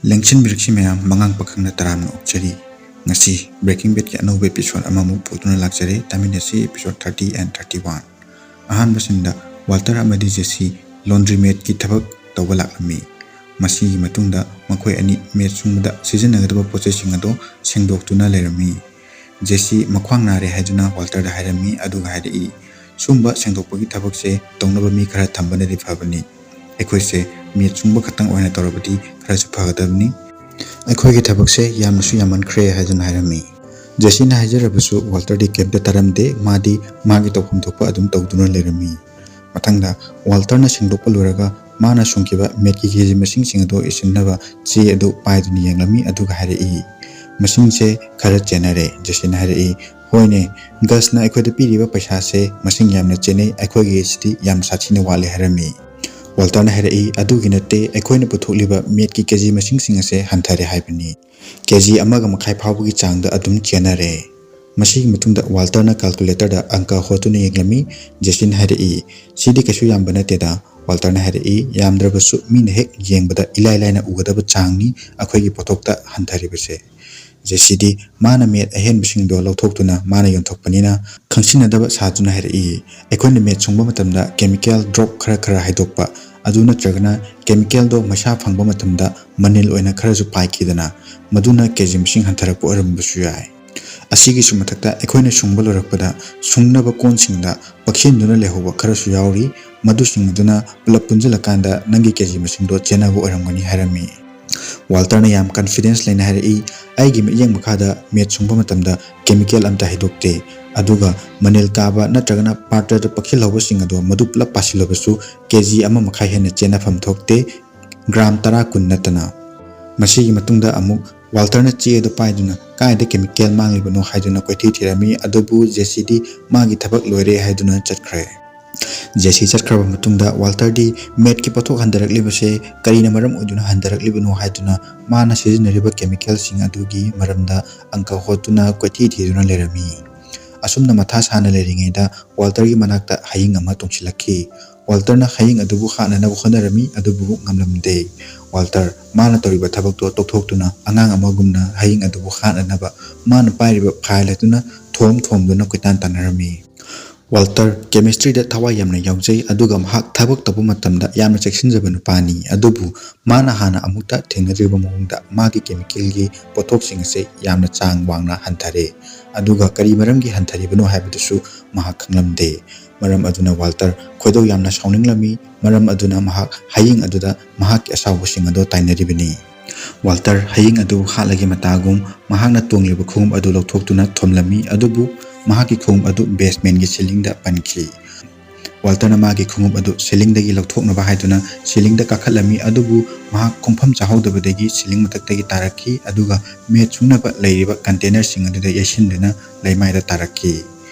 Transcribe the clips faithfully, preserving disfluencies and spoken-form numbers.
ꯂꯦꯡꯁꯤꯟꯕꯤꯔꯛꯁꯤ ꯃꯌꯥꯝ, ꯃꯉꯥꯡ ꯄꯥꯈꯪꯅ ꯇꯔꯥꯝꯅ ꯑꯣꯛꯆꯔꯤ꯫ ꯉꯁꯤ Breaking Badꯀꯤ ꯑꯅꯧꯕ episode ꯑꯃꯃꯨꯛ ꯄꯨꯗꯨꯅ ꯂꯥꯛꯆꯔꯦ꯫ ꯇꯥꯃꯤꯟꯅꯁꯤ episode thirty and thirty one꯫ ꯑꯍꯥꯟꯕ sceneꯗ Walter ꯑꯃꯗꯤ Jesse laundromatꯀꯤ ꯊꯕꯛ ꯇꯧꯕ ꯂꯥꯛꯂꯝꯃꯤ꯫ ꯃꯁꯤꯒꯤ ꯃꯇꯨꯡꯗ ꯃꯈꯣꯏ ꯑꯅꯤ ꯃꯦꯠ ꯁꯨꯡꯕꯗ ꯁꯤꯖꯤꯟꯅꯒꯗꯕ ꯄꯣꯠꯆꯩꯁꯤꯡ ꯑꯗꯨ ꯁꯦꯡꯗꯣꯛꯇꯨꯅ ꯂꯩꯔꯝꯃꯤ꯫ ꯖꯦꯁꯤ ꯃꯈ꯭ꯋꯥꯡ ꯅꯥꯔꯦ ꯍꯥꯏꯗꯨꯅ ꯋꯥꯜꯇꯔꯗ ꯍꯥꯏꯔꯝꯃꯤ, ꯑꯗꯨꯒ ꯍꯥꯏꯔꯛꯏ, "ꯁꯨꯝꯕ ꯁꯦꯡꯗꯣꯛꯄꯒꯤ ꯊꯕꯛꯁꯦ ꯇꯧꯅꯕ ꯃꯤ ꯈꯔ ꯊꯝꯕꯅꯗꯤ ꯐꯕꯅꯤ꯫ ꯑꯩꯈꯣꯏꯁꯦ ꯃꯦꯠ ꯁꯨꯡꯕ ꯈꯛꯇꯪ ꯑꯣꯏꯅ ꯇꯧꯔꯕꯗꯤ ꯈꯔꯁꯨ ꯐꯒꯗꯕꯅꯤ꯫ ꯑꯩꯈꯣꯏꯒꯤ ꯊꯕꯛꯁꯦ ꯌꯥꯝꯅꯁꯨ ꯌꯥꯝꯃꯟꯈ꯭ꯔꯦ" ꯍꯥꯏꯗꯨꯅ ꯍꯥꯏꯔꯝꯃꯤ꯫ ꯖꯦꯁꯤꯅ ꯍꯥꯏꯖꯔꯕꯁꯨ ꯋꯥꯜꯇꯔꯗꯤ ꯀꯩꯝꯇ ꯇꯥꯔꯝꯗꯦ꯫ ꯃꯥꯗꯤ ꯃꯥꯒꯤ ꯇꯧꯐꯝ ꯊꯣꯛꯄ ꯑꯗꯨꯝ ꯇꯧꯗꯨꯅ ꯂꯩꯔꯝꯃꯤ꯫ ꯃꯊꯪꯗ ꯋꯥꯜꯇꯔꯅ ꯁꯦꯡꯗꯣꯛꯄ ꯂꯣꯏꯔꯒ ꯃꯥꯅ ꯁꯨꯡꯈꯤꯕ ꯃꯦꯠꯀꯤ ꯀꯦꯖꯤ ꯃꯁꯤꯡꯁꯤꯡ ꯑꯗꯨ ꯏꯁꯤꯟꯅꯕ ꯆꯦ ꯑꯗꯨ ꯄꯥꯏꯗꯨꯅ ꯌꯦꯡꯂꯝꯃꯤ, ꯑꯗꯨꯒ ꯍꯥꯏꯔꯛꯏ, "ꯃꯁꯤꯡꯁꯦ ꯈꯔ ꯆꯦꯟꯅꯔꯦ꯫" ꯖꯦꯁꯤꯅ ꯍꯥꯏꯔꯛꯏ, "ꯍꯣꯏꯅꯦ, ꯒꯁꯅ ꯑꯩꯈꯣꯏꯗ ꯄꯤꯔꯤꯕ ꯄꯩꯁꯥꯁꯦ ꯃꯁꯤꯡ ꯌꯥꯝꯅ ꯆꯦꯟꯅꯩ, ꯑꯩꯈꯣꯏꯒꯤꯁꯤꯗꯤ ꯌꯥꯝ ꯁꯥꯊꯤꯅ ꯋꯥꯠꯂꯦ" ꯍꯥꯏꯔꯝꯃꯤ꯫ ꯋꯥꯜꯇꯔꯅ ꯍꯥꯏꯔꯛꯏ, "ꯑꯗꯨꯒꯤ ꯅꯠꯇꯦ, ꯑꯩꯈꯣꯏꯅ ꯄꯨꯊꯣꯛꯂꯤꯕ ꯃꯦꯠꯀꯤ ꯀꯦꯖꯤ ꯃꯁꯤꯡꯁꯤꯡ ꯑꯁꯦ ꯍꯟꯊꯔꯦ ꯍꯥꯏꯕꯅꯤ꯫ ꯀꯦꯖꯤ ꯑꯃꯒ ꯃꯈꯥꯏ ꯐꯥꯎꯕꯒꯤ ꯆꯥꯡꯗ ꯑꯗꯨꯝ ꯆꯦꯟꯅꯔꯦ꯫" ꯃꯁꯤꯒꯤ ꯃꯇꯨꯡꯗ ꯋꯥꯜꯇꯔꯅ calculatorꯗ ꯑꯪꯀ ꯍꯣꯠꯇꯨꯅ ꯌꯦꯡꯂꯝꯃꯤ꯫ ꯖꯦꯁꯤꯅ ꯍꯥꯏꯔꯛꯏ, "ꯁꯤꯗꯤ ꯀꯩꯁꯨ ꯌꯥꯝꯕ ꯅꯠꯇꯦꯗ꯫" ꯋꯥꯜꯇꯔꯅ ꯍꯥꯏꯔꯛꯏ, "ꯌꯥꯝꯗ꯭ꯔꯕꯁꯨ ꯃꯤꯅ ꯍꯦꯛ ꯌꯦꯡꯕꯗ ꯏꯂꯥꯏ ꯂꯥꯏꯅ ꯎꯒꯗꯕ ꯆꯥꯡꯅꯤ ꯑꯩꯈꯣꯏꯒꯤ ꯄꯣꯠꯊꯣꯛꯇ ꯍꯟꯊꯔꯤꯕꯁꯦ꯫" ꯖꯦꯁꯤꯗꯤ ꯃꯥꯅ ꯃꯦꯠ ꯑꯍꯦꯟꯕꯁꯤꯡꯗꯣ ꯂꯧꯊꯣꯛꯇꯨꯅ ꯃꯥꯅ ꯌꯣꯟꯊꯣꯛꯄꯅꯤꯅ ꯈꯪꯁꯤꯟꯅꯗꯕ ꯁꯥꯗꯨꯅ ꯍꯥꯏꯔꯛꯏ, "ꯑꯩꯈꯣꯏꯅ ꯃꯦꯠ ꯁꯨꯡꯕ ꯃꯇꯝꯗ chemical drop ꯈꯔ ꯈꯔ ꯍꯥꯏꯗꯣꯛꯄ, ꯑꯗꯨ ꯅꯠꯇ꯭ꯔꯒꯅ chemicalꯗꯣ ꯃꯩꯁꯥ ꯐꯪꯕ ꯃꯇꯝꯗ ꯃꯅꯤꯜ ꯑꯣꯏꯅ ꯈꯔꯁꯨ ꯄꯥꯏꯈꯤꯗꯅ, ꯃꯗꯨꯅ ꯀꯦꯖꯤ ꯃꯁꯤꯡ ꯍꯟꯊꯔꯛꯄ ꯑꯣꯏꯔꯝꯕꯁꯨ ꯌꯥꯏ꯫ ꯑꯁꯤꯒꯤꯁꯨ ꯃꯊꯛꯇ ꯑꯩꯈꯣꯏꯅ ꯁꯨꯡꯕ ꯂꯣꯏꯔꯛꯄꯗ ꯁꯨꯡꯅꯕ ꯀꯣꯟꯁꯤꯡꯗ ꯄꯛꯁꯤꯟꯗꯨꯅ ꯂꯩꯍꯧꯕ ꯈꯔꯁꯨ ꯌꯥꯎꯔꯤ, ꯃꯗꯨꯁꯤꯡ ꯑꯗꯨꯅ ꯄꯨꯂꯞ ꯄꯨꯟꯁꯤꯜꯂꯀꯥꯟꯗ ꯅꯪꯒꯤ ꯀꯦꯖꯤ ꯃꯁꯤꯡꯗꯣ ꯆꯦꯟꯅꯕ ꯑꯣꯏꯔꯝꯒꯅꯤ" ꯍꯥꯏꯔꯝꯃꯤ꯫ ꯋꯥꯜꯇꯔꯅ ꯌꯥꯝ confidence ꯂꯩꯅ ꯍꯥꯏꯔꯛꯏ, "ꯑꯩꯒꯤ ꯃꯤꯠꯌꯦꯡ ꯃꯈꯥꯗ ꯃꯦꯠ ꯁꯨꯡꯕ ꯃꯇꯝꯗ chemical ꯑꯝꯇ ꯍꯥꯏꯗꯣꯛꯇꯦ, ꯑꯗꯨꯒ ꯃꯅꯤꯜ ꯀꯥꯕ ꯅꯠꯇ꯭ꯔꯒꯅ ꯄꯥꯇ꯭ꯔꯗ ꯄꯛꯁꯤꯜꯍꯧꯕꯁꯤꯡ ꯑꯗꯣ ꯃꯗꯨ ꯄꯨꯂꯞ ꯄꯥꯁꯤꯜꯂꯕꯁꯨ ꯀꯦꯖꯤ ꯑꯃ ꯃꯈꯥꯏ ꯍꯦꯟꯅ ꯆꯦꯟꯅꯐꯝ ꯊꯣꯛꯇꯦ, ꯒ꯭ꯔꯥꯝ ꯇꯔꯥ ꯀꯨꯟ ꯅꯠꯇꯅ꯫ ꯃꯁꯤꯒꯤ ꯃꯇꯨꯡꯗ ꯑꯃꯨꯛ ꯋꯥꯜꯇꯔꯅ ꯆꯦ ꯑꯗꯨ ꯄꯥꯏꯗꯨꯅ ꯀꯥꯏꯗ chemical ꯃꯥꯡꯂꯤꯕꯅꯣ ꯍꯥꯏꯗꯨꯅ ꯀꯣꯏꯊꯤ ꯊꯤꯔꯝꯃꯤ, ꯑꯗꯨꯕꯨ ꯖꯦꯁꯤꯗꯤ ꯃꯥꯒꯤ ꯊꯕꯛ ꯂꯣꯏꯔꯦ ꯍꯥꯏꯗꯨꯅ ꯆꯠꯈ꯭ꯔꯦ꯫ ꯖꯦꯁꯤ ꯆꯠꯈ꯭ꯔꯕ ꯃꯇꯨꯡꯗ ꯋꯥꯜꯇꯔꯗꯤ ꯃꯦꯠꯀꯤ ꯄꯣꯠꯊꯣꯛ ꯍꯟꯊꯔꯛꯂꯤꯕꯁꯦ ꯀꯔꯤꯅ ꯃꯔꯝ ꯑꯣꯏꯗꯨꯅ ꯍꯟꯊꯔꯛꯂꯤꯕꯅꯣ ꯍꯥꯏꯗꯨꯅ ꯃꯥꯅ ꯁꯤꯖꯤꯟꯅꯔꯤꯕ chemicalꯁꯤꯡ ꯑꯗꯨꯒꯤ ꯃꯔꯝꯗ ꯑꯪꯀ ꯍꯣꯠꯇꯨꯅ ꯀꯣꯏꯊꯤ ꯊꯤꯗꯨꯅ ꯂꯩꯔꯝꯃꯤ꯫ ꯑꯁꯨꯝꯅ ꯃꯊꯥ ꯁꯥꯅ ꯂꯩꯔꯤꯉꯩꯗ ꯋꯥꯜꯇꯔꯒꯤ ꯃꯅꯥꯛꯇ ꯍꯌꯤꯡ ꯑꯃ ꯇꯣꯡꯁꯤꯜꯂꯛꯈꯤ꯫ ꯋꯥꯜꯇꯔꯅ ꯍꯌꯤꯡ ꯑꯗꯨꯕꯨ ꯍꯥꯠꯅꯅꯕ ꯍꯣꯠꯅꯔꯝꯃꯤ, ꯑꯗꯨꯕꯨ ꯉꯝꯂꯝꯗꯦ꯫ ꯋꯥꯜꯇꯔ ꯃꯥꯅ ꯇꯧꯔꯤꯕ ꯊꯕꯛꯇꯣ ꯇꯣꯛꯊꯣꯛꯇꯨꯅ ꯑꯉꯥꯡ ꯑꯃꯒꯨꯝꯅ ꯍꯌꯤꯡ ꯑꯗꯨꯕꯨ ꯍꯥꯠꯅꯅꯕ ꯃꯥꯅ ꯄꯥꯏꯔꯤꯕ ꯐꯥꯏꯜ ꯑꯗꯨꯅ ꯊꯣꯝ ꯊꯣꯝꯗꯨꯅ ꯀꯣꯏꯇꯥꯟ ꯇꯥꯟꯅꯔꯝꯃꯤ꯫ ꯋꯥꯜꯇꯔ ꯀꯦꯃꯤꯁꯇ꯭ꯔꯤꯗ ꯊꯋꯥꯏ ꯌꯥꯝꯅ ꯌꯥꯎꯖꯩ, ꯑꯗꯨꯒ ꯃꯍꯥꯛ ꯊꯕꯛ ꯇꯧꯕ ꯃꯇꯝꯗ ꯌꯥꯝꯅ ꯆꯦꯛꯁꯤꯟꯖꯕ ꯅꯨꯄꯥꯅꯤ, ꯑꯗꯨꯕꯨ ꯃꯥꯅ ꯍꯥꯟꯅ ꯑꯃꯨꯛꯇ ꯊꯦꯡꯅꯗ꯭ꯔꯤꯕ ꯃꯑꯣꯡꯗ ꯃꯥꯒꯤ ꯀꯦꯃꯤꯀꯦꯜꯒꯤ ꯄꯣꯠꯊꯣꯛꯁꯤꯡ ꯑꯁꯦ ꯌꯥꯝꯅ ꯆꯥꯡ ꯋꯥꯡꯅ ꯍꯟꯊꯔꯦ꯫ ꯑꯗꯨꯒ ꯀꯔꯤ ꯃꯔꯝꯒꯤ ꯍꯟꯊꯔꯤꯕꯅꯣ ꯍꯥꯏꯕꯗꯨꯁꯨ ꯃꯍꯥꯛ ꯈꯪꯂꯝꯗꯦ꯫ ꯃꯔꯝ ꯑꯗꯨꯅ ꯋꯥꯜꯇꯔ ꯈꯣꯏꯗꯧ ꯌꯥꯝꯅ ꯁꯥꯎꯅꯤꯡꯂꯝꯃꯤ꯫ ꯃꯔꯝ ꯑꯗꯨꯅ ꯃꯍꯥꯛ ꯍꯌꯤꯡ ꯑꯗꯨꯗ ꯃꯍꯥꯛꯀꯤ ꯑꯁꯥꯎꯕꯁꯤꯡ ꯑꯗꯨ ꯇꯥꯏꯅꯔꯤꯕꯅꯤ꯫ ꯋꯥꯜꯇꯔ ꯍꯌꯤꯡ ꯑꯗꯨ ꯍꯥꯠꯂꯒꯦ ꯃꯇꯥꯒꯨꯝ ꯃꯍꯥꯛꯅ ꯇꯣꯡꯂꯤꯕ ꯈꯣꯡꯎꯞ ꯑꯗꯨ ꯂꯧꯊꯣꯛꯇꯨꯅ ꯊꯣꯝꯂꯝꯃꯤ, ꯑꯗꯨꯕꯨ ꯃꯍꯥꯛꯀꯤ ꯈꯣꯡꯎꯞ ꯑꯗꯨ ꯕꯦꯁꯃꯦꯟꯒꯤ ꯁꯤꯂꯤꯡꯗ ꯄꯟꯈꯤ꯫ ꯋꯥꯜꯇꯔꯅ ꯃꯥꯒꯤ ꯈꯣꯡꯎꯞ ꯑꯗꯨ ꯁꯤꯂꯤꯡꯗꯒꯤ ꯂꯧꯊꯣꯛꯅꯕ ꯍꯥꯏꯗꯨꯅ ꯁꯤꯂꯤꯡꯗ ꯀꯥꯈꯠꯂꯝꯃꯤ, ꯑꯗꯨꯕꯨ ꯃꯍꯥꯛ ꯈꯣꯡꯐꯝ ꯆꯥꯍꯧꯗꯕꯗꯒꯤ ꯁꯤꯂꯤꯡ ꯃꯊꯛꯇꯒꯤ ꯇꯥꯔꯛꯈꯤ, ꯑꯗꯨꯒ ꯃꯦꯠ ꯁꯨꯡꯅꯕ ꯂꯩꯔꯤꯕ ꯀꯟꯇꯦꯅꯔꯁꯤꯡ ꯑꯗꯨꯗ ꯌꯩꯁꯤꯟꯗꯨꯅ ꯂꯩꯃꯥꯏꯗ ꯇꯥꯔꯛꯈꯤ꯫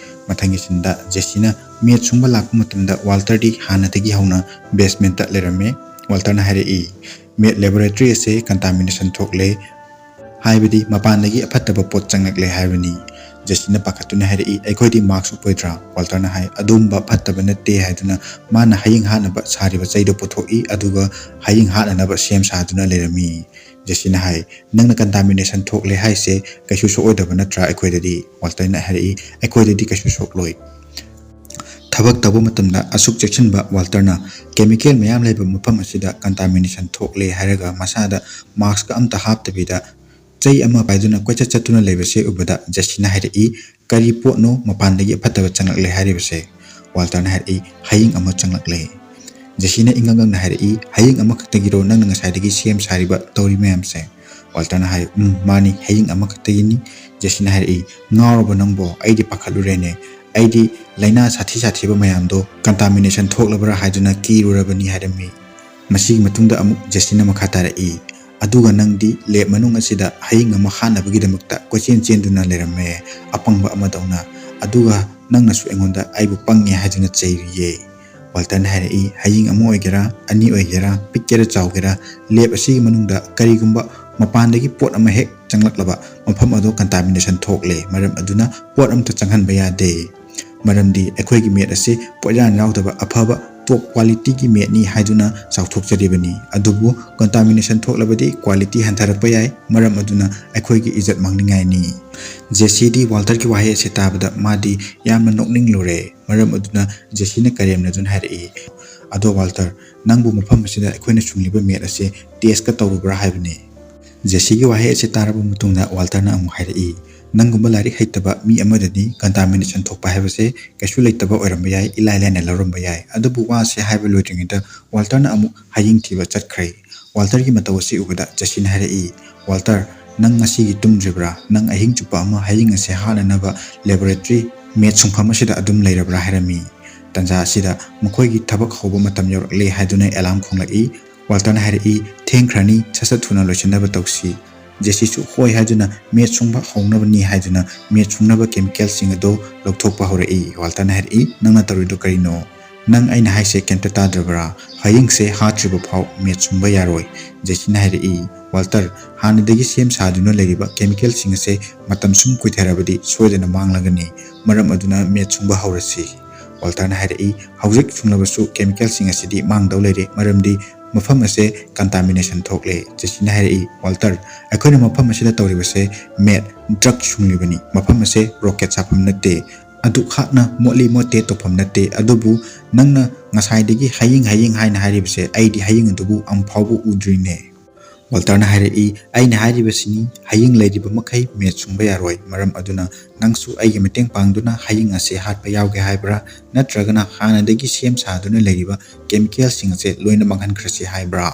ꯃꯊꯪꯒꯤ ꯁꯤꯟꯗ ꯖꯦꯁꯤꯅ ꯃꯦꯠ ꯁꯨꯡꯕ ꯂꯥꯛꯄ ꯃꯇꯝꯗ ꯋꯥꯜꯇꯔꯗꯤ ꯍꯥꯟꯅꯗꯒꯤ ꯍꯧꯅ ꯕꯦꯁꯃꯦꯟꯇ ꯂꯩꯔꯝꯃꯦ꯫ ꯋꯥꯜꯇꯔꯅ ꯍꯥꯏꯔꯛꯏ, "ꯃꯦꯠ ꯂꯦꯕꯣꯔꯦꯇꯔꯤ ꯑꯁꯦ ꯀꯟꯇꯥꯃꯤꯅꯦꯁꯟ ꯊꯣꯛꯂꯦ, ꯍꯥꯏꯕꯗꯤ ꯃꯄꯥꯟꯗꯒꯤ ꯑꯐꯠꯇꯕ ꯄꯣꯠ ꯆꯪꯂꯛꯂꯦ ꯍꯥꯏꯕꯅꯤ"꯫ ꯖꯦꯁꯤꯅ ꯄꯥꯈꯠꯇꯨꯅ ꯍꯥꯏꯔꯛꯏ, "ꯑꯩꯈꯣꯏꯗꯤ ꯃꯥꯛꯁ ꯎꯞꯄꯣꯏꯗ꯭ꯔꯥ?" ꯋꯥꯜꯇꯔꯅ ꯍꯥꯏ, "ꯑꯗꯨꯒꯨꯝꯕ ꯐꯠꯇꯕ ꯅꯠꯇꯦ" ꯍꯥꯏꯗꯨꯅ ꯃꯥꯅ ꯍꯌꯤꯡ ꯍꯥꯠꯅꯕ ꯁꯥꯔꯤꯕ ꯆꯩꯗꯨ ꯄꯨꯊꯣꯛꯏ, ꯑꯗꯨꯒ ꯍꯌꯤꯡ ꯍꯥꯠꯅꯅꯕ ꯁꯦꯝ ꯁꯥꯗꯨꯅ ꯂꯩꯔꯝꯃꯤ꯫ ꯖꯦꯁꯤꯅ ꯍꯥꯏ, "ꯅꯪꯅ ꯀꯟꯇꯥꯃꯤꯅꯦꯁꯟ ꯊꯣꯛꯂꯦ ꯍꯥꯏꯁꯦ ꯀꯩꯁꯨ ꯁꯣꯛꯑꯣꯏꯗꯕ ꯅꯠꯇ꯭ꯔꯥ ꯑꯩꯈꯣꯏꯗꯗꯤ?" ꯋꯥꯜꯇꯔꯅ ꯍꯥꯏꯔꯛꯏ, "ꯑꯩꯈꯣꯏꯗꯗꯤ ꯀꯩꯁꯨ ꯁꯣꯛꯂꯣꯏ"꯫ ꯊꯕꯛ ꯇꯧꯕ ꯃꯇꯝꯗ ꯑꯁꯨꯛ ꯆꯦꯛꯁꯤꯟꯕ ꯋꯥꯜꯇꯔꯅ ꯀꯦꯃꯤꯀꯦꯜ ꯃꯌꯥꯝ ꯂꯩꯕ ꯃꯐꯝ ꯑꯁꯤꯗ ꯀꯟꯇꯥꯃꯤꯅꯦꯁꯟ ꯊꯣꯛꯂꯦ ꯍꯥꯏꯔꯒ ꯃꯁꯥꯗ ꯃꯥꯛꯁꯀ ꯑꯝꯇ ꯍꯥꯞꯇꯕꯤꯗ ꯆꯩ ꯑꯃ ꯄꯥꯏꯗꯨꯅ ꯀꯣꯏꯆꯠ ꯆꯠꯇꯨꯅ ꯂꯩꯕꯁꯦ ꯎꯕꯗ ꯖꯦꯁꯤꯅ ꯍꯥꯏꯔꯛꯏ, "ꯀꯔꯤ ꯄꯣꯠꯅꯣ ꯃꯄꯥꯟꯗꯒꯤ ꯑꯐꯠꯇꯕ ꯆꯪꯂꯛꯂꯦ ꯍꯥꯏꯔꯤꯕꯁꯦ?" ꯋꯥꯜꯇꯔꯅ ꯍꯥꯏꯔꯛꯏ, "ꯍꯌꯤꯡ ꯑꯃ ꯆꯪꯂꯛꯂꯦ"꯫ ꯖꯦꯁꯤꯅ ꯏꯉꯛ ꯉꯛꯅ ꯍꯥꯏꯔꯛꯏ, "ꯍꯌꯤꯡ ꯑꯃꯈꯛꯇꯒꯤꯔꯣ ꯅꯪꯅ ꯉꯁꯥꯏꯗꯒꯤ ꯁꯦꯝ ꯁꯥꯔꯤꯕ ꯇꯧꯔꯤ ꯃꯌꯥꯝꯁꯦ?" ꯋꯥꯜꯇꯔꯅ ꯍꯥꯏ, "ꯎꯝ, ꯃꯥꯅꯤ, ꯍꯌꯤꯡ ꯑꯃꯈꯛꯇꯒꯤꯅꯤ"꯫ ꯖꯦꯁꯤꯅ ꯍꯥꯏꯔꯛꯏ, "ꯉꯥꯎꯔꯕ ꯅꯪꯕꯣ? ꯑꯩꯗꯤ ꯄꯥꯈꯠꯂꯨꯔꯦꯅꯦ꯫ ꯑꯩꯗꯤ ꯂꯥꯏꯅꯥ ꯁꯥꯊꯤ ꯁꯥꯊꯤꯕ ꯃꯌꯥꯝꯗꯣ ꯀꯟꯇꯥꯃꯤꯅꯦꯁꯟ ꯊꯣꯛꯂꯕ꯭ꯔꯥ ꯍꯥꯏꯗꯨꯅ ꯀꯤꯔꯨꯔꯕꯅꯤ" ꯍꯥꯏꯔꯝꯃꯤ꯫ ꯃꯁꯤꯒꯤ ꯃꯇꯨꯡꯗ ꯑꯃꯨꯛ ꯖꯦꯁꯤꯅ ꯃꯈꯥ ꯇꯥꯔꯛꯏ, "ꯑꯗꯨꯒ ꯅꯪꯗꯤ ꯂꯦꯕ ꯃꯅꯨꯡ ꯑꯁꯤꯗ ꯍꯌꯤꯡ ꯑꯃ ꯍꯥꯠꯅꯕꯒꯤꯗꯃꯛꯇ ꯀꯣꯏꯆꯦꯟ ꯆꯦꯟꯗꯨꯅ ꯂꯩꯔꯝꯃꯦ꯫ ꯑꯄꯪꯕ ꯑꯃꯗꯧꯅ꯫ ꯑꯗꯨꯒ ꯅꯪꯅꯁꯨ ꯑꯩꯉꯣꯟꯗ ꯑꯩꯕꯨ ꯄꯪꯉꯦ ꯍꯥꯏꯗꯨꯅ ꯆꯩꯔꯤꯌꯦ"꯫ ꯋꯥꯜꯇꯔꯅ ꯍꯥꯏꯔꯛꯏ, "ꯍꯌꯤꯡ ꯑꯃ ꯑꯣꯏꯒꯦꯔꯥ, ꯑꯅꯤ ꯑꯣꯏꯒꯦꯔꯥ, ꯄꯤꯛꯀꯦꯔꯥ ꯆꯥꯎꯒꯦꯔꯥ, ꯂꯦꯕ ꯑꯁꯤꯒꯤ ꯃꯅꯨꯡꯗ ꯀꯔꯤꯒꯨꯝꯕ ꯃꯄꯥꯟꯗꯒꯤ ꯄꯣꯠ ꯑꯃ ꯍꯦꯛ ꯆꯪꯂꯛꯂꯕ, ꯃꯐꯝ ꯑꯗꯨ ꯀꯟꯇꯥꯃꯤꯅꯦꯁꯟ ꯊꯣꯛꯂꯦ꯫ ꯃꯔꯝ ꯑꯗꯨꯅ ꯄꯣꯠ ꯑꯝꯇ ꯆꯪꯍꯟꯕ ꯌꯥꯗꯦ꯫ ꯃꯔꯝꯗꯤ ꯑꯩꯈꯣꯏꯒꯤ ꯃꯦꯠ ꯑꯁꯤ ꯄꯣꯠꯌꯥꯟ ꯌꯥꯎꯗꯕ ꯑꯐꯕ top qualityꯒꯤ ꯃꯦꯠꯅꯤ ꯍꯥꯏꯗꯨꯅ ꯆꯥꯎꯊꯣꯛꯆꯔꯤꯕꯅꯤ꯫ ꯑꯗꯨꯕꯨ contamination ꯊꯣꯛꯂꯕꯗꯤ quality ꯍꯟꯊꯔꯛꯄ ꯌꯥꯏ, ꯃꯔꯝ ꯑꯗꯨꯅ ꯑꯩꯈꯣꯏꯒꯤ ꯏꯖꯠ ꯃꯥꯡꯅꯤꯡꯉꯥꯏꯅꯤ꯫ ꯖꯦꯁꯤꯗꯤ ꯋꯥꯜꯇꯔꯒꯤ ꯋꯥꯍꯩ ꯑꯁꯤ ꯇꯥꯕꯗ ꯃꯥꯗꯤ ꯌꯥꯝꯅ ꯅꯣꯛꯅꯤꯡꯂꯨꯔꯦ꯫ ꯃꯔꯝ ꯑꯗꯨꯅ ꯖꯦꯁꯤꯅ ꯀꯔꯦꯝꯅꯗꯨꯅ ꯍꯥꯏꯔꯛꯏ, "ꯑꯗꯣ ꯋꯥꯜꯇꯔ, ꯅꯪꯕꯨ ꯃꯐꯝ ꯑꯁꯤꯗ ꯑꯩꯈꯣꯏꯅ ꯁꯨꯡꯂꯤꯕ ꯃꯦꯠ ꯑꯁꯤ testꯀ ꯇꯧꯔꯨꯕ꯭ꯔꯥ ꯍꯥꯏꯕꯅꯤ?" ꯖꯦꯁꯤꯒꯤ ꯋꯥꯍꯩ ꯑꯁꯤ ꯇꯥꯔꯕ ꯃꯇꯨꯡꯗ ꯋꯥꯜꯇꯔꯅ ꯑꯃꯨꯛ ꯍꯥꯏꯔꯛꯏ, "ꯅꯪꯒꯨꯝꯕ ꯂꯥꯏꯔꯤꯛ ꯍꯩꯇꯕ ꯃꯤ ꯑꯃꯗꯗꯤ contamination ꯊꯣꯛꯄ ꯍꯥꯏꯕꯁꯦ ꯀꯩꯁꯨ ꯂꯩꯇꯕ ꯑꯣꯏꯔꯝꯕ ꯌꯥꯏ, ꯏꯂꯥꯏ ꯂꯥꯏꯅ ꯂꯧꯔꯝꯕ ꯌꯥꯏ꯫ ꯑꯗꯨꯕꯨ ꯋꯥꯁꯦ ꯍꯥꯏꯕ ꯂꯣꯏꯗ꯭ꯔꯤꯉꯩꯗ ꯋꯥꯜꯇꯔꯅ ꯑꯃꯨꯛ ꯍꯌꯤꯡ ꯊꯤꯕ ꯆꯠꯈ꯭ꯔꯦ꯫" ꯋꯥꯜꯇꯔꯒꯤ ꯃꯇꯧ ꯑꯁꯤ ꯎꯕꯗ ꯖꯦꯁꯤꯅ ꯍꯥꯏꯔꯛꯏ, "ꯋꯥꯜꯇꯔ, ꯅꯪ ꯉꯁꯤꯒꯤ ꯇꯨꯝꯗ꯭ꯔꯤꯕ꯭ꯔꯥ? ꯅꯪ ꯑꯍꯤꯡ ꯆꯨꯞꯄ ꯑꯃ ꯍꯌꯤꯡ ꯑꯁꯦ ꯍꯥꯠꯅꯅꯕ laboratory ꯃꯦꯠ ꯁꯨꯡꯐꯝ ꯑꯁꯤꯗ ꯑꯗꯨꯝ ꯂꯩꯔꯕ꯭ꯔꯥ?" ꯍꯥꯏꯔꯝꯃꯤ꯫ ꯇꯟꯖꯥ ꯑꯁꯤꯗ ꯃꯈꯣꯏꯒꯤ ꯊꯕꯛ ꯍꯧꯕ ꯃꯇꯝ ꯌꯧꯔꯛꯂꯦ ꯍꯥꯏꯗꯨꯅ alarm ꯈꯣꯡꯂꯛꯏ꯫ ꯋꯥꯜꯇꯔꯅ ꯍꯥꯏꯔꯛꯏ, "ꯊꯦꯡꯈ꯭ꯔꯅꯤ, ꯁꯠ ꯁꯠ ꯊꯨꯅ ꯂꯣꯏꯁꯤꯟꯅꯕ ꯇꯧꯁꯤ꯫" ꯖꯦꯁꯤꯁꯨ ꯍꯣꯏ ꯍꯥꯏꯗꯨꯅ ꯃꯦꯠ ꯁꯨꯡꯕ ꯍꯧꯅꯕꯅꯤ ꯍꯥꯏꯗꯨꯅ ꯃꯦꯠ ꯁꯨꯡꯅꯕ chemicalꯁꯤꯡ ꯑꯗꯨ ꯂꯧꯊꯣꯛꯄ ꯍꯧꯔꯛꯏ꯫ ꯋꯥꯜꯇꯔꯅ ꯍꯥꯏꯔꯛꯏ, "ꯅꯪꯅ ꯇꯧꯔꯤꯗꯣ ꯀꯔꯤꯅꯣ? ꯅꯪ ꯑꯩꯅ ꯍꯥꯏꯁꯦ ꯀꯩꯝꯇ ꯇꯥꯗ꯭ꯔꯕ꯭ꯔꯥ? ꯍꯌꯤꯡꯁꯦ ꯍꯥꯠꯇ꯭ꯔꯤꯕ ꯐꯥꯎ ꯃꯦꯠ ꯁꯨꯡꯕ ꯌꯥꯔꯣꯏ꯫" ꯖꯦꯁꯤꯅ ꯍꯥꯏꯔꯛꯏ, "ꯋꯥꯜꯇꯔ, ꯍꯥꯟꯅꯗꯒꯤ ꯁꯦꯝ ꯁꯥꯗꯨꯅ ꯂꯩꯔꯤꯕ chemicalꯁꯤꯡ ꯑꯁꯦ ꯃꯇꯝ ꯁꯨꯝ ꯀꯨꯏꯊꯔꯕꯗꯤ ꯁꯣꯏꯗꯅ ꯃꯥꯡꯂꯒꯅꯤ꯫ ꯃꯔꯝ ꯑꯗꯨꯅ ꯃꯦꯠ ꯁꯨꯡꯕ ꯍꯧꯔꯁꯤ꯫" ꯋꯥꯜꯇꯔꯅ ꯍꯥꯏꯔꯛꯏ, "ꯍꯧꯖꯤꯛ ꯁꯨꯡꯂꯕꯁꯨ chemicalꯁꯤꯡ ꯑꯁꯤꯗꯤ ꯃꯥꯡꯗꯧ ꯂꯩꯔꯦ, ꯃꯔꯝꯗꯤ ꯃꯐꯝ ꯑꯁꯦ contamination ꯊꯣꯛꯂꯦ꯫" ꯖꯦꯁꯤꯅ ꯍꯥꯏꯔꯛꯏ, "ꯋꯥꯜꯇꯔ, ꯑꯩꯈꯣꯏꯅ ꯃꯐꯝ ꯑꯁꯤꯗ ꯇꯧꯔꯤꯕꯁꯦ ꯃꯦꯠ, drug ꯁꯨꯡꯂꯤꯕꯅꯤ꯫ ꯃꯐꯝ ꯑꯁꯦ rocket ꯁꯥꯐꯝ ꯅꯠꯇꯦ, ꯑꯗꯨꯛ ꯍꯥꯛꯅ ꯃꯣꯠꯂꯤ ꯃꯣꯠꯇꯦ ꯇꯧꯐꯝ ꯅꯠꯇꯦ꯫ ꯑꯗꯨꯕꯨ ꯅꯪꯅ ꯉꯁꯥꯏꯗꯒꯤ ꯍꯌꯤꯡ ꯍꯌꯤꯡ ꯍꯥꯏꯅ ꯍꯥꯏꯔꯤꯕꯁꯦ, ꯑꯩꯗꯤ ꯍꯌꯤꯡ ꯑꯗꯨꯕꯨ ꯑꯃꯐꯥꯎꯕ ꯎꯗ꯭ꯔꯤꯅꯦ꯫" ꯋꯥꯜꯇꯔꯅ ꯍꯥꯏꯔꯛꯏ, "ꯑꯩꯅ ꯍꯥꯏꯔꯤꯕꯁꯤꯅꯤ, ꯍꯌꯤꯡ ꯂꯩꯔꯤꯕ ꯃꯈꯩ ꯃꯦꯠ ꯁꯨꯡꯕ ꯌꯥꯔꯣꯏ꯫ ꯃꯔꯝ ꯑꯗꯨꯅ ꯅꯪꯁꯨ ꯑꯩꯒꯤ ꯃꯇꯦꯡ ꯄꯥꯡꯗꯨꯅ ꯍꯌꯤꯡ ꯑꯁꯦ ꯍꯥꯠꯄ ꯌꯥꯎꯒꯦ ꯍꯥꯏꯕ꯭ꯔꯥ? ꯅꯠꯇ꯭ꯔꯒꯅ ꯍꯥꯟꯅꯗꯒꯤ ꯁꯦꯝ ꯁꯥꯗꯨꯅ ꯂꯩꯔꯤꯕ chemicalꯁꯤꯡ ꯑꯁꯦ ꯂꯣꯏꯅ ꯃꯥꯡꯍꯟꯈ꯭ꯔꯁꯤ ꯍꯥꯏꯕ꯭ꯔꯥ?"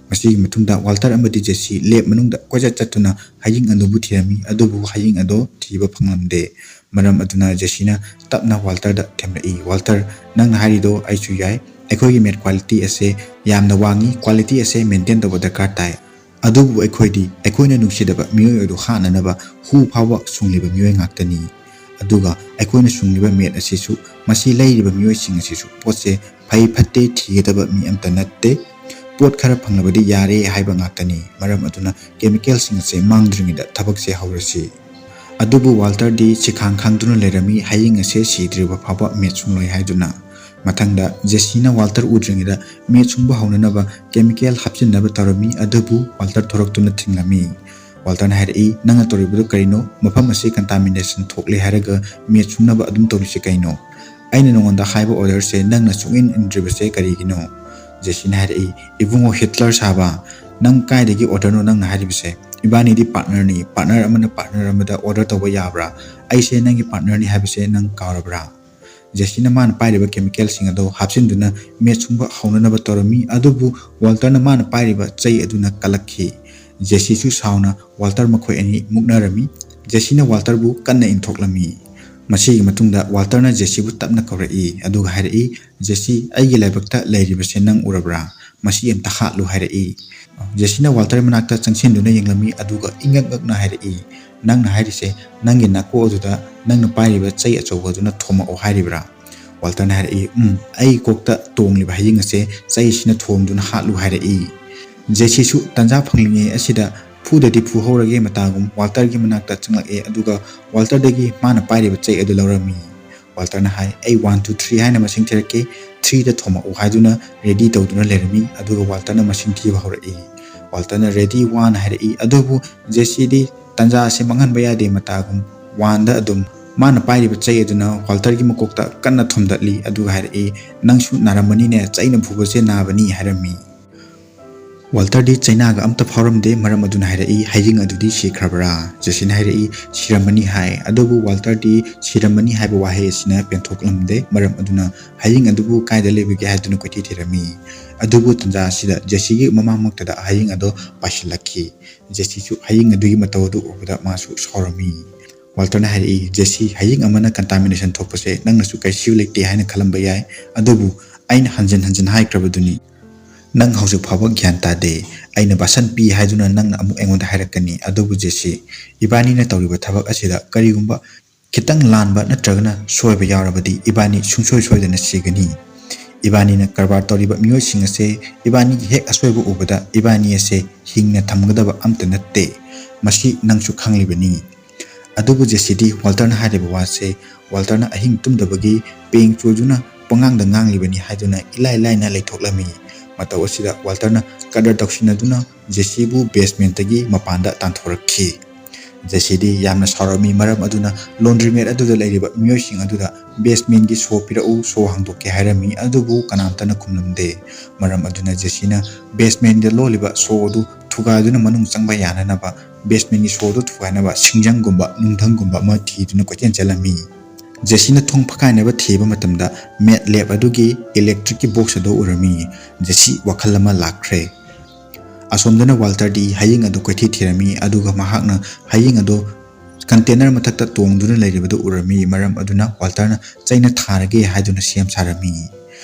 ꯃꯁꯤꯒꯤ ꯃꯇꯨꯡꯗ ꯋꯥꯜꯇꯔ ꯑꯃꯗꯤ ꯖꯦꯁꯤ lab ꯃꯅꯨꯡꯗ ꯀꯣꯏꯆꯠ ꯆꯠꯇꯨꯅ ꯍꯌꯤꯡ ꯑꯗꯨꯕꯨ ꯊꯤꯔꯝꯃꯤ, ꯑꯗꯨꯕꯨ ꯍꯌꯤꯡ ꯑꯗꯣ ꯊꯤꯕ ꯐꯪꯂꯝꯗꯦ꯫ ꯃꯔꯝ ꯑꯗꯨꯅ ꯖꯦꯁꯤꯅ ꯇꯞꯅ ꯋꯥꯜꯇꯔꯗ ꯊꯦꯝꯂꯛꯏ, "ꯋꯥꯜꯇꯔ, ꯅꯪꯅ ꯍꯥꯏꯔꯤꯗꯣ ꯑꯩꯁꯨ ꯌꯥꯏ꯫ ꯑꯩꯈꯣꯏꯒꯤ ꯃꯦꯠ quality ꯑꯁꯦ ꯌꯥꯝꯅ ꯋꯥꯡꯉꯤ, quality ꯑꯁꯦ maintain ꯇꯧꯕ ꯗꯔꯀꯥꯔ ꯇꯥꯏ꯫ ꯑꯗꯨꯕꯨ ꯑꯩꯈꯣꯏꯗꯤ ꯑꯩꯈꯣꯏꯅ ꯅꯨꯡꯁꯤꯗꯕ ꯃꯤꯑꯣꯏ ꯑꯗꯨ ꯍꯥꯠꯅꯅꯕ ꯍꯨ ꯐꯥꯎꯕ ꯁꯨꯡꯂꯤꯕ ꯃꯤꯑꯣꯏ ꯉꯥꯛꯇꯅꯤ꯫ ꯑꯗꯨꯒ ꯑꯩꯈꯣꯏꯅ ꯁꯨꯡꯂꯤꯕ ꯃꯦꯠ ꯑꯁꯤꯁꯨ ꯃꯁꯤ ꯂꯩꯔꯤꯕ ꯃꯤꯑꯣꯏꯁꯤꯡ ꯑꯁꯤꯁꯨ ꯄꯣꯠꯁꯦ ꯐꯩ ꯐꯠꯇꯦ ꯊꯤꯒꯗꯕ ꯃꯤ ꯑꯝꯇ ꯅꯠꯇꯦ꯫ ꯄꯣꯠ ꯈꯔ ꯐꯪꯂꯕꯗꯤ ꯌꯥꯔꯦ ꯍꯥꯏꯕ ꯉꯥꯛꯇꯅꯤ꯫ ꯃꯔꯝ ꯑꯗꯨꯅ chemicalꯁꯤꯡ ꯑꯁꯦ ꯃꯥꯡꯗ꯭ꯔꯤꯉꯩꯗ ꯊꯕꯛꯁꯦ ꯍꯧꯔꯁꯤ꯫" ꯑꯗꯨꯕꯨ ꯋꯥꯜꯇꯔꯗꯤ ꯁꯤꯈꯥꯡ ꯈꯥꯡꯗꯨꯅ ꯂꯩꯔꯝꯃꯤ, ꯍꯌꯤꯡ ꯑꯁꯦ ꯁꯤꯗ꯭ꯔꯤꯕ ꯐꯥꯎꯕ ꯃꯦꯠ ꯁꯨꯡꯂꯣꯏ ꯍꯥꯏꯗꯨꯅ꯫ ꯃꯊꯪꯗ ꯖꯦꯁꯤꯅ ꯋꯥꯜꯇꯔ ꯎꯗ꯭ꯔꯤꯉꯩꯗ ꯃꯦꯠ ꯁꯨꯡꯕ ꯍꯧꯅꯅꯕ ꯀꯦꯃꯤꯀꯦꯜ ꯍꯥꯞꯆꯤꯟꯅꯕ ꯇꯧꯔꯝꯃꯤ, ꯑꯗꯨꯕꯨ ꯋꯥꯜꯇꯔ ꯊꯣꯔꯛꯇꯨꯅ ꯊꯤꯡꯂꯝꯃꯤ꯫ ꯋꯥꯜꯇꯔꯅ ꯍꯥꯏꯔꯛꯏ, "ꯅꯪꯅ ꯇꯧꯔꯤꯕꯗꯨ ꯀꯔꯤꯅꯣ? ꯃꯐꯝ ꯑꯁꯤ ꯀꯟꯇꯥꯃꯤꯅꯦꯁꯟ ꯊꯣꯛꯂꯦ ꯍꯥꯏꯔꯒ ꯃꯦꯠ ꯁꯨꯡꯅꯕ ꯑꯗꯨꯝ ꯇꯧꯔꯤꯁꯦ ꯀꯩꯅꯣ? ꯑꯩꯅ ꯅꯉꯣꯟꯗ ꯍꯥꯏꯕ ꯑꯣꯔꯗꯔꯁꯦ ꯅꯪꯅ ꯁꯨꯡꯏꯟ ꯏꯟꯗ꯭ꯔꯤꯕꯁꯦ ꯀꯔꯤꯒꯤꯅꯣ?" ꯖꯦꯁꯤꯅ ꯍꯥꯏꯔꯛꯏ, "ꯏꯕꯨꯡꯉꯣ ꯍꯤꯠꯂꯔ ꯁꯥꯕ, ꯅꯪ ꯀꯥꯏꯗꯒꯤ ꯑꯣꯔꯗꯔꯅꯣ ꯅꯪꯅ ꯍꯥꯏꯔꯤꯕꯁꯦ? ꯏꯕꯥꯅꯤꯗꯤ ꯄꯥꯔꯠꯅꯔꯅꯤ, ꯄꯥꯔꯠꯅꯔ ꯑꯃꯅ ꯄꯥꯔꯠꯅꯔ ꯑꯃꯗ ꯑꯣꯔꯗꯔ ꯇꯧꯕ ꯌꯥꯕ꯭ꯔꯥ? ꯑꯩꯁꯦ ꯅꯪꯒꯤ ꯄꯥꯔꯠꯅꯔꯅꯤ ꯍꯥꯏꯕꯁꯦ ꯅꯪ ꯀꯥꯎꯔꯕ꯭ꯔꯥ?" ꯖꯦꯁꯤꯅ ꯃꯥꯅ ꯄꯥꯏꯔꯤꯕ ꯀꯦꯃꯤꯀꯦꯜꯁꯤꯡ ꯑꯗꯨ ꯍꯥꯞꯆꯤꯟꯗꯨꯅ ꯃꯦꯠ ꯁꯨꯡꯕ ꯍꯧꯅꯅꯕ ꯇꯧꯔꯝꯃꯤ, ꯑꯗꯨꯕꯨ ꯋꯥꯜꯇꯔꯅ ꯃꯥꯅ ꯄꯥꯏꯔꯤꯕ ꯆꯩ ꯑꯗꯨꯅ ꯀꯜꯂꯛꯈꯤ꯫ ꯖꯦꯁꯤꯁꯨ ꯁꯥꯎꯅ ꯋꯥꯜꯇꯔ ꯃꯈꯣꯏ ꯑꯅꯤ ꯃꯨꯛꯅꯔꯝꯃꯤ꯫ ꯖꯦꯁꯤꯅ ꯋꯥꯜꯇꯔꯕꯨ ꯀꯟꯅ ꯏꯟꯊꯣꯛꯂꯝꯃꯤ꯫ ꯃꯁꯤꯒꯤ ꯃꯇꯨꯡꯗ ꯋꯥꯜꯇꯔꯅ ꯖꯦꯁꯤꯕꯨ ꯇꯞꯅ ꯀꯧꯔꯛꯏ, ꯑꯗꯨꯒ ꯍꯥꯏꯔꯛꯏ, "ꯖꯦꯁꯤ, ꯑꯩꯒꯤ ꯂꯥꯏꯕꯛꯇ ꯂꯩꯔꯤꯕꯁꯦ ꯅꯪ ꯎꯔꯕ꯭ꯔꯥ? ꯃꯁꯤ ꯑꯝꯇ ꯍꯥꯠꯂꯨ" ꯍꯥꯏꯔꯛꯏ꯫ ꯖꯦꯁꯤꯅ ꯋꯥꯜꯇꯔ ꯃꯅꯥꯛꯇ ꯆꯪꯁꯤꯟꯗꯨꯅ ꯌꯦꯡꯂꯝꯃꯤ, ꯑꯗꯨꯒ ꯏꯪꯉꯛ ꯉꯛꯅ ꯍꯥꯏꯔꯛꯏ, "ꯅꯪꯅ ꯍꯥꯏꯔꯤꯁꯦ ꯅꯪꯒꯤ ꯅꯥꯀꯣꯛ ꯑꯗꯨꯗ ꯅꯪꯅ ꯄꯥꯏꯔꯤꯕ ꯆꯩ ꯑꯆꯧꯕ ꯑꯗꯨꯅ ꯊꯣꯝꯃꯛꯑꯣ ꯍꯥꯏꯔꯤꯕ꯭ꯔꯥ?" ꯋꯥꯜꯇꯔꯅ ꯍꯥꯏꯔꯛꯏ, "ꯎꯝ, ꯑꯩ ꯀꯣꯛꯇ ꯇꯣꯡꯂꯤꯕ ꯍꯌꯤꯡ ꯑꯁꯦ ꯆꯩꯁꯤꯅ ꯊꯣꯝꯗꯨꯅ ꯍꯥꯠꯂꯨ" ꯍꯥꯏꯔꯛꯏ꯫ ꯖꯦꯁꯤꯁꯨ ꯇꯟꯖꯥ ꯐꯪꯂꯤꯉꯩ ꯑꯁꯤꯗ ꯐꯨꯗꯗꯤ ꯐꯨꯍꯧꯔꯒꯦ ꯃꯇꯥꯒꯨꯝ ꯋꯥꯜꯇꯔꯒꯤ ꯃꯅꯥꯛꯇ ꯆꯪꯂꯛꯑꯦ, ꯑꯗꯨꯒ ꯋꯥꯜꯇꯔꯗꯒꯤ ꯃꯥꯅ ꯄꯥꯏꯔꯤꯕ ꯆꯩ ꯑꯗꯨ ꯂꯧꯔꯝꯃꯤ꯫ ꯋꯥꯜꯇꯔꯅ ꯍꯥꯏ, "ꯑꯩ ꯋꯥꯟ, ꯇꯨ, ꯊ꯭ꯔꯤ ꯍꯥꯏꯅ ꯃꯁꯤꯡ ꯊꯤꯔꯛꯀꯦ, ꯊ꯭ꯔꯤꯗ ꯊꯣꯝꯃꯛꯎ" ꯍꯥꯏꯗꯨꯅ ꯔꯦꯗꯤ ꯇꯧꯗꯨꯅ ꯂꯩꯔꯝꯃꯤ, ꯑꯗꯨꯒ ꯋꯥꯜꯇꯔꯅ ꯃꯁꯤꯡ ꯊꯤꯕ ꯍꯧꯔꯛꯏ꯫ ꯋꯥꯜꯇꯔꯅ "ꯔꯦꯗꯤ, ꯋꯥꯟ" ꯍꯥꯏꯔꯛꯏ, ꯑꯗꯨꯕꯨ ꯖꯦꯁꯤꯗꯤ ꯇꯟꯖꯥ ꯑꯁꯤ ꯃꯥꯡꯍꯟꯕ ꯌꯥꯗꯦ ꯃꯇꯥꯒꯨꯝ ꯋꯥꯟꯗ ꯑꯗꯨꯝ ꯃꯥꯅ ꯄꯥꯏꯔꯤꯕ ꯆꯩ ꯑꯗꯨꯅ ꯋꯥꯜꯇꯔꯒꯤ ꯃꯀꯣꯛꯇ ꯀꯟꯅ ꯊꯣꯝꯗꯠꯂꯤ, ꯑꯗꯨꯒ ꯍꯥꯏꯔꯛꯏ, "ꯅꯪꯁꯨ ꯅꯥꯔꯝꯃꯅꯤꯅꯦ, ꯆꯩꯅ ꯐꯨꯕꯁꯦ ꯅꯥꯕꯅꯤ" ꯍꯥꯏꯔꯝꯃꯤ꯫ ꯋꯥꯜꯇꯔꯗꯤ ꯆꯩꯅꯥꯒ ꯑꯝꯇ ꯐꯥꯎꯔꯝꯗꯦ, ꯃꯔꯝ ꯑꯗꯨꯅ ꯍꯥꯏꯔꯛꯏ, "ꯍꯌꯤꯡ ꯑꯗꯨꯗꯤ ꯁꯤꯈ꯭ꯔꯕ꯭ꯔꯥ?" ꯖꯦꯁꯤꯅ ꯍꯥꯏꯔꯛꯏ, "ꯁꯤꯔꯝꯃꯅꯤ" ꯍꯥꯏ, ꯑꯗꯨꯕꯨ ꯋꯥꯜꯇꯔꯗꯤ "ꯁꯤꯔꯝꯃꯅꯤ" ꯍꯥꯏꯕ ꯋꯥꯍꯩ ꯑꯁꯤꯅ ꯄꯦꯟꯊꯣꯛꯂꯝꯗꯦ, ꯃꯔꯝ ꯑꯗꯨꯅ ꯍꯌꯤꯡ ꯑꯗꯨꯕꯨ ꯀꯥꯏꯗ ꯂꯩꯕꯒꯦ ꯍꯥꯏꯗꯨꯅ ꯀꯣꯏꯊꯤ ꯊꯤꯔꯝꯃꯤ꯫ ꯑꯗꯨꯕꯨ ꯇꯟꯖꯥ ꯑꯁꯤꯗ ꯖꯦꯁꯤꯒꯤ ꯃꯃꯥꯡꯃꯛꯇꯗ ꯍꯌꯤꯡ ꯑꯗꯨ ꯄꯥꯏꯁꯤꯜꯂꯛꯈꯤ꯫ ꯖꯦꯁꯤꯁꯨ ꯍꯌꯤꯡ ꯑꯗꯨꯒꯤ ꯃꯇꯧ ꯑꯗꯨ ꯎꯕꯗ ꯃꯥꯁꯨ ꯁꯥꯎꯔꯝꯃꯤ꯫ ꯋꯥꯜꯇꯔꯅ ꯍꯥꯏꯔꯛꯏ, "ꯖꯦꯁꯤ, ꯍꯌꯤꯡ ꯑꯃꯅ ꯀꯟꯇꯥꯃꯤꯅꯦꯁꯟ ꯊꯣꯛꯄꯁꯦ ꯅꯪꯅꯁꯨ ꯀꯩꯁꯨ ꯂꯩꯇꯦ ꯍꯥꯏꯅ ꯈꯜꯂꯝꯕ ꯌꯥꯏ, ꯑꯗꯨꯕꯨ ꯑꯩꯅ ꯍꯟꯖꯤꯟ ꯍꯟꯖꯤꯟ ꯍꯥꯏꯈ꯭ꯔꯕꯗꯨꯅꯤ꯫ ꯅꯪ ꯍꯧꯖꯤꯛ ꯐꯥꯎꯕ ꯒ꯭ꯌꯥꯟ ꯇꯥꯗꯦ꯫ ꯑꯩꯅ ꯕꯥꯁꯟ ꯄꯤ ꯍꯥꯏꯗꯨꯅ ꯅꯪꯅ ꯑꯃꯨꯛ ꯑꯩꯉꯣꯟꯗ ꯍꯥꯏꯔꯛꯀꯅꯤ꯫ ꯑꯗꯨꯕꯨ ꯖꯦꯁꯤ, ꯏꯕꯥꯅꯤꯅ ꯇꯧꯔꯤꯕ ꯊꯕꯛ ꯑꯁꯤꯗ ꯀꯔꯤꯒꯨꯝꯕ ꯈꯤꯇꯪ ꯂꯥꯟꯕ ꯅꯠꯇ꯭ꯔꯒꯅ ꯁꯣꯏꯕ ꯌꯥꯎꯔꯕꯗꯤ ꯏꯕꯥꯅꯤ ꯁꯨꯡꯁꯣꯏ ꯁꯣꯏꯗꯅ ꯁꯤꯒꯅꯤ꯫ ꯏꯕꯥꯅꯤꯅ ꯀꯔꯕꯥꯔ ꯇꯧꯔꯤꯕ ꯃꯤꯑꯣꯏꯁꯤꯡ ꯑꯁꯦ ꯏꯕꯥꯅꯤꯒꯤ ꯍꯦꯛ ꯑꯁꯣꯏꯕ ꯎꯕꯗ ꯏꯕꯥꯅꯤ ꯑꯁꯦ ꯍꯤꯡꯅ ꯊꯝꯒꯗꯕ ꯑꯝꯇ ꯅꯠꯇꯦ꯫ ꯃꯁꯤ ꯅꯪꯁꯨ ꯈꯪꯂꯤꯕꯅꯤ"꯫ ꯑꯗꯨꯕꯨ ꯖꯦꯁꯤꯗꯤ ꯋꯥꯜꯇꯔꯅ ꯍꯥꯏꯔꯤꯕ ꯋꯥꯁꯦ ꯋꯥꯜꯇꯔꯅ ꯑꯍꯤꯡ ꯇꯨꯝꯗꯕꯒꯤ ꯄꯦꯡ ꯆꯣꯏꯗꯨꯅ ꯄꯉꯥꯡꯗ ꯉꯥꯡꯂꯤꯕꯅꯤ ꯍꯥꯏꯗꯨꯅ ꯏꯂꯥꯏ ꯂꯥꯏꯅ ꯂꯩꯊꯣꯛꯂꯝꯃꯤ꯫ ꯃꯇꯧ ꯑꯁꯤꯗ ꯋꯥꯜꯇꯔꯅ ꯀꯗꯔ ꯇꯧꯁꯤꯟꯅꯗꯨꯅ ꯖꯦꯁꯤꯕꯨ basementꯇꯒꯤ ꯃꯄꯥꯟꯗ ꯇꯥꯟꯊꯣꯔꯛꯈꯤ꯫ ꯖꯦꯁꯤꯗꯤ ꯌꯥꯝꯅ ꯁꯥꯎꯔꯝꯃꯤ, ꯃꯔꯝ ꯑꯗꯨꯅ laundromat ꯑꯗꯨꯗ ꯂꯩꯔꯤꯕ ꯃꯤꯑꯣꯏꯁꯤꯡ ꯑꯗꯨꯗ basementꯒꯤ ꯁꯣ ꯄꯤꯔꯛꯎ, ꯁꯣ ꯍꯥꯡꯗꯣꯛꯀꯦ ꯍꯥꯏꯔꯝꯃꯤ, ꯑꯗꯨꯕꯨ ꯀꯅꯥꯝꯇꯅ ꯈꯨꯝꯂꯝꯗꯦ꯫ ꯃꯔꯝ ꯑꯗꯨꯅ ꯖꯦꯁꯤꯅ basementꯗ ꯂꯣꯜꯂꯤꯕ ꯁꯣ ꯑꯗꯨ ꯊꯨꯒꯥꯏꯗꯨꯅ ꯃꯅꯨꯡ ꯆꯪꯕ ꯌꯥꯅꯅꯕ basementꯒꯤ ꯁꯣ ꯑꯗꯨ ꯊꯨꯒꯥꯏꯅꯕ ꯁꯤꯡꯖꯪꯒꯨꯝꯕ, ꯅꯨꯡꯙꯪꯒꯨꯝꯕ ꯑꯃ ꯊꯤꯗꯨꯅ ꯀꯣꯏꯆꯦꯟ ꯆꯦꯜꯂꯝꯃꯤ꯫ ꯖꯦꯁꯤꯅ ꯊꯣꯡ ꯐꯛꯀꯥꯏꯅꯕ ꯊꯤꯕ ꯃꯇꯝꯗ ꯃꯦꯠ ꯂꯦꯞ ꯑꯗꯨꯒꯤ electricꯀꯤ box ꯑꯗꯨ ꯎꯔꯝꯃꯤ꯫ ꯖꯦꯁꯤ ꯋꯥꯈꯜ ꯑꯃ ꯂꯥꯛꯈ꯭ꯔꯦ꯫ ꯑꯁꯣꯝꯗꯅ ꯋꯥꯜꯇꯔꯗꯤ ꯍꯌꯤꯡ ꯑꯗꯨ ꯀꯣꯏꯊꯤ ꯊꯤꯔꯝꯃꯤ, ꯑꯗꯨꯒ ꯃꯍꯥꯛꯅ ꯍꯌꯤꯡ ꯑꯗꯨ container ꯃꯊꯛꯇ ꯇꯣꯡꯗꯨꯅ ꯂꯩꯔꯤꯕꯗꯨ ꯎꯔꯝꯃꯤ꯫ ꯃꯔꯝ ꯑꯗꯨꯅ ꯋꯥꯜꯇꯔꯅ ꯆꯩꯅ ꯊꯥꯔꯒꯦ ꯍꯥꯏꯗꯨꯅ ꯁꯦꯝ ꯁꯥꯔꯝꯃꯤ꯫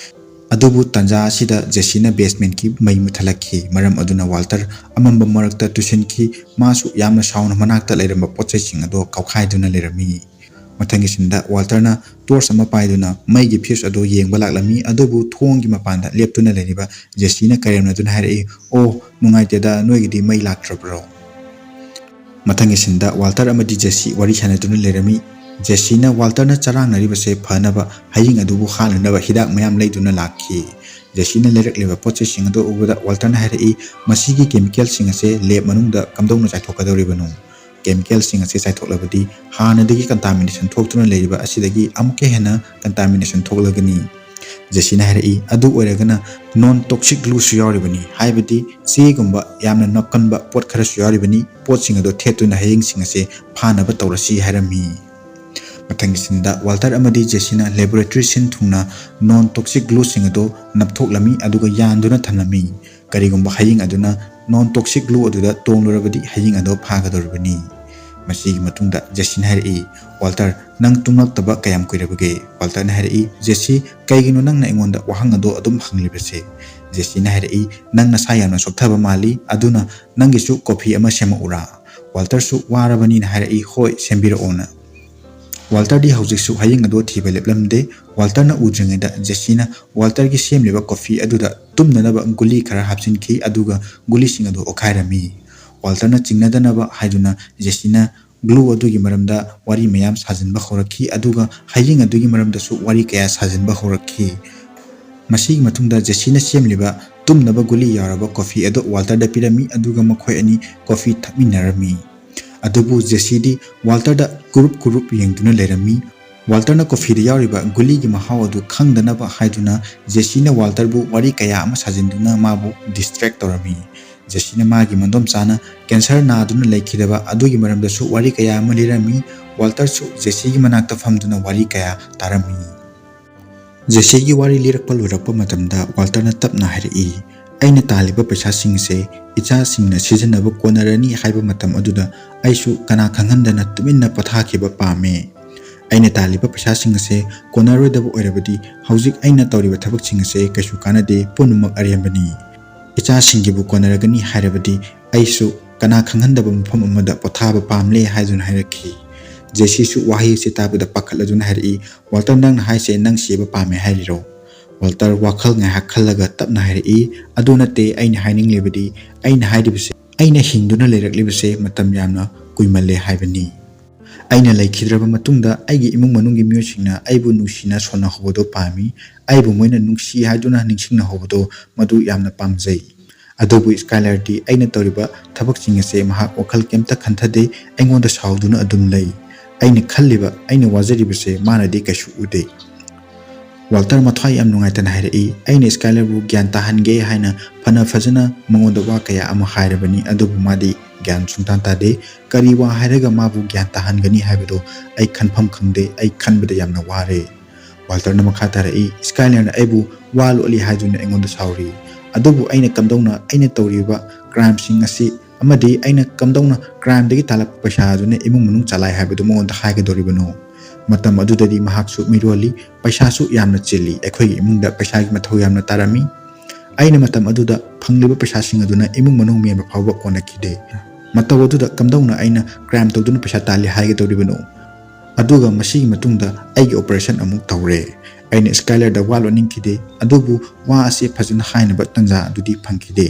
ꯑꯗꯨꯕꯨ ꯇꯥꯟꯖꯥ ꯑꯁꯤꯗ ꯖꯦꯁꯤꯅ basementꯀꯤ ꯃꯩ ꯃꯨꯊꯠꯂꯛꯈꯤ꯫ ꯃꯔꯝ ꯑꯗꯨꯅ ꯋꯥꯜꯇꯔ ꯑꯃꯝꯕ ꯃꯔꯛꯇ ꯇꯨꯁꯤꯟꯈꯤ꯫ ꯃꯥꯁꯨ ꯌꯥꯝꯅ ꯁꯥꯎꯅ ꯃꯅꯥꯛꯇ ꯂꯩꯔꯝꯕ ꯄꯣꯠ ꯆꯩꯁꯤꯡ ꯑꯗꯨ ꯀꯥꯎꯈꯥꯏꯗꯨꯅ ꯂꯩꯔꯝꯃꯤ꯫ ꯃꯊꯪꯒꯤ sceneꯗ ꯋꯥꯜꯇꯔꯅ torch ꯑꯃ ꯄꯥꯏꯗꯨꯅ ꯃꯩꯒꯤ fuse ꯑꯗꯨ ꯌꯦꯡꯕ ꯂꯥꯛꯂꯝꯃꯤ, ꯑꯗꯨꯕꯨ ꯊꯣꯡꯒꯤ ꯃꯄꯥꯟꯗ ꯂꯦꯞꯇꯨꯅ ꯂꯩꯔꯤꯕ ꯖꯦꯁꯤꯅ ꯀꯔꯦꯝꯅꯗꯨꯅ ꯍꯥꯏꯔꯛꯏ, "ꯑꯣ, ꯅꯨꯡꯉꯥꯏꯇꯦꯗ, ꯅꯣꯏꯒꯤꯗꯤ ꯃꯩ ꯂꯥꯛꯇ꯭ꯔꯕ꯭ꯔꯣ?" ꯃꯊꯪꯒꯤ sceneꯗ ꯋꯥꯜꯇꯔ ꯑꯃꯗꯤ ꯖꯦꯁꯤ ꯋꯥꯔꯤ ꯁꯥꯟꯅꯗꯨꯅ ꯂꯩꯔꯝꯃꯤ꯫ ꯖꯦꯁꯤꯅ ꯋꯥꯜꯇꯔꯅ ꯆꯔꯥꯡꯅꯔꯤꯕꯁꯦ ꯐꯅꯕ ꯍꯌꯤꯡ ꯑꯗꯨꯕꯨ ꯍꯥꯠꯅꯅꯕ ꯍꯤꯗꯥꯛ ꯃꯌꯥꯝ ꯂꯩꯗꯨꯅ ꯂꯥꯛꯈꯤ꯫ ꯖꯦꯁꯤꯅ ꯂꯩꯔꯛꯂꯤꯕ ꯄꯣꯠ ꯆꯩꯁꯤꯡ ꯑꯗꯨ ꯎꯕꯗ ꯋꯥꯜꯇꯔꯅ ꯍꯥꯏꯔꯛꯏ, "ꯃꯁꯤꯒꯤ chemicalꯁꯤꯡ ꯑꯁꯦ lab ꯃꯅꯨꯡꯗ ꯀꯝꯗꯧꯅ ꯆꯥꯏꯊꯣꯛꯀꯗꯧꯔꯤꯕꯅꯣ? Chemicalꯁꯤꯡ ꯑꯁꯦ ꯆꯥꯏꯊꯣꯛꯂꯕꯗꯤ ꯍꯥꯟꯅꯗꯒꯤ contamination ꯊꯣꯛꯇꯨꯅ ꯂꯩꯔꯤꯕ ꯑꯁꯤꯗꯒꯤ ꯑꯃꯨꯛꯀ ꯍꯦꯟꯅ contamination ꯊꯣꯛꯂꯒꯅꯤ꯫" ꯖꯦꯁꯤꯅ ꯍꯥꯏꯔꯛꯏ, "ꯑꯗꯨ ꯑꯣꯏꯔꯒꯅ non toxic glueꯁꯨ ꯌꯥꯎꯔꯤꯕꯅꯤ, ꯍꯥꯏꯕꯗꯤ ꯆꯦꯒꯨꯝꯕ ꯌꯥꯝꯅ ꯅꯞꯀꯟꯕ ꯄꯣꯠ ꯈꯔꯁꯨ ꯌꯥꯎꯔꯤꯕꯅꯤ꯫ ꯄꯣꯠꯁꯤꯡ ꯑꯗꯨ ꯊꯦꯠꯇꯨꯅ ꯍꯌꯤꯡꯁꯤꯡ ꯑꯁꯦ ꯐꯥꯅꯕ ꯇꯧꯔꯁꯤ" ꯍꯥꯏꯔꯝꯃꯤ꯫ ꯃꯊꯪꯒꯤ sceneꯗ ꯋꯥꯜꯇꯔ ꯑꯃꯗꯤ ꯖꯦꯁꯤꯅ laboratory ꯁꯤꯟ ꯊꯨꯡꯅ non toxic glueꯁꯤꯡ ꯑꯗꯨ ꯅꯞꯊꯣꯛꯂꯝꯃꯤ, ꯑꯗꯨꯒ ꯌꯥꯟꯗꯨꯅ ꯊꯝꯂꯝꯃꯤ꯫ ꯀꯔꯤꯒꯨꯝꯕ ꯍꯌꯤꯡ ꯑꯗꯨꯅ non toxic glue ꯑꯗꯨꯗ ꯇꯣꯡꯂꯨꯔꯕꯗꯤ ꯍꯌꯤꯡ ꯑꯗꯨ ꯐꯥꯒꯗꯧꯔꯤꯕꯅꯤ꯫ ꯃꯁꯤꯒꯤ ꯃꯇꯨꯡꯗ ꯖꯦꯁꯤꯅ ꯍꯥꯏꯔꯛꯏ, "ꯋꯥꯜꯇꯔ, ꯅꯪ ꯇꯨꯝꯂꯛꯇꯕ ꯀꯌꯥꯝ ꯀꯨꯏꯔꯕꯒꯦ?" ꯋꯥꯜꯇꯔꯅ ꯍꯥꯏꯔꯛꯏ, "ꯖꯦꯁꯤ, ꯀꯩꯒꯤꯅꯣ ꯅꯪꯅ ꯑꯩꯉꯣꯟꯗ ꯋꯥꯍꯪ ꯑꯗꯣ ꯑꯗꯨꯝ ꯍꯪꯂꯤꯕꯁꯦ?" ꯖꯦꯁꯤꯅ ꯍꯥꯏꯔꯛꯏ, "ꯅꯪ ꯅꯁꯥ ꯌꯥꯝꯅ ꯆꯣꯛꯊꯕ ꯃꯥꯜꯂꯤ, ꯑꯗꯨꯅ ꯅꯪꯒꯤꯁꯨ coffee ꯑꯃ ꯁꯦꯝꯃꯛꯎꯔꯥ?" ꯋꯥꯜꯇꯔꯁꯨ ꯋꯥꯔꯕꯅꯤꯅ ꯍꯥꯏꯔꯛꯏ, "ꯍꯣꯏ, ꯁꯦꯝꯕꯤꯔꯛꯑꯣꯅ꯫" ꯋꯥꯜꯇꯔꯗꯤ ꯍꯧꯖꯤꯛꯁꯨ ꯍꯌꯤꯡ ꯑꯗꯣ ꯊꯤꯕ ꯂꯦꯞꯂꯝꯗꯦ꯫ ꯋꯥꯜꯇꯔꯅ ꯎꯗ꯭ꯔꯤꯉꯩꯗ ꯖꯦꯁꯤꯅ ꯋꯥꯜꯇꯔꯒꯤ ꯁꯦꯝꯂꯤꯕ coffee ꯑꯗꯨꯗ ꯇꯨꯝꯅꯅꯕ ꯒꯨꯂꯤ ꯈꯔ ꯍꯥꯞꯆꯤꯟꯈꯤ, ꯑꯗꯨꯒ ꯒꯨꯂꯤꯁꯤꯡ ꯑꯗꯨ ꯑꯣꯠꯈꯥꯏꯔꯝꯃꯤ꯫ ꯋꯥꯜꯇꯔꯅ ꯆꯤꯡꯅꯗꯅꯕ ꯍꯥꯏꯗꯨꯅ ꯖꯦꯁꯤꯅ ꯒ꯭ꯂꯨ ꯑꯗꯨꯒꯤ ꯃꯔꯝꯗ ꯋꯥꯔꯤ ꯃꯌꯥꯝ ꯁꯥꯖꯤꯟꯕ ꯍꯧꯔꯛꯈꯤ, ꯑꯗꯨꯒ ꯍꯌꯤꯡ ꯑꯗꯨꯒꯤ ꯃꯔꯝꯗꯁꯨ ꯋꯥꯔꯤ ꯀꯌꯥ ꯁꯥꯖꯤꯟꯕ ꯍꯧꯔꯛꯈꯤ꯫ ꯃꯁꯤꯒꯤ ꯃꯇꯨꯡꯗ ꯖꯦꯁꯤꯅ ꯁꯦꯝꯂꯤꯕ ꯇꯨꯝꯅꯕ ꯒꯨꯂꯤ ꯌꯥꯎꯔꯕ ꯀꯣꯐꯤ ꯑꯗꯨ ꯋꯥꯜꯇꯔꯗ ꯄꯤꯔꯝꯃꯤ, ꯑꯗꯨꯒ ꯃꯈꯣꯏ ꯑꯅꯤ ꯀꯣꯐꯤ ꯊꯛꯃꯤꯟꯅꯔꯝꯃꯤ꯫ ꯑꯗꯨꯕꯨ ꯖꯦꯁꯤꯗꯤ ꯋꯥꯜꯇꯔꯗ ꯀꯨꯔꯨꯞ ꯀꯨꯔꯨꯞ ꯌꯦꯡꯗꯨꯅ ꯂꯩꯔꯝꯃꯤ꯫ ꯋꯥꯜꯇꯔꯅ ꯀꯣꯐꯤꯗ ꯌꯥꯎꯔꯤꯕ ꯒꯨꯂꯤꯒꯤ ꯃꯍꯥꯎ ꯑꯗꯨ ꯈꯪꯗꯅꯕ ꯍꯥꯏꯗꯨꯅ ꯖꯦꯁꯤꯅ ꯋꯥꯜꯇꯔꯕꯨ ꯋꯥꯔꯤ ꯀꯌꯥ ꯑꯃ ꯁꯥꯖꯤꯟꯗꯨꯅ ꯃꯥꯕꯨ ꯗꯤꯁꯇ꯭ꯔꯦꯛ ꯇꯧꯔꯝꯃꯤ꯫ ꯖꯦꯁꯤꯅ ꯃꯥꯒꯤ ꯃꯗꯣꯝꯆꯥꯅ ꯀꯦꯟꯁꯔ ꯅꯥꯗꯨꯅ ꯂꯩꯈꯤꯗꯕ ꯑꯗꯨꯒꯤ ꯃꯔꯝꯗꯁꯨ ꯋꯥꯔꯤ ꯀꯌꯥ ꯑꯃ ꯂꯤꯔꯝꯃꯤ꯫ ꯋꯥꯜꯇꯔꯁꯨ ꯖꯦꯁꯤꯒꯤ ꯃꯅꯥꯛꯇ ꯐꯝꯗꯨꯅ ꯋꯥꯔꯤ ꯀꯌꯥ ꯇꯥꯔꯝꯃꯤ꯫ ꯖꯦꯁꯤꯒꯤ ꯋꯥꯔꯤ ꯂꯤꯔꯛꯄ ꯂꯣꯏꯔꯛꯄ ꯃꯇꯝꯗ ꯋꯥꯜꯇꯔꯅ ꯇꯞꯅ ꯍꯥꯏꯔꯛꯏ, "ꯑꯩꯅ ꯇꯥꯜꯂꯤꯕ ꯄꯩꯁꯥꯁꯤꯡꯁꯦ ꯏꯆꯥꯁꯤꯡꯅ ꯁꯤꯖꯤꯟꯅꯕ ꯀꯣꯟꯅꯔꯅꯤ ꯍꯥꯏꯕ ꯃꯇꯝ ꯑꯗꯨꯗ ꯑꯩꯁꯨ ꯀꯅꯥ ꯈꯪꯍꯟꯗꯅ ꯇꯨꯃꯤꯟꯅ ꯄꯣꯊꯥꯈꯤꯕ ꯄꯥꯝꯃꯦ꯫ ꯑꯩꯅ ꯇꯥꯜꯂꯤꯕ ꯄꯩꯁꯥꯁꯤꯡ ꯑꯁꯦ ꯀꯣꯟꯅꯔꯣꯏꯗꯕ ꯑꯣꯏꯔꯕꯗꯤ ꯍꯧꯖꯤꯛ ꯑꯩꯅ ꯇꯧꯔꯤꯕ ꯊꯕꯛꯁꯤꯡ ꯑꯁꯦ ꯀꯩꯁꯨ ꯀꯥꯟꯅꯗꯦ, ꯄꯨꯝꯅꯃꯛ ꯑꯔꯦꯝꯕꯅꯤ꯫ ꯏꯆꯥꯁꯤꯡꯒꯤꯕꯨ ꯀꯣꯟꯅꯔꯒꯅꯤ ꯍꯥꯏꯔꯕꯗꯤ ꯑꯩꯁꯨ ꯀꯅꯥ ꯈꯪꯍꯟꯗꯕ ꯃꯐꯝ ꯑꯃꯗ ꯄꯣꯊꯥꯕ ꯄꯥꯝꯂꯦ" ꯍꯥꯏꯗꯨꯅ ꯍꯥꯏꯔꯛꯈꯤ꯫ ꯖꯦꯁꯤꯁꯨ ꯋꯥꯍꯩ ꯑꯁꯤ ꯇꯥꯕꯗ ꯄꯥꯈꯠꯂꯗꯨꯅ ꯍꯥꯏꯔꯛꯏ, "ꯋꯥꯜꯇꯔ, ꯅꯪꯅ ꯍꯥꯏꯁꯦ ꯅꯪ ꯁꯤꯕ ꯄꯥꯝꯃꯦ ꯍꯥꯏꯔꯤꯔꯣ?" ꯋꯥꯜꯇꯔ ꯋꯥꯈꯜ ꯉꯥꯏꯍꯥꯛ ꯈꯜꯂꯒ ꯇꯞꯅ ꯍꯥꯏꯔꯛꯏ, "ꯑꯗꯨ ꯅꯠꯇꯦ ꯑꯩꯅ ꯍꯥꯏꯅꯤꯡꯂꯤꯕꯗꯤ, ꯑꯩꯅ ꯍꯥꯏꯔꯤꯕꯁꯦ, ꯑꯩꯅ ꯍꯤꯡꯗꯨꯅ ꯂꯩꯔꯛꯂꯤꯕꯁꯦ ꯃꯇꯝ ꯌꯥꯝꯅ ꯀꯨꯏꯃꯜꯂꯦ ꯍꯥꯏꯕꯅꯤ꯫ ꯑꯩꯅ ꯂꯩꯈꯤꯗ꯭ꯔꯕ ꯃꯇꯨꯡꯗ ꯑꯩꯒꯤ ꯏꯃꯨꯡ ꯃꯅꯨꯡꯒꯤ ꯃꯤꯑꯣꯏꯁꯤꯡꯅ ꯑꯩꯕꯨ ꯅꯨꯡꯁꯤꯅ ꯁꯣꯟꯅꯍꯧꯕꯗꯣ ꯄꯥꯝꯃꯤ꯫ ꯑꯩꯕꯨ ꯃꯣꯏꯅ ꯅꯨꯡꯁꯤ ꯍꯥꯏꯗꯨꯅ ꯅꯤꯡꯁꯤꯡꯅꯍꯧꯕꯗꯣ ꯃꯗꯨ ꯌꯥꯝꯅ ꯄꯥꯝꯖꯩ꯫ ꯑꯗꯨꯕꯨ ꯁ꯭ꯀꯥꯏꯂꯔꯗꯤ ꯑꯩꯅ ꯇꯧꯔꯤꯕ ꯊꯕꯛꯁꯤꯡ ꯑꯁꯦ ꯃꯍꯥꯛ ꯋꯥꯈꯜ ꯀꯩꯝꯇ ꯈꯟꯊꯗꯦ, ꯑꯩꯉꯣꯟꯗ ꯁꯥꯎꯗꯨꯅ ꯑꯗꯨꯝ ꯂꯩ꯫ ꯑꯩꯅ ꯈꯜꯂꯤꯕ, ꯑꯩꯅ ꯋꯥꯖꯔꯤꯕꯁꯦ ꯃꯥꯅꯗꯤ ꯀꯩꯁꯨ ꯎꯗꯦ꯫" ꯋꯥꯜꯇꯔ ꯃꯊ꯭ꯋꯥꯏ ꯌꯥꯝ ꯅꯨꯡꯉꯥꯏꯇꯅ ꯍꯥꯏꯔꯛꯏ, "ꯑꯩꯅ ꯁ꯭ꯀꯥꯏꯂꯔꯕꯨ ꯒ꯭ꯌꯥꯟ ꯇꯥꯍꯟꯒꯦ ꯍꯥꯏꯅ ꯐꯅ ꯐꯖꯅ ꯃꯉꯣꯟꯗ ꯋꯥ ꯀꯌꯥ ꯑꯃ ꯍꯥꯏꯔꯕꯅꯤ, ꯑꯗꯨꯕꯨ ꯃꯥꯗꯤ ꯒ꯭ꯌꯥꯟ ꯁꯨꯡꯇꯥ ꯇꯥꯗꯦ꯫ ꯀꯔꯤ ꯋꯥ ꯍꯥꯏꯔꯒ ꯃꯥꯕꯨ ꯒ꯭ꯌꯥꯟ ꯇꯥꯍꯟꯒꯅꯤ ꯍꯥꯏꯕꯗꯨ ꯑꯩ ꯈꯟꯐꯝ ꯈꯪꯗꯦ꯫ ꯑꯩ ꯈꯟꯕꯗ ꯌꯥꯝꯅ ꯋꯥꯔꯦ꯫" ꯋꯥꯜꯇꯔꯅ ꯃꯈꯥ ꯇꯥꯔꯛꯏ, "ꯁ꯭ꯀꯥꯏꯂꯔꯅ ꯑꯩꯕꯨ ꯋꯥ ꯂꯣꯠꯂꯤ ꯍꯥꯏꯗꯨꯅ ꯑꯩꯉꯣꯟꯗ ꯁꯥꯎꯔꯤ꯫ ꯑꯗꯨꯕꯨ ꯑꯩꯅ ꯀꯝꯗꯧꯅ ꯑꯩꯅ ꯇꯧꯔꯤꯕ ꯀ꯭ꯔꯥꯏꯝꯁꯤꯡ ꯑꯁꯤ ꯑꯃꯗꯤ ꯑꯩꯅ ꯀꯝꯗꯧꯅ ꯀ꯭ꯔꯥꯏꯝꯗꯒꯤ ꯇꯥꯜꯂꯛꯄ ꯄꯩꯁꯥ ꯑꯗꯨꯅ ꯏꯃꯨꯡ ꯃꯅꯨꯡ ꯆꯂꯥꯏ ꯍꯥꯏꯕꯗꯨ ꯃꯉꯣꯟꯗ ꯍꯥꯏꯒꯗꯧꯔꯤꯕꯅꯣ?" ꯃꯇꯝ ꯑꯗꯨꯗꯗꯤ ꯃꯍꯥꯛꯁꯨ ꯃꯤꯔꯣꯜꯂꯤ, ꯄꯩꯁꯥꯁꯨ ꯌꯥꯝꯅ ꯆꯤꯜꯂꯤ, ꯑꯩꯈꯣꯏꯒꯤ ꯏꯃꯨꯡꯗ ꯄꯩꯁꯥꯒꯤ ꯃꯊꯧ ꯌꯥꯝꯅ ꯇꯥꯔꯝꯃꯤ꯫ ꯑꯩꯅ ꯃꯇꯝ ꯑꯗꯨꯗ ꯐꯪꯂꯤꯕ ꯄꯩꯁꯥꯁꯤꯡ ꯑꯗꯨꯅ ꯏꯃꯨꯡ ꯃꯅꯨꯡ ꯃꯦꯟꯕ ꯐꯥꯎꯕ ꯀꯣꯟꯅꯈꯤꯗꯦ꯫ ꯃꯇꯧ ꯑꯗꯨꯗ ꯀꯝꯗꯧꯅ ꯑꯩꯅ ꯀ꯭ꯔꯥꯏꯝ ꯇꯧꯗꯨꯅ ꯄꯩꯁꯥ ꯇꯥꯜꯂꯤ ꯍꯥꯏꯒꯗꯧꯔꯤꯕꯅꯣ? ꯑꯗꯨꯒ ꯃꯁꯤꯒꯤ ꯃꯇꯨꯡꯗ ꯑꯩꯒꯤ ꯑꯣꯄꯔꯦꯁꯟ ꯑꯃꯨꯛ ꯇꯧꯔꯦ꯫ ꯑꯩꯅ ꯁ꯭ꯀꯥꯏꯂꯔꯗ ꯋꯥ ꯂꯣꯠꯅꯤꯡꯈꯤꯗꯦ, ꯑꯗꯨꯕꯨ ꯋꯥ ꯑꯁꯤ ꯐꯖꯅ ꯍꯥꯏꯅꯕ ꯇꯥꯟꯖꯥ ꯑꯗꯨꯗꯤ ꯐꯪꯈꯤꯗꯦ꯫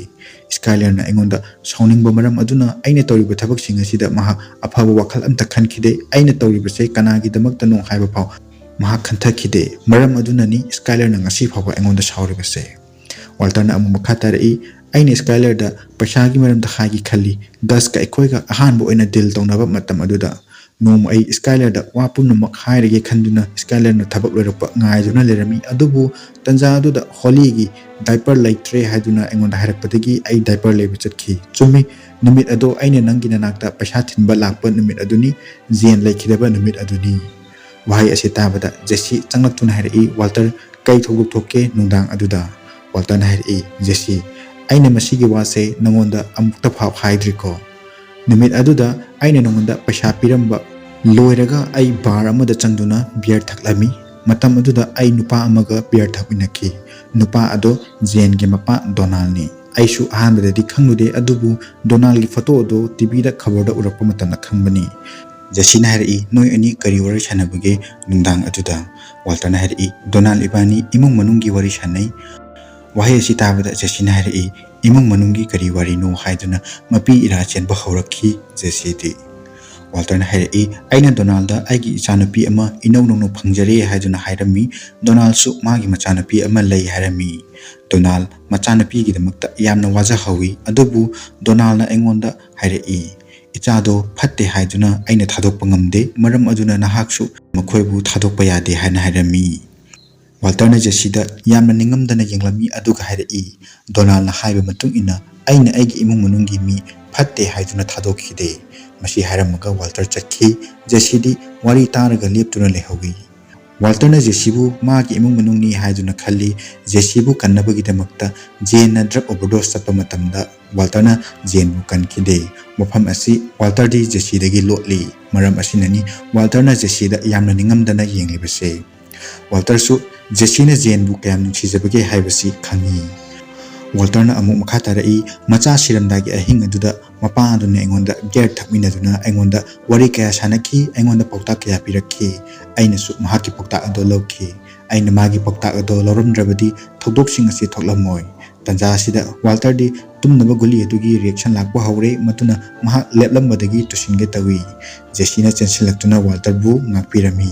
ꯁ꯭ꯀꯥꯏꯂꯔꯅ ꯑꯩꯉꯣꯟꯗ ꯁꯥꯎꯅꯤꯡꯕ ꯃꯔꯝ ꯑꯗꯨꯅ ꯑꯩꯅ ꯇꯧꯔꯤꯕ ꯊꯕꯛꯁꯤꯡ ꯑꯁꯤꯗ ꯃꯍꯥꯛ ꯑꯐꯕ ꯋꯥꯈꯜ ꯑꯝꯇ ꯈꯟꯈꯤꯗꯦ꯫ ꯑꯩꯅ ꯇꯧꯔꯤꯕꯁꯦ ꯀꯅꯥꯒꯤꯗꯃꯛꯇꯅꯣ ꯍꯥꯏꯕ ꯐꯥꯎ ꯃꯍꯥꯛ ꯈꯟꯊꯈꯤꯗꯦ꯫ ꯃꯔꯝ ꯑꯗꯨꯅꯅꯤ ꯁ꯭ꯀꯥꯏꯂꯔꯅ ꯉꯁꯤ ꯐꯥꯎꯕ ꯑꯩꯉꯣꯟꯗ ꯁꯥꯎꯔꯤꯕꯁꯦ꯫ ꯋꯥꯜꯇꯔꯅ ꯑꯃꯨꯛ ꯃꯈꯥ ꯇꯥꯔꯛꯏ, "ꯑꯩꯅ ꯁ꯭ꯀꯥꯏꯂꯔꯗ ꯄꯩꯁꯥꯒꯤ ꯃꯔꯝꯗ ꯍꯥꯏꯒꯦ ꯈꯜꯂꯤ꯫ ꯒꯁꯀ ꯑꯩꯈꯣꯏꯒ ꯑꯍꯥꯟꯕ ꯑꯣꯏꯅ ꯗꯤꯜ ꯇꯧꯅꯕ ꯃꯇꯝ ꯑꯗꯨꯗ ꯅꯣꯡꯃ ꯑꯩ ꯁ꯭ꯀꯥꯏꯂꯔꯗ ꯋꯥ ꯄꯨꯝꯅꯃꯛ ꯍꯥꯏꯔꯒꯦ ꯈꯟꯗꯨꯅ ꯁ꯭ꯀꯥꯏꯂꯔꯅ ꯊꯕꯛ ꯂꯣꯏꯔꯛꯄ ꯉꯥꯏꯗꯨꯅ ꯂꯩꯔꯝꯃꯤ꯫ ꯑꯗꯨꯕꯨ ꯇꯥꯟꯖꯥ ꯑꯗꯨꯗ ꯍꯣꯂꯤꯒꯤ ꯗꯥꯏꯄꯔ ꯂꯩꯇ꯭ꯔꯦ ꯍꯥꯏꯗꯨꯅ ꯑꯩꯉꯣꯟꯗ ꯍꯥꯏꯔꯛꯄꯗꯒꯤ ꯑꯩ ꯗꯥꯏꯄꯔ ꯂꯩꯕ ꯆꯠꯈꯤ꯫ ꯆꯨꯝꯃꯤ, ꯅꯨꯃꯤꯠ ꯑꯗꯣ ꯑꯩꯅ ꯅꯪꯒꯤ ꯅꯅꯥꯛꯇ ꯄꯩꯁꯥ ꯊꯤꯟꯕ ꯂꯥꯛꯄ ꯅꯨꯃꯤꯠ ꯑꯗꯨꯅꯤ, ꯖꯦꯟ ꯂꯩꯈꯤꯗꯕ ꯅꯨꯃꯤꯠ ꯑꯗꯨꯅꯤ"꯫ ꯋꯥꯍꯩ ꯑꯁꯤ ꯇꯥꯕꯗ ꯖꯦꯁꯤ ꯆꯪꯂꯛꯇꯨꯅ ꯍꯥꯏꯔꯛꯏ, "ꯋꯥꯜꯇꯔ, ꯀꯩ ꯊꯧꯗꯣꯛ ꯊꯣꯛꯀꯦ ꯅꯨꯡꯗꯥꯡ ꯑꯗꯨꯗ?" ꯋꯥꯜꯇꯔꯅ ꯍꯥꯏꯔꯛꯏ, "ꯖꯦꯁꯤ, ꯑꯩꯅ ꯃꯁꯤꯒꯤ ꯋꯥꯁꯦ ꯅꯉꯣꯟꯗ ꯑꯃꯨꯛꯇ ꯐꯥꯎ ꯍꯥꯏꯗ꯭ꯔꯤꯀꯣ? ꯅꯨꯃꯤꯠ ꯑꯗꯨꯗ ꯑꯩꯅ ꯅꯉꯣꯟꯗ ꯄꯩꯁꯥ ꯄꯤꯔꯝꯕ ꯂꯣꯏꯔꯒ ꯑꯩ ꯕꯥꯔ ꯑꯃꯗ ꯆꯪꯗꯨꯅ ꯕꯤꯌꯔ ꯊꯛꯂꯝꯃꯤ꯫ ꯃꯇꯝ ꯑꯗꯨꯗ ꯑꯩ ꯅꯨꯄꯥ ꯑꯃꯒ ꯕꯤꯌꯔ ꯊꯛꯃꯤꯟꯅꯈꯤ꯫ ꯅꯨꯄꯥ ꯑꯗꯣ ꯖꯦꯟꯒꯤ ꯃꯄꯥ ꯗꯣꯅꯥꯜꯅꯤ꯫ ꯑꯩꯁꯨ ꯑꯍꯥꯟꯕꯗꯗꯤ ꯈꯪꯂꯨꯗꯦ, ꯑꯗꯨꯕꯨ ꯗꯣꯅꯥꯜꯒꯤ ꯐꯣꯇꯣ ꯑꯗꯣ ꯇꯤꯚꯤꯗ ꯈꯕꯔꯗ ꯎꯔꯛꯄ ꯃꯇꯝꯗ ꯈꯪꯕꯅꯤ"꯫ ꯖꯦꯁꯤꯅ ꯍꯥꯏꯔꯛꯏ, "ꯅꯣꯏ ꯑꯅꯤ ꯀꯔꯤ ꯋꯥꯔꯤ ꯁꯥꯟꯅꯕꯒꯦ ꯅꯨꯡꯗꯥꯡ ꯑꯗꯨꯗ?" ꯋꯥꯜꯇꯔꯅ ꯍꯥꯏꯔꯛꯏ, "ꯗꯣꯅꯥꯜ ꯏꯕꯥꯅꯤ ꯏꯃꯨꯡ ꯃꯅꯨꯡꯒꯤ ꯋꯥꯔꯤ ꯁꯥꯟꯅꯩ"꯫ ꯋꯥꯍꯩ ꯑꯁꯤ ꯇꯥꯕꯗ ꯖꯦꯁꯤꯅ ꯍꯥꯏꯔꯛꯏ, "ꯏꯃꯨꯡ ꯃꯅꯨꯡꯒꯤ ꯀꯔꯤ ꯋꯥꯔꯤꯅꯣ?" ꯍꯥꯏꯗꯨꯅ ꯃꯄꯤ ꯏꯔꯥ ꯆꯦꯟꯕ ꯍꯧꯔꯛꯈꯤ ꯖꯦꯁꯤꯗꯤ꯫ ꯋꯥꯜꯇꯔꯅ ꯍꯥꯏꯔꯛꯏ, "ꯑꯩꯅ ꯗꯣꯅꯥꯜꯗ ꯑꯩꯒꯤ ꯏꯆꯥꯅꯨꯄꯤ ꯑꯃ ꯏꯅꯧ ꯅꯧꯅ ꯐꯪꯖꯔꯦ ꯍꯥꯏꯗꯨꯅ ꯍꯥꯏꯔꯝꯃꯤ꯫ ꯗꯣꯅꯥꯜꯁꯨ ꯃꯥꯒꯤ ꯃꯆꯥꯅꯨꯄꯤ ꯑꯃ ꯂꯩ ꯍꯥꯏꯔꯝꯃꯤ꯫ ꯗꯣꯅꯥꯜ ꯃꯆꯥꯅꯨꯄꯤꯒꯤꯗꯃꯛꯇ ꯌꯥꯝꯅ ꯋꯥꯖꯍꯧꯋꯤ, ꯑꯗꯨꯕꯨ ꯗꯣꯅꯥꯜꯅ ꯑꯩꯉꯣꯟꯗ ꯍꯥꯏꯔꯛꯏ, ꯏꯆꯥꯗꯣ ꯐꯠꯇꯦ ꯍꯥꯏꯗꯨꯅ ꯑꯩꯅ ꯊꯥꯗꯣꯛꯄ ꯉꯝꯗꯦ, ꯃꯔꯝ ꯑꯗꯨꯅ ꯅꯍꯥꯛꯁꯨ ꯃꯈꯣꯏꯕꯨ ꯊꯥꯗꯣꯛꯄ ꯌꯥꯗꯦ ꯍꯥꯏꯅ ꯍꯥꯏꯔꯝꯃꯤ"꯫ ꯋꯥꯜꯇꯔꯅ ꯖꯦꯁꯤꯗ ꯌꯥꯝꯅ ꯅꯤꯡꯉꯝꯗꯅ ꯌꯦꯡꯂꯝꯃꯤ, ꯑꯗꯨꯒ ꯍꯥꯏꯔꯛꯏ, "ꯗꯣꯅꯥꯜꯅ ꯍꯥꯏꯕ ꯃꯇꯨꯡ ꯏꯟꯅ ꯑꯩꯅ ꯑꯩꯒꯤ ꯏꯃꯨꯡ ꯃꯅꯨꯡꯒꯤ ꯃꯤ ꯐꯠꯇꯦ ꯍꯥꯏꯗꯨꯅ ꯊꯥꯗꯣꯛꯈꯤꯗꯦ"꯫ ꯃꯁꯤ ꯍꯥꯏꯔꯝꯃꯒ ꯋꯥꯜꯇꯔ ꯆꯠꯈꯤ꯫ ꯖꯦꯁꯤꯗꯤ ꯋꯥꯔꯤ ꯇꯥꯔꯒ ꯂꯦꯞꯇꯨꯅ ꯂꯩꯍꯧꯏ꯫ ꯋꯥꯜꯇꯔꯅ ꯖꯦꯁꯤꯕꯨ ꯃꯥꯒꯤ ꯏꯃꯨꯡ ꯃꯅꯨꯡꯅꯤ ꯍꯥꯏꯗꯨꯅ ꯈꯜꯂꯤ꯫ ꯖꯦꯁꯤꯕꯨ ꯀꯟꯅꯕꯒꯤꯗꯃꯛꯇ ꯖꯦꯟꯅ ꯗ꯭ꯔꯒ ꯑꯣꯚꯔꯗꯣꯁ ꯆꯠꯄ ꯃꯇꯝꯗ ꯋꯥꯜꯇꯔꯅ ꯖꯦꯟꯕꯨ ꯀꯟꯈꯤꯗꯦ꯫ ꯃꯐꯝ ꯑꯁꯤ ꯋꯥꯜꯇꯔꯗꯤ ꯖꯦꯁꯤꯗꯒꯤ ꯂꯣꯠꯂꯤ꯫ ꯃꯔꯝ ꯑꯁꯤꯅꯅꯤ ꯋꯥꯜꯇꯔꯅ ꯖꯦꯁꯤꯗ ꯌꯥꯝꯅ ꯅꯤꯡꯉꯝꯗꯅ ꯌꯦꯡꯂꯤꯕꯁꯦ꯫ ꯋꯥꯜꯇꯔꯁꯨ ꯖꯦꯁꯤꯅ ꯖꯦꯟꯕꯨ ꯀꯌꯥꯝ ꯅꯨꯡꯁꯤꯖꯕꯒꯦ ꯍꯥꯏꯕꯁꯤ ꯈꯪꯏ꯫ ꯋꯥꯜꯇꯔꯅ ꯑꯃꯨꯛ ꯃꯈꯥ ꯇꯥꯔꯛꯏ, "ꯃꯆꯥ ꯁꯤꯔꯝꯗꯥꯏꯒꯤ ꯑꯍꯤꯡ ꯑꯗꯨꯗ ꯃꯄꯥ ꯑꯗꯨꯅ ꯑꯩꯉꯣꯟꯗ ꯕꯤꯌꯔ ꯊꯛꯃꯤꯟꯅꯗꯨꯅ ꯑꯩꯉꯣꯟꯗ ꯋꯥꯔꯤ ꯀꯌꯥ ꯁꯥꯟꯅꯈꯤ, ꯑꯩꯉꯣꯟꯗ ꯄꯥꯎꯇꯥꯛ ꯀꯌꯥ ꯄꯤꯔꯛꯈꯤ꯫ ꯑꯩꯅꯁꯨ ꯃꯍꯥꯛꯀꯤ ꯄꯥꯎꯇꯥꯛ ꯑꯗꯨ ꯂꯧꯈꯤ꯫ ꯑꯩꯅ ꯃꯥꯒꯤ ꯄꯥꯎꯇꯥꯛ ꯑꯗꯣ ꯂꯧꯔꯝꯗ꯭ꯔꯕꯗꯤ ꯊꯧꯗꯣꯛꯁꯤꯡ ꯑꯁꯤ ꯊꯣꯛꯂꯝꯃꯣꯏ꯫ ꯇꯥꯟꯖꯥ ꯑꯁꯤꯗ ꯋꯥꯜꯇꯔꯗꯤ ꯇꯨꯝꯅꯕ ꯒꯨꯂꯤ ꯑꯗꯨꯒꯤ ꯔꯤꯌꯦꯛꯁꯟ ꯂꯥꯛꯄ ꯍꯧꯔꯦ, ꯃꯗꯨꯅ ꯃꯍꯥꯛ ꯂꯦꯞꯂꯝꯕꯗꯒꯤ ꯇꯨꯁꯤꯟꯒꯦ ꯇꯧꯏ꯫ ꯖꯦꯁꯤꯅ ꯆꯦꯟꯁꯤꯜꯂꯛꯇꯨꯅ ꯋꯥꯜꯇꯔꯕꯨ ꯉꯥꯛꯄꯤꯔꯝꯃꯤ꯫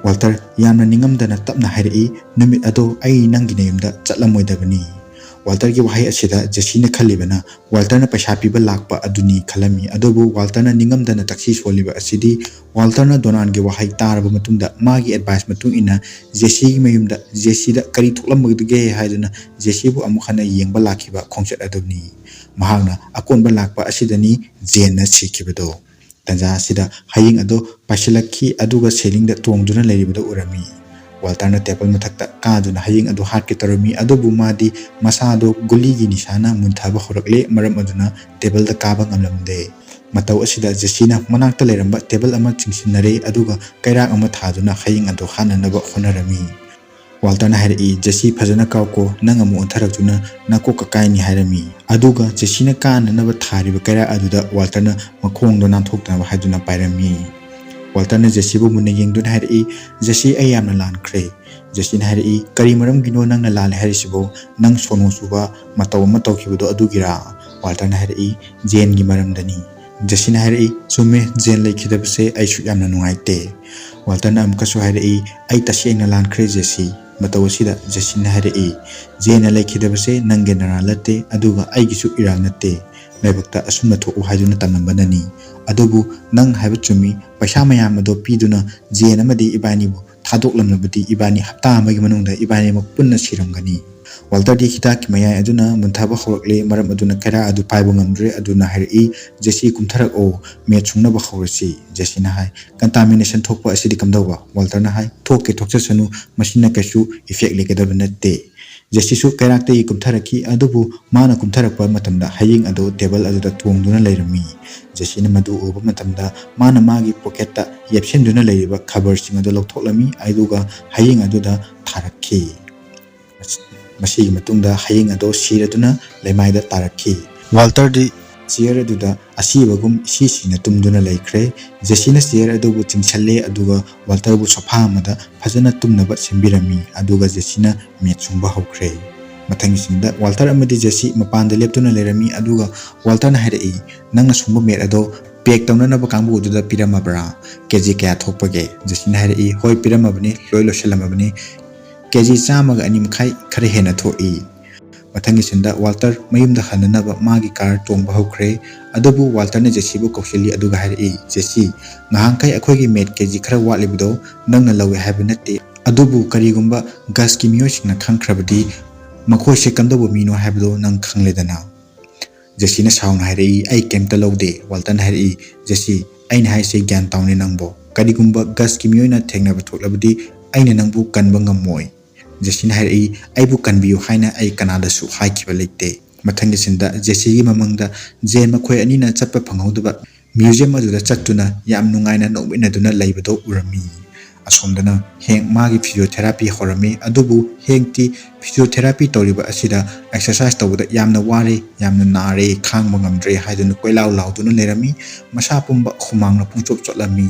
ꯋꯥꯜꯇꯔ ꯌꯥꯝꯅ ꯅꯤꯡꯉꯝꯗꯅ ꯇꯞꯅ ꯍꯥꯏꯔꯛꯏ, "ꯅꯨꯃꯤꯠ ꯑꯗꯣ ꯑꯩ ꯅꯪꯒꯤ ꯅꯌꯨꯝꯗ ꯆꯠꯂꯝꯃꯣꯏꯗꯕꯅꯤ꯫" ꯋꯥꯜꯇꯔꯒꯤ ꯋꯥꯍꯩ ꯑꯁꯤꯗ ꯖꯦꯁꯤꯅ ꯈꯜꯂꯤꯕꯅ ꯋꯥꯜꯇꯔꯅ ꯄꯩꯁꯥ ꯄꯤꯕ ꯂꯥꯛꯄ ꯑꯗꯨꯅꯤ ꯈꯜꯂꯝꯃꯤ꯫ ꯑꯗꯨꯕꯨ ꯋꯥꯜꯇꯔꯅ ꯅꯤꯡꯉꯝꯗꯅ ꯇꯛꯁꯤ ꯁꯣꯜꯂꯤꯕ ꯑꯁꯤꯗꯤ ꯋꯥꯜꯇꯔꯅ ꯗꯣꯅꯥꯟꯒꯤ ꯋꯥꯍꯩ ꯇꯥꯔꯕ ꯃꯇꯨꯡꯗ ꯃꯥꯒꯤ ꯑꯦꯗꯚꯥꯏꯁ ꯃꯇꯨꯡ ꯏꯟꯅ ꯖꯦꯁꯤꯒꯤ ꯃꯌꯨꯝꯗ ꯖꯦꯁꯤꯗ ꯀꯔꯤ ꯊꯣꯛꯂꯝꯕꯒꯦ ꯍꯥꯏꯗꯨꯅ ꯖꯦꯁꯤꯕꯨ ꯑꯃꯨꯛ ꯍꯟꯅ ꯌꯦꯡꯕ ꯂꯥꯛꯈꯤꯕ ꯈꯣꯡꯆꯠ ꯑꯗꯨꯅꯤ꯫ ꯃꯍꯥꯛꯅ ꯑꯀꯣꯟꯕ ꯂꯥꯛꯄ ꯑꯁꯤꯗꯅꯤ ꯖꯦꯟꯅ ꯁꯤꯈꯤꯕꯗꯣ꯫ ꯇꯥꯟꯖꯥ ꯑꯁꯤꯗ ꯍꯌꯤꯡ ꯑꯗꯨ ꯄꯥꯏꯁꯤꯜꯂꯛꯈꯤ, ꯑꯗꯨꯒ ꯁꯦꯂꯤꯡꯗ ꯇꯣꯡꯗꯨꯅ ꯂꯩꯔꯤꯕꯗꯨ ꯎꯔꯝꯃꯤ꯫ ꯋꯥꯜꯇꯔꯅ ꯇꯦꯕꯜ ꯃꯊꯛꯇ ꯀꯥꯗꯨꯅ ꯍꯌꯤꯡ ꯑꯗꯨ ꯍꯥꯠꯀꯦ ꯇꯧꯔꯝꯃꯤ, ꯑꯗꯨꯕꯨ ꯃꯥꯗꯤ ꯃꯁꯥꯗꯨ ꯒꯨꯂꯤꯒꯤ ꯅꯤꯁꯥꯅ ꯃꯨꯟꯊꯕ ꯍꯧꯔꯛꯂꯦ, ꯃꯔꯝ ꯑꯗꯨꯅ ꯇꯦꯕꯜꯗ ꯀꯥꯕ ꯉꯝꯂꯝꯗꯦ꯫ ꯃꯇꯧ ꯑꯁꯤꯗ ꯖꯦꯁꯤꯅ ꯃꯅꯥꯛꯇ ꯂꯩꯔꯝꯕ ꯇꯦꯕꯜ ꯑꯃ ꯆꯤꯡꯁꯤꯟꯅꯔꯦ, ꯑꯗꯨꯒ ꯀꯩꯔꯥꯛ ꯑꯃ ꯊꯥꯗꯨꯅ ꯍꯌꯤꯡ ꯑꯗꯨ ꯍꯥꯠꯅꯅꯕ ꯍꯣꯠꯅꯔꯝꯃꯤ꯫ ꯋꯥꯜꯇꯔꯅ ꯍꯥꯏꯔꯛꯏ, "ꯖꯦꯁꯤ, ꯐꯖꯅ ꯀꯥꯎꯀꯣ, ꯅꯪ ꯑꯃꯨꯛ ꯑꯣꯟꯊꯔꯛꯇꯨꯅ ꯅꯀꯣꯛꯀ ꯀꯥꯏꯅꯤ," ꯍꯥꯏꯔꯝꯃꯤ꯫ ꯑꯗꯨꯒ ꯖꯦꯁꯤꯅ ꯀꯥꯅꯅꯕ ꯊꯥꯔꯤꯕ ꯀꯩꯔꯥꯛ ꯑꯗꯨꯗ ꯋꯥꯜꯇꯔꯅ ꯃꯈꯣꯡꯗꯣ ꯅꯥꯟꯊꯣꯛꯇꯅꯕ ꯍꯥꯏꯗꯨꯅ ꯄꯥꯏꯔꯝꯃꯤ꯫ ꯋꯥꯜꯇꯔꯅ ꯖꯦꯁꯤꯕꯨ ꯃꯨꯟꯅ ꯌꯦꯡꯗꯨꯅ ꯍꯥꯏꯔꯛꯏ, "ꯖꯦꯁꯤ, ꯑꯩ ꯌꯥꯝꯅ ꯂꯥꯟꯈ꯭ꯔꯦ꯫" ꯖꯦꯁꯤꯅ ꯍꯥꯏꯔꯛꯏ, "ꯀꯔꯤ ꯃꯔꯝꯒꯤꯅꯣ ꯅꯪꯅ ꯂꯥꯜꯂꯦ ꯍꯥꯏꯔꯤꯁꯤꯕꯣ? ꯅꯪ ꯁꯣꯅꯣ ꯆꯨꯕ ꯃꯇꯧ ꯑꯃ ꯇꯧꯈꯤꯕꯗꯣ ꯑꯗꯨꯒꯤꯔꯥ?" ꯋꯥꯜꯇꯔꯅ ꯍꯥꯏꯔꯛꯏ, "ꯖꯦꯟꯒꯤ ꯃꯔꯝꯗꯅꯤ꯫" ꯖꯦꯁꯤꯅ ꯍꯥꯏꯔꯛꯏ, "ꯆꯨꯝꯃꯦ, ꯖꯦꯟ ꯂꯩꯈꯤꯗꯕꯁꯦ ꯑꯩꯁꯨ ꯌꯥꯝꯅ ꯅꯨꯡꯉꯥꯏꯇꯦ꯫" ꯋꯥꯜꯇꯔꯅ ꯑꯃꯨꯛꯀꯁꯨ ꯍꯥꯏꯔꯛꯏ, "ꯑꯩ ꯇꯁꯦꯡꯅ ꯂꯥꯟꯈ꯭ꯔꯦ, ꯖꯦꯁꯤ꯫" ꯃꯇꯧ ꯑꯁꯤꯗ ꯖꯦꯁꯤꯅ ꯍꯥꯏꯔꯛꯏ, "ꯖꯦꯟꯅ ꯂꯩꯈꯤꯗꯕꯁꯦ ꯅꯪꯒꯤ ꯅꯔꯥꯜ ꯅꯠꯇꯦ, ꯑꯗꯨꯒ ꯑꯩꯒꯤꯁꯨ ꯏꯔꯥꯜ ꯅꯠꯇꯦ꯫ ꯂꯥꯏꯕꯛꯇ ꯑꯁꯨꯝꯅ ꯊꯣꯛꯎ ꯍꯥꯏꯗꯨꯅ ꯇꯝꯂꯝꯕꯅꯅꯤ꯫ ꯑꯗꯨꯕꯨ ꯅꯪ ꯍꯥꯏꯕ ꯆꯨꯝꯃꯤ, ꯄꯩꯁꯥ ꯃꯌꯥꯝ ꯑꯗꯣ ꯄꯤꯗꯨꯅ ꯖꯦꯟ ꯑꯃꯗꯤ ꯏꯕꯥꯅꯤꯕꯨ ꯊꯥꯗꯣꯛꯂꯝꯂꯕꯗꯤ ꯏꯕꯥꯅꯤ ꯍꯞꯇꯥ ꯑꯃꯒꯤ ꯃꯅꯨꯡꯗ ꯏꯕꯥꯅꯤꯃꯛ ꯄꯨꯟꯅ ꯁꯤꯔꯝꯒꯅꯤ꯫" ꯋꯥꯜꯇꯔꯗꯤ ꯍꯤꯗꯥꯛꯀꯤ ꯃꯌꯥꯏ ꯑꯗꯨꯅ ꯃꯨꯟꯊꯕ ꯍꯧꯔꯛꯂꯦ, ꯃꯔꯝ ꯑꯗꯨꯅ ꯀꯩꯔꯥꯛ ꯑꯗꯨ ꯄꯥꯏꯕ ꯉꯝꯗ꯭ꯔꯦ꯫ ꯑꯗꯨꯅ ꯍꯥꯏꯔꯛꯏ, "ꯖꯦꯁꯤ, ꯀꯨꯝꯊꯔꯛꯑꯣ, ꯃꯦꯠ ꯁꯨꯡꯅꯕ ꯍꯧꯔꯁꯤ꯫" ꯖꯦꯁꯤꯅ ꯍꯥꯏ, "ꯀꯟꯇꯥꯃꯤꯅꯦꯁꯟ ꯊꯣꯛꯄ ꯑꯁꯤꯗꯤ ꯀꯝꯗꯧꯕ?" ꯋꯥꯜꯇꯔꯅ ꯍꯥꯏ, "ꯊꯣꯛꯀꯦ ꯊꯣꯛꯆꯁꯅꯨ, ꯃꯁꯤꯅ ꯀꯩꯁꯨ ꯏꯐꯦꯛ ꯂꯩꯒꯗꯕ ꯅꯠꯇꯦ꯫" ꯖꯦꯁꯤꯁꯨ ꯀꯩꯔꯥꯛꯇꯒꯤ ꯀꯨꯝꯊꯔꯛꯈꯤ, ꯑꯗꯨꯕꯨ ꯃꯥꯅ ꯀꯨꯝꯊꯔꯛꯄ ꯃꯇꯝꯗ ꯍꯌꯤꯡ ꯑꯗꯨ ꯇꯦꯕꯜ ꯑꯗꯨꯗ ꯇꯣꯡꯗꯨꯅ ꯂꯩꯔꯝꯃꯤ꯫ ꯖꯦꯁꯤꯅ ꯃꯗꯨ ꯎꯕ ꯃꯇꯝꯗ ꯃꯥꯅ ꯃꯥꯒꯤ ꯄꯣꯀꯦꯠꯇ ꯌꯦꯞꯁꯤꯟꯗꯨꯅ ꯂꯩꯔꯤꯕ ꯈꯕꯔꯁꯤꯡ ꯑꯗꯨ ꯂꯧꯊꯣꯛꯂꯝꯃꯤ, ꯑꯗꯨꯒ ꯍꯌꯤꯡ ꯑꯗꯨꯗ ꯊꯥꯔꯛꯈꯤ꯫ ꯃꯁꯤꯒꯤ ꯃꯇꯨꯡꯗ ꯍꯌꯤꯡ ꯑꯗꯨ ꯁꯤꯔꯗꯨꯅ ꯂꯩꯃꯥꯏꯗ ꯇꯥꯔꯛꯈꯤ꯫ ꯋꯥꯜꯇꯔꯗꯤ ꯆꯤꯌꯔ ꯑꯗꯨꯗ ꯑꯁꯤꯕꯒꯨꯝ ꯏꯁꯤ ꯁꯤꯅ ꯇꯨꯝꯗꯨꯅ ꯂꯩꯈ꯭ꯔꯦ꯫ ꯖꯦꯁꯤꯅ ꯆꯤꯌꯔ ꯑꯗꯨꯕꯨ ꯆꯤꯡꯁꯜꯂꯦ, ꯑꯗꯨꯒ ꯋꯥꯜꯇꯔꯕꯨ ꯁꯣꯐꯥ ꯑꯃꯗ ꯐꯖꯅ ꯇꯨꯝꯅꯕ ꯁꯦꯝꯕꯤꯔꯝꯃꯤ, ꯑꯗꯨꯒ ꯖꯦꯁꯤꯅ ꯃꯦꯠ ꯁꯨꯡꯕ ꯍꯧꯈ꯭ꯔꯦ꯫ ꯃꯊꯪꯒꯤ ꯁꯤꯟꯗ ꯋꯥꯜꯇꯔ ꯑꯃꯗꯤ ꯖꯦꯁꯤ ꯃꯄꯥꯟꯗ ꯂꯦꯞꯇꯨꯅ ꯂꯩꯔꯝꯃꯤ, ꯑꯗꯨꯒ ꯋꯥꯜꯇꯔꯅ ꯍꯥꯏꯔꯛꯏ, "ꯅꯪꯅ ꯁꯨꯡꯕ ꯃꯦꯠ ꯑꯗꯣ ꯄꯦꯛ ꯇꯧꯅꯅꯕ ꯀꯥꯡꯕꯨ ꯑꯗꯨꯗ ꯄꯤꯔꯝꯃꯕ꯭ꯔꯥ? ꯀꯦ ꯖꯤ ꯀꯌꯥ ꯊꯣꯛꯄꯒꯦ?" ꯖꯦꯁꯤꯅ ꯍꯥꯏꯔꯛꯏ, "ꯍꯣꯏ, ꯄꯤꯔꯝꯃꯕꯅꯤ, ꯂꯣꯏ ꯂꯣꯏꯁꯤꯜꯂꯝꯃꯕꯅꯤ, ꯀꯦ ꯖꯤ ꯆꯥꯝꯃꯒ ꯑꯅꯤ ꯃꯈꯥꯏ ꯈꯔ ꯍꯦꯟꯅ ꯊꯣꯛꯏ"꯫ ꯃꯊꯪꯒꯤ ꯁꯤꯟꯗ ꯋꯥꯜꯇꯔ ꯃꯌꯨꯝꯗ ꯍꯟꯅꯅꯕ ꯃꯥꯒꯤ ꯀꯥꯔ ꯇꯣꯡꯕ ꯍꯧꯈ꯭ꯔꯦ꯫ ꯑꯗꯨꯕꯨ ꯋꯥꯜꯇꯔꯅ ꯖꯦꯁꯤꯕꯨ ꯀꯧꯁꯤꯜꯂꯤ, ꯑꯗꯨꯒ ꯍꯥꯏꯔꯛꯏ, "ꯖꯦꯁꯤ, ꯉꯍꯥꯟꯈꯩ ꯑꯩꯈꯣꯏꯒꯤ ꯃꯦꯠ ꯀꯦ ꯖꯤ ꯈꯔ ꯋꯥꯠꯂꯤꯕꯗꯣ ꯅꯪꯅ ꯂꯧꯏ ꯍꯥꯏꯕ ꯅꯠꯇꯦ, ꯑꯗꯨꯕꯨ ꯀꯔꯤꯒꯨꯝꯕ ꯒꯁꯀꯤ ꯃꯤꯑꯣꯏꯁꯤꯡꯅ ꯈꯪꯈ꯭ꯔꯕꯗꯤ ꯃꯈꯣꯏꯁꯦ ꯀꯝꯗꯧꯕ ꯃꯤꯅꯣ ꯍꯥꯏꯕꯗꯣ ꯅꯪ ꯈꯪꯂꯦꯗꯅ"꯫ ꯖꯦꯁꯤꯅ ꯁꯥꯎꯅ ꯍꯥꯏꯔꯛꯏ, "ꯑꯩ ꯀꯩꯝꯇ ꯂꯧꯗꯦ"꯫ ꯋꯥꯜꯇꯔꯅ ꯍꯥꯏꯔꯛꯏ, "ꯖꯦꯁꯤ, ꯑꯩꯅ ꯍꯥꯏꯁꯦ ꯒ꯭ꯌꯥꯟ ꯇꯥꯎꯅꯦ ꯅꯪꯕꯣ꯫ ꯀꯔꯤꯒꯨꯝꯕ ꯒꯁꯀꯤ ꯃꯤꯑꯣꯏꯅ ꯊꯦꯡꯅꯕ ꯊꯣꯛꯂꯕꯗꯤ ꯑꯩꯅ ꯅꯪꯕꯨ ꯀꯟꯕ ꯉꯝꯃꯣꯏ"꯫ ꯖꯦꯁꯤꯅ ꯍꯥꯏꯔꯛꯏ, "ꯑꯩꯕꯨ ꯀꯟꯕꯤꯌꯨ ꯍꯥꯏꯅ ꯑꯩ ꯀꯅꯥꯗꯁꯨ ꯍꯥꯏꯈꯤꯕ ꯂꯩꯇꯦ"꯫ ꯃꯊꯪꯒꯤ ꯁꯤꯟꯗ ꯖꯦꯁꯤꯒꯤ ꯃꯃꯪꯗ ꯖꯦꯟ ꯃꯈꯣꯏ ꯑꯅꯤꯅ ꯆꯠꯄ ꯐꯪꯍꯧꯗꯕ ꯃ꯭ꯌꯨꯖꯤꯌꯝ ꯑꯗꯨꯗ ꯆꯠꯇꯨꯅ ꯌꯥꯝ ꯅꯨꯡꯉꯥꯏꯅ ꯅꯣꯛꯃꯤꯟꯅꯗꯨꯅ ꯂꯩꯕꯗꯣ ꯎꯔꯝꯃꯤ꯫ ꯑꯁꯣꯝꯗꯅ ꯍꯦꯡ ꯃꯥꯒꯤ ꯐꯤꯖꯤꯑꯣꯊꯦꯔꯥꯄꯤ ꯍꯧꯔꯝꯃꯤ, ꯑꯗꯨꯕꯨ ꯍꯦꯡꯇꯤ ꯐꯤꯖꯤꯑꯣꯊꯦꯔꯥꯄꯤ ꯇꯧꯔꯤꯕ ꯑꯁꯤꯗ ꯑꯦꯛꯁꯔꯁꯥꯏꯁ ꯇꯧꯕꯗ ꯌꯥꯝꯅ ꯋꯥꯔꯦ, ꯌꯥꯝꯅ ꯅꯥꯔꯦ, ꯈꯥꯡꯕ ꯉꯝꯗ꯭ꯔꯦ ꯍꯥꯏꯗꯨꯅ ꯀꯣꯏꯂꯥꯎ ꯂꯥꯎꯗꯨꯅ ꯂꯩꯔꯝꯃꯤ꯫ ꯃꯁꯥ ꯄꯨꯝꯕ ꯍꯨꯃꯥꯡꯅ ꯄꯨꯡꯆꯣꯠ ꯆꯣꯠꯂꯝꯃꯤ꯫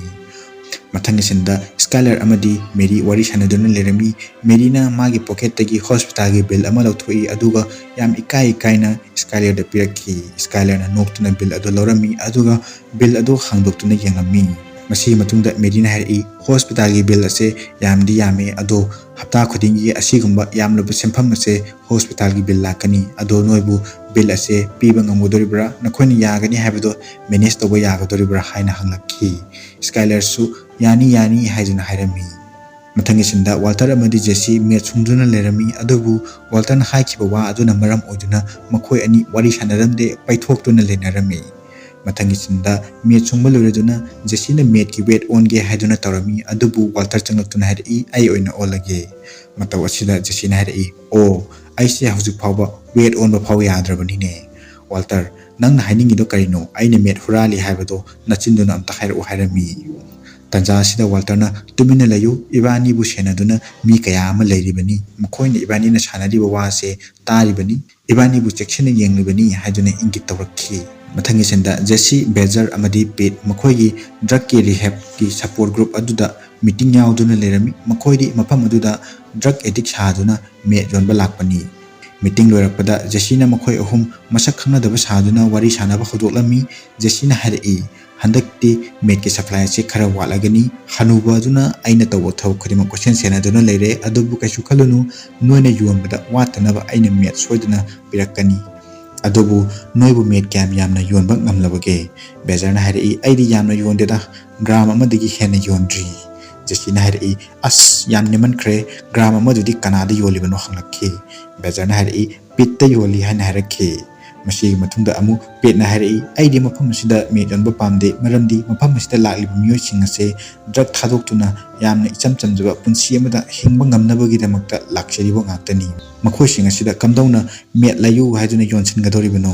ꯃꯊꯪꯒꯤ ꯁꯤꯟꯗ ꯁ꯭ꯀꯥꯏꯂꯔ ꯑꯃꯗꯤ ꯃꯦꯔꯤ ꯋꯥꯔꯤ ꯁꯥꯟꯅꯗꯨꯅ ꯂꯩꯔꯝꯃꯤ꯫ ꯃꯦꯔꯤꯅ ꯃꯥꯒꯤ ꯄꯣꯀꯦꯠꯇꯒꯤ ꯍꯣꯁꯄꯤꯇꯥꯜꯒꯤ ꯕꯤꯜ ꯑꯃ ꯂꯧꯊꯣꯛꯏ, ꯑꯗꯨꯒ ꯌꯥꯝ ꯏꯀꯥꯏ ꯏꯀꯥꯏꯅ ꯁ꯭ꯀꯥꯏꯂꯔꯗ ꯄꯤꯔꯛꯈꯤ꯫ ꯁ꯭ꯀꯥꯏꯂꯔꯅ ꯅꯣꯛꯇꯨꯅ ꯕꯤꯜ ꯑꯗꯨ ꯂꯧꯔꯝꯃꯤ, ꯑꯗꯨꯒ ꯕꯤꯜ ꯑꯗꯨ ꯍꯥꯡꯗꯣꯛꯇꯨꯅ ꯌꯦꯡꯂꯝꯃꯤ꯫ ꯃꯁꯤꯒꯤ ꯃꯇꯨꯡꯗ ꯃꯦꯔꯤꯅ ꯍꯥꯏꯔꯛꯏ, "ꯍꯣꯁꯄꯤꯇꯥꯜꯒꯤ ꯕꯤꯜ ꯑꯁꯦ ꯌꯥꯝꯗꯤ ꯌꯥꯝꯃꯤ, ꯑꯗꯣ ꯍꯞꯇꯥ ꯈꯨꯗꯤꯡꯒꯤ ꯑꯁꯤꯒꯨꯝꯕ ꯌꯥꯝꯂꯕ ꯁꯦꯟꯐꯝ ꯑꯁꯦ ꯍꯣꯁꯄꯤꯇꯥꯜꯒꯤ ꯕꯤꯜ ꯂꯥꯛꯀꯅꯤ꯫ ꯑꯗꯣ ꯅꯣꯏꯕꯨ ꯕꯤꯜ ꯑꯁꯦ ꯄꯤꯕ ꯉꯝꯒꯗꯧꯔꯤꯕ꯭ꯔꯥ? ꯅꯈꯣꯏꯅ ꯌꯥꯒꯅꯤ ꯍꯥꯏꯕꯗꯣ ꯃꯦꯅꯦꯖ ꯇꯧꯕ ꯌꯥꯒꯗꯧꯔꯤꯕ꯭ꯔꯥ?" ꯍꯥꯏꯅ ꯍꯪꯂꯛꯈꯤ꯫ ꯁ꯭ꯀꯥꯏꯂꯔꯁꯨ, "ꯌꯥꯅꯤ, ꯌꯥꯅꯤ" ꯍꯥꯏꯗꯨꯅ ꯍꯥꯏꯔꯝꯃꯤ꯫ ꯃꯊꯪꯒꯤ ꯁꯤꯟꯗ ꯋꯥꯜꯇꯔ ꯑꯃꯗꯤ ꯖꯦꯁꯤ ꯃꯦꯠ ꯁꯨꯡꯗꯨꯅ ꯂꯩꯔꯝꯃꯤ, ꯑꯗꯨꯕꯨ ꯋꯥꯜꯇꯔꯅ ꯍꯥꯏꯈꯤꯕ ꯋꯥ ꯑꯗꯨꯅ ꯃꯔꯝ ꯑꯣꯏꯗꯨꯅ ꯃꯈꯣꯏ ꯑꯅꯤ ꯋꯥꯔꯤ ꯁꯥꯟꯅꯔꯝꯗꯦ, ꯄꯩꯊꯣꯛꯇꯨꯅ ꯂꯩꯅꯔꯝꯃꯤ꯫ ꯃꯊꯪꯒꯤ ꯁꯤꯟꯗ ꯃꯦꯠ ꯁꯨꯡꯕ ꯂꯣꯏꯔꯗꯨꯅ ꯖꯦꯁꯤꯅ ꯃꯦꯠꯀꯤ ꯋꯦꯠ ꯑꯣꯟꯒꯦ ꯍꯥꯏꯗꯨꯅ ꯇꯧꯔꯝꯃꯤ, ꯑꯗꯨꯕꯨ ꯋꯥꯜꯇꯔ ꯆꯪꯂꯛꯇꯨꯅ ꯍꯥꯏꯔꯛꯏ, "ꯑꯩ ꯑꯣꯏꯅ ꯑꯣꯜꯂꯒꯦ"꯫ ꯃꯇꯧ ꯑꯁꯤꯗ ꯖꯦꯁꯤꯅ ꯍꯥꯏꯔꯛꯏ, "ꯑꯣ, ꯑꯩꯁꯦ ꯍꯧꯖꯤꯛ ꯐꯥꯎꯕ ꯋꯦꯠ ꯑꯣꯟꯕ ꯐꯥꯎ ꯌꯥꯗ꯭ꯔꯕꯅꯤꯅꯦ"꯫ "ꯋꯥꯜꯇꯔ, ꯅꯪꯅ ꯍꯥꯏꯅꯤꯡꯉꯤꯗꯣ ꯀꯔꯤꯅꯣ? ꯑꯩꯅ ꯃꯦꯠ ꯍꯨꯔꯥꯜꯂꯤ ꯍꯥꯏꯕꯗꯣ ꯅꯆꯤꯟꯗꯨꯅ ꯑꯝꯇ ꯍꯥꯏꯔꯛꯎ" ꯍꯥꯏꯔꯝꯃꯤ꯫ ꯇꯟꯖꯥ ꯑꯁꯤꯗ ꯋꯥꯜꯇꯔꯅ, "ꯇꯨꯃꯤꯟꯅ ꯂꯩꯌꯨ, ꯏꯕꯥꯅꯤꯕꯨ ꯁꯦꯟꯅꯗꯨꯅ ꯃꯤ ꯀꯌꯥ ꯑꯃ ꯂꯩꯔꯤꯕꯅꯤ, ꯃꯈꯣꯏꯅ ꯏꯕꯥꯅꯤꯅ ꯁꯥꯟꯅꯔꯤꯕ ꯋꯥꯁꯦ ꯇꯥꯔꯤꯕꯅꯤ꯫ ꯏꯕꯥꯅꯤꯕꯨ ꯆꯦꯛꯁꯤꯟꯅ ꯌꯦꯡꯂꯤꯕꯅꯤ ꯍꯥꯏꯗꯨꯅ ꯏꯪꯒꯤꯠ ꯇꯧꯔꯛꯈꯤ꯫ ꯃꯊꯪꯒꯤ ꯁꯤꯟꯗ ꯖꯦꯁꯤ, ꯕꯦꯖꯔ ꯑꯃꯗꯤ ꯄꯤꯠ ꯃꯈꯣꯏꯒꯤ drug ꯀꯤ rehab ꯀꯤ support group ꯑꯗꯨꯗ meeting ꯌꯥꯎꯗꯨꯅ ꯂꯩꯔꯝꯃꯤ꯫ ꯃꯈꯣꯏꯗꯤ ꯃꯐꯝ ꯑꯗꯨꯗ drug addict ꯁꯥꯗꯨꯅ ꯃꯦꯠ ꯌꯣꯟꯕ ꯂꯥꯛꯄꯅꯤ꯫ Meeting ꯂꯣꯏꯔꯛꯄꯗ ꯖꯦꯁꯤꯅ ꯃꯈꯣꯏ ꯑꯍꯨꯝ ꯃꯁꯛ ꯈꯪꯅꯗꯕ ꯁꯥꯗꯨꯅ ꯋꯥꯔꯤ ꯁꯥꯟꯅꯕ ꯍꯧꯗꯣꯛꯂꯝꯃꯤ꯫ ꯖꯦꯁꯤꯅ ꯍꯥꯏꯔꯛꯏ, "ꯍꯟꯗꯛꯇꯤ ꯃꯦꯠꯀꯤ supply ꯑꯁꯤ ꯈꯔ ꯋꯥꯠꯂꯒꯅꯤ꯫ ꯍꯅꯨꯕ ꯑꯗꯨꯅ ꯑꯩꯅ ꯇꯧꯕ ꯊꯕꯛ ꯈꯨꯗꯤꯡꯃꯛ ꯀꯣꯏꯁꯦꯟ ꯁꯦꯟꯅꯗꯨꯅ ꯂꯩꯔꯦ, ꯑꯗꯨꯕꯨ ꯀꯩꯁꯨ ꯈꯜꯂꯨꯅꯨ, ꯅꯣꯏꯅ ꯌꯣꯟꯕꯗ ꯋꯥꯠꯇꯅꯕ ꯑꯩꯅ ꯃꯦꯠ ꯁꯣꯏꯗꯅ ꯄꯤꯔꯛꯀꯅꯤ꯫ ꯑꯗꯨꯕꯨ ꯅꯣꯏꯕꯨ ꯃꯦꯠ ꯀꯌꯥꯝ ꯌꯥꯝꯅ ꯌꯣꯟꯕ ꯉꯝꯂꯕꯒꯦ?" ꯕꯦꯖꯔꯅ ꯍꯥꯏꯔꯛꯏ, "ꯑꯩꯗꯤ ꯌꯥꯝꯅ ꯌꯣꯟꯗꯦꯗ, gram ꯑꯃꯗꯒꯤ ꯍꯦꯟꯅ ꯌꯣꯟꯗ꯭ꯔꯤ꯫" ꯖꯦꯁꯤꯅ ꯍꯥꯏꯔꯛꯏ, "ꯑꯁ, ꯌꯥꯝ ꯅꯦꯝꯃꯟꯈ꯭ꯔꯦ, gram ꯑꯃꯗꯨꯗꯤ ꯀꯅꯥꯗ ꯌꯣꯜꯂꯤꯕꯅꯣ?" ꯍꯪꯂꯛꯈꯤ꯫ ꯕꯦꯖꯔꯅ ꯍꯥꯏꯔꯛꯏ, "ꯄꯤꯠꯇ ꯌꯣꯜꯂꯤ" ꯍꯥꯏꯅ ꯍꯥꯏꯔꯛꯈꯤ꯫ ꯃꯁꯤꯒꯤ ꯃꯇꯨꯡꯗ ꯑꯃꯨꯛ ꯄꯤꯠꯅ ꯍꯥꯏꯔꯛꯏ, "ꯑꯩꯗꯤ ꯃꯐꯝ ꯑꯁꯤꯗ ꯃꯦꯠ ꯌꯣꯟꯕ ꯄꯥꯝꯗꯦ, ꯃꯔꯝꯗꯤ ꯃꯐꯝ ꯑꯁꯤꯗ ꯂꯥꯛꯂꯤꯕ ꯃꯤꯑꯣꯏꯁꯤꯡ ꯑꯁꯦ drug ꯊꯥꯗꯣꯛꯇꯨꯅ ꯌꯥꯝꯅ ꯏꯆꯝ ꯆꯝꯖꯕ ꯄꯨꯟꯁꯤ ꯑꯃꯗ ꯍꯤꯡꯕ ꯉꯝꯅꯕꯒꯤꯗꯃꯛꯇ ꯂꯥꯛꯆꯔꯤꯕ ꯉꯥꯛꯇꯅꯤ꯫ ꯃꯈꯣꯏꯁꯤꯡ ꯑꯁꯤꯗ ꯀꯝꯗꯧꯅ ꯃꯦꯠ ꯂꯩꯌꯨ ꯍꯥꯏꯗꯨꯅ ꯌꯣꯟꯁꯤꯟꯒꯗꯧꯔꯤꯕꯅꯣ?"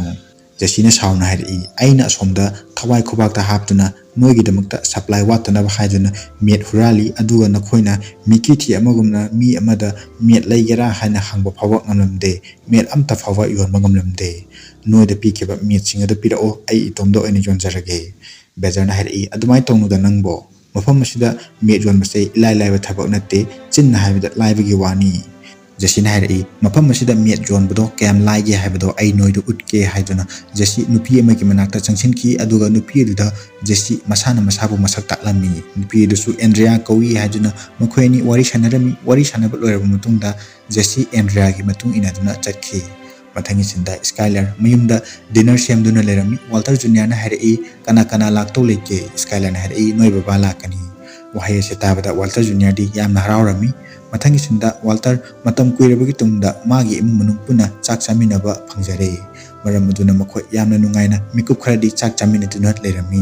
ꯖꯦꯁꯤꯅ ꯁꯥꯎꯅ ꯍꯥꯏꯔꯛꯏ, "ꯑꯩꯅ ꯑꯁꯣꯝꯗ ꯊꯋꯥꯏ ꯈꯨꯕꯥꯛꯇ ꯍꯥꯞꯇꯨꯅ ꯅꯣꯏꯒꯤꯗꯃꯛꯇ supply ꯋꯥꯠꯇꯅꯕ ꯍꯥꯏꯗꯨꯅ ꯃꯦꯠ ꯍꯨꯔꯥꯜꯂꯤ, ꯑꯗꯨꯒ ꯅꯈꯣꯏꯅ ꯃꯤꯀꯤ ꯊꯤ ꯑꯃꯒꯨꯝꯅ ꯃꯤ ꯑꯃꯗ ꯃꯦꯠ ꯂꯩꯒꯦꯔꯥ ꯍꯥꯏꯅ ꯍꯪꯕ ꯐꯥꯎꯕ ꯉꯝꯂꯝꯗꯦ, ꯃꯦꯠ ꯑꯝꯇ ꯐꯥꯎꯕ ꯌꯣꯟꯕ ꯉꯝꯂꯝꯗꯦ꯫ ꯅꯣꯏꯗ ꯄꯤꯈꯤꯕ ꯃꯦꯠꯁꯤꯡ ꯑꯗꯨ ꯄꯤꯔꯛꯑꯣ, ꯑꯩ ꯏꯇꯣꯝꯗ ꯑꯣꯏꯅ ꯌꯣꯟꯖꯔꯒꯦ꯫" ꯕꯦꯖꯔꯅ ꯍꯥꯏꯔꯛꯏ, "ꯑꯗꯨꯃꯥꯏꯅ ꯇꯧꯅꯨꯗ ꯅꯪꯕꯣ, ꯃꯐꯝ ꯑꯁꯤꯗ ꯃꯦꯠ ꯌꯣꯟꯕꯁꯦ ꯏꯂꯥꯏ ꯂꯥꯏꯕ ꯊꯕꯛ ꯅꯠꯇꯦ, ꯆꯤꯟꯅ ꯍꯥꯏꯕꯗ ꯂꯥꯏꯕꯒꯤ ꯋꯥꯅꯤ꯫" ꯖꯦꯁꯤꯅ ꯍꯥꯏꯔꯛꯏ, "ꯃꯐꯝ ꯑꯁꯤꯗ ꯃꯦꯠ ꯌꯣꯟꯕꯗꯣ ꯀꯌꯥꯝ ꯂꯥꯏꯒꯦ ꯍꯥꯏꯕꯗꯣ ꯑꯩ ꯅꯣꯏꯗ ꯎꯠꯀꯦ" ꯍꯥꯏꯗꯨꯅ ꯖꯦꯁꯤ ꯅꯨꯄꯤ ꯑꯃꯒꯤ ꯃꯅꯥꯛꯇ ꯆꯪꯁꯤꯟꯈꯤ, ꯑꯗꯨꯒ ꯅꯨꯄꯤ ꯑꯗꯨꯗ ꯖꯦꯁꯤ ꯃꯁꯥꯅ ꯃꯁꯥꯕꯨ ꯃꯁꯛ ꯇꯥꯛꯂꯝꯃꯤ꯫ ꯅꯨꯄꯤ ꯑꯗꯨꯁꯨ ꯑꯦꯟꯗ꯭ꯔꯤꯌꯥ ꯀꯧꯏ ꯍꯥꯏꯗꯨꯅ ꯃꯈꯣꯏ ꯑꯅꯤ ꯋꯥꯔꯤ ꯁꯥꯟꯅꯔꯝꯃꯤ꯫ ꯋꯥꯔꯤ ꯁꯥꯟꯅꯕ ꯂꯣꯏꯔꯕ ꯃꯇꯨꯡꯗ ꯖꯦꯁꯤ ꯑꯦꯟꯗ꯭ꯔꯤꯌꯥꯒꯤ ꯃꯇꯨꯡ ꯏꯟꯅꯗꯨꯅ ꯆꯠꯈꯤ꯫ ꯃꯊꯪꯒꯤ ꯁꯤꯟꯗ ꯁ꯭ꯀꯥꯏꯂꯔ ꯃꯌꯨꯝꯗ dinner ꯁꯦꯝꯗꯨꯅ ꯂꯩꯔꯝꯃꯤ꯫ ꯋꯥꯜꯇꯔ ꯖꯨꯅꯤꯌꯔꯅ ꯍꯥꯏꯔꯛꯏ, "ꯀꯅꯥ ꯀꯅꯥ ꯂꯥꯛꯇꯧ ꯂꯩꯒꯦ?" ꯁ꯭ꯀꯥꯏꯂꯔꯅ ꯍꯥꯏꯔꯛꯏ, "ꯅꯣꯏ ꯕꯕꯥ ꯂꯥꯛꯀꯅꯤ꯫" ꯋꯥꯍꯩ ꯑꯁꯤ ꯇꯥꯕꯗ ꯋꯥꯜꯇꯔ ꯖꯨꯅꯤꯌꯔꯗꯤ ꯌꯥꯝꯅ ꯍꯔꯥꯎꯔꯝꯃꯤ꯫ ꯃꯊꯪꯒꯤ ꯁꯤꯟꯗ ꯋꯥꯜꯇꯔ ꯃꯇꯝ ꯀꯨꯏꯔꯕꯒꯤ ꯇꯨꯡꯗ ꯃꯥꯒꯤ ꯏꯃꯨꯡ ꯃꯅꯨꯡ ꯄꯨꯟꯅ ꯆꯥꯛ ꯆꯥꯃꯤꯟꯅꯕ ꯐꯪꯖꯔꯦ꯫ ꯃꯔꯝ ꯑꯗꯨꯅ ꯃꯈꯣꯏ ꯌꯥꯝꯅ ꯅꯨꯡꯉꯥꯏꯅ ꯃꯤꯀꯨꯞ ꯈꯔꯗꯤ ꯆꯥꯛ ꯆꯥꯃꯤꯟꯅꯗꯨꯅ ꯂꯩꯔꯝꯃꯤ꯫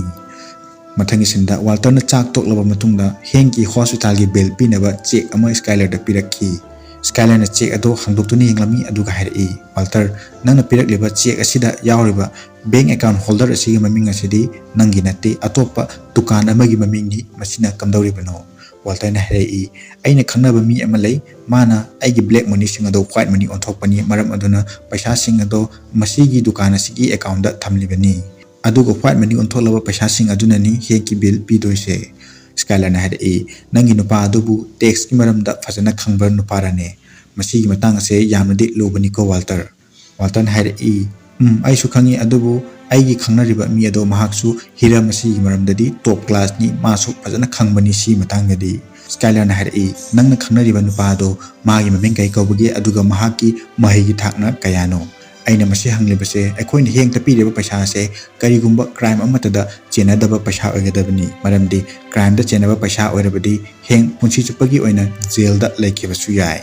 ꯃꯊꯪꯒꯤ ꯁꯤꯟꯗ ꯋꯥꯜꯇꯔꯅ ꯆꯥꯛ ꯇꯣꯛꯂꯕ ꯃꯇꯨꯡꯗ ꯍꯦꯡꯀꯤ ꯍꯣꯁꯄꯤꯇꯥꯜꯒꯤ ꯕꯤꯜ ꯄꯤꯅꯕ ꯆꯦꯛ ꯑꯃ ꯁ꯭ꯀꯥꯏꯂꯔꯗ ꯄꯤꯔꯛꯈꯤ꯫ ꯁ꯭ꯀꯥꯏꯂꯔꯅ ꯆꯦꯛ ꯑꯗꯨ ꯍꯥꯡꯗꯣꯛꯇꯨꯅ ꯌꯦꯡꯂꯝꯃꯤ, ꯑꯗꯨꯒ ꯍꯥꯏꯔꯛꯏ, "ꯋꯥꯜꯇꯔ, ꯅꯪꯅ ꯄꯤꯔꯛꯂꯤꯕ ꯆꯦꯛ ꯑꯁꯤꯗ ꯌꯥꯎꯔꯤꯕ bank account holder ꯑꯁꯤꯒꯤ ꯃꯃꯤꯡ ꯑꯁꯤꯗꯤ ꯅꯪꯒꯤ ꯅꯠꯇꯦ, ꯑꯇꯣꯞꯄ ꯗꯨꯀꯥꯟ ꯑꯃꯒꯤ ꯃꯃꯤꯡꯅꯤ꯫ ꯃꯁꯤꯅ ꯀꯝꯗꯧꯔꯤꯕꯅꯣ?" ꯋꯥꯜꯇꯔꯅ ꯍꯥꯏꯔꯛꯏ, "ꯑꯩꯅ ꯈꯪꯅꯕ ꯃꯤ ꯑꯃ ꯂꯩ, ꯃꯥꯅ ꯑꯩꯒꯤ black moneyꯁꯤꯡ ꯑꯗꯣ white money ꯑꯣꯟꯊꯣꯛꯄꯅꯤ, ꯃꯔꯝ ꯑꯗꯨꯅ ꯄꯩꯁꯥꯁꯤꯡ ꯑꯗꯣ ꯃꯁꯤꯒꯤ ꯗꯨꯀꯥꯟ ꯑꯁꯤꯒꯤ accountꯇ ꯊꯝꯂꯤꯕꯅꯤ, ꯑꯗꯨꯒ white money ꯑꯣꯟꯊꯣꯛꯂꯕ ꯄꯩꯁꯥꯁꯤꯡ ꯑꯗꯨꯅꯅꯤ ꯍꯦꯛꯀꯤ bill ꯄꯤꯗꯣꯏꯁꯦ꯫" ꯁ꯭ꯀꯥꯏꯂꯔꯅ ꯍꯥꯏꯔꯛꯏ, "ꯅꯪꯒꯤ ꯅꯨꯄꯥ ꯑꯗꯨꯕꯨ taxꯀꯤ ꯃꯔꯝꯗ ꯐꯖꯅ ꯈꯪꯕ ꯅꯨꯄꯥꯔꯅꯦ? ꯃꯁꯤꯒꯤ ꯃꯇꯥꯡ ꯑꯁꯦ ꯌꯥꯝꯅꯗꯤ ꯂꯨꯕꯅꯤꯀꯣ ꯋꯥꯜꯇꯔ꯫" ꯋꯥꯜꯇꯔꯅ ꯍꯥꯏꯔꯛꯏ, "ꯎꯝ, ꯑꯩꯁꯨ ꯈꯪꯉꯤ, ꯑꯗꯨꯕꯨ ꯑꯩꯒꯤ ꯈꯪꯅꯔꯤꯕ ꯃꯤ ꯑꯗꯣ ꯃꯍꯥꯛꯁꯨ ꯍꯤꯔꯝ ꯑꯁꯤꯒꯤ ꯃꯔꯝꯗꯗꯤ top classꯅꯤ, ꯃꯥꯁꯨ ꯐꯖꯅ ꯈꯪꯕꯅꯤ ꯁꯤꯒꯤ ꯃꯇꯥꯡꯗꯗꯤ꯫" ꯁ꯭ꯀꯥꯏꯂꯔꯅ ꯍꯥꯏꯔꯛꯏ, "ꯅꯪꯅ ꯈꯪꯅꯔꯤꯕ ꯅꯨꯄꯥ ꯑꯗꯣ ꯃꯥꯒꯤ ꯃꯃꯤꯡ ꯀꯩ ꯀꯧꯕꯒꯦ, ꯑꯗꯨꯒ ꯃꯍꯥꯛꯀꯤ ꯃꯍꯩꯒꯤ ꯊꯥꯛꯅ ꯀꯌꯥꯅꯣ? ꯑꯩꯅ ꯃꯁꯤ ꯍꯪꯂꯤꯕꯁꯦ, ꯑꯩꯈꯣꯏꯅ ꯍꯦꯡꯇ ꯄꯤꯔꯤꯕ ꯄꯩꯁꯥ ꯑꯁꯦ ꯀꯔꯤꯒꯨꯝꯕ crime ꯑꯃꯠꯇꯗ ꯆꯦꯟꯅꯗꯕ ꯄꯩꯁꯥ ꯑꯣꯏꯒꯗꯕꯅꯤ, ꯃꯔꯝꯗꯤ crimeꯗ ꯆꯦꯟꯅꯕ ꯄꯩꯁꯥ ꯑꯣꯏꯔꯕꯗꯤ ꯍꯦꯡ ꯄꯨꯟꯁꯤ ꯆꯨꯞꯄꯒꯤ ꯑꯣꯏꯅ jailꯗ ꯂꯩꯈꯤꯕꯁꯨ ꯌꯥꯏ꯫"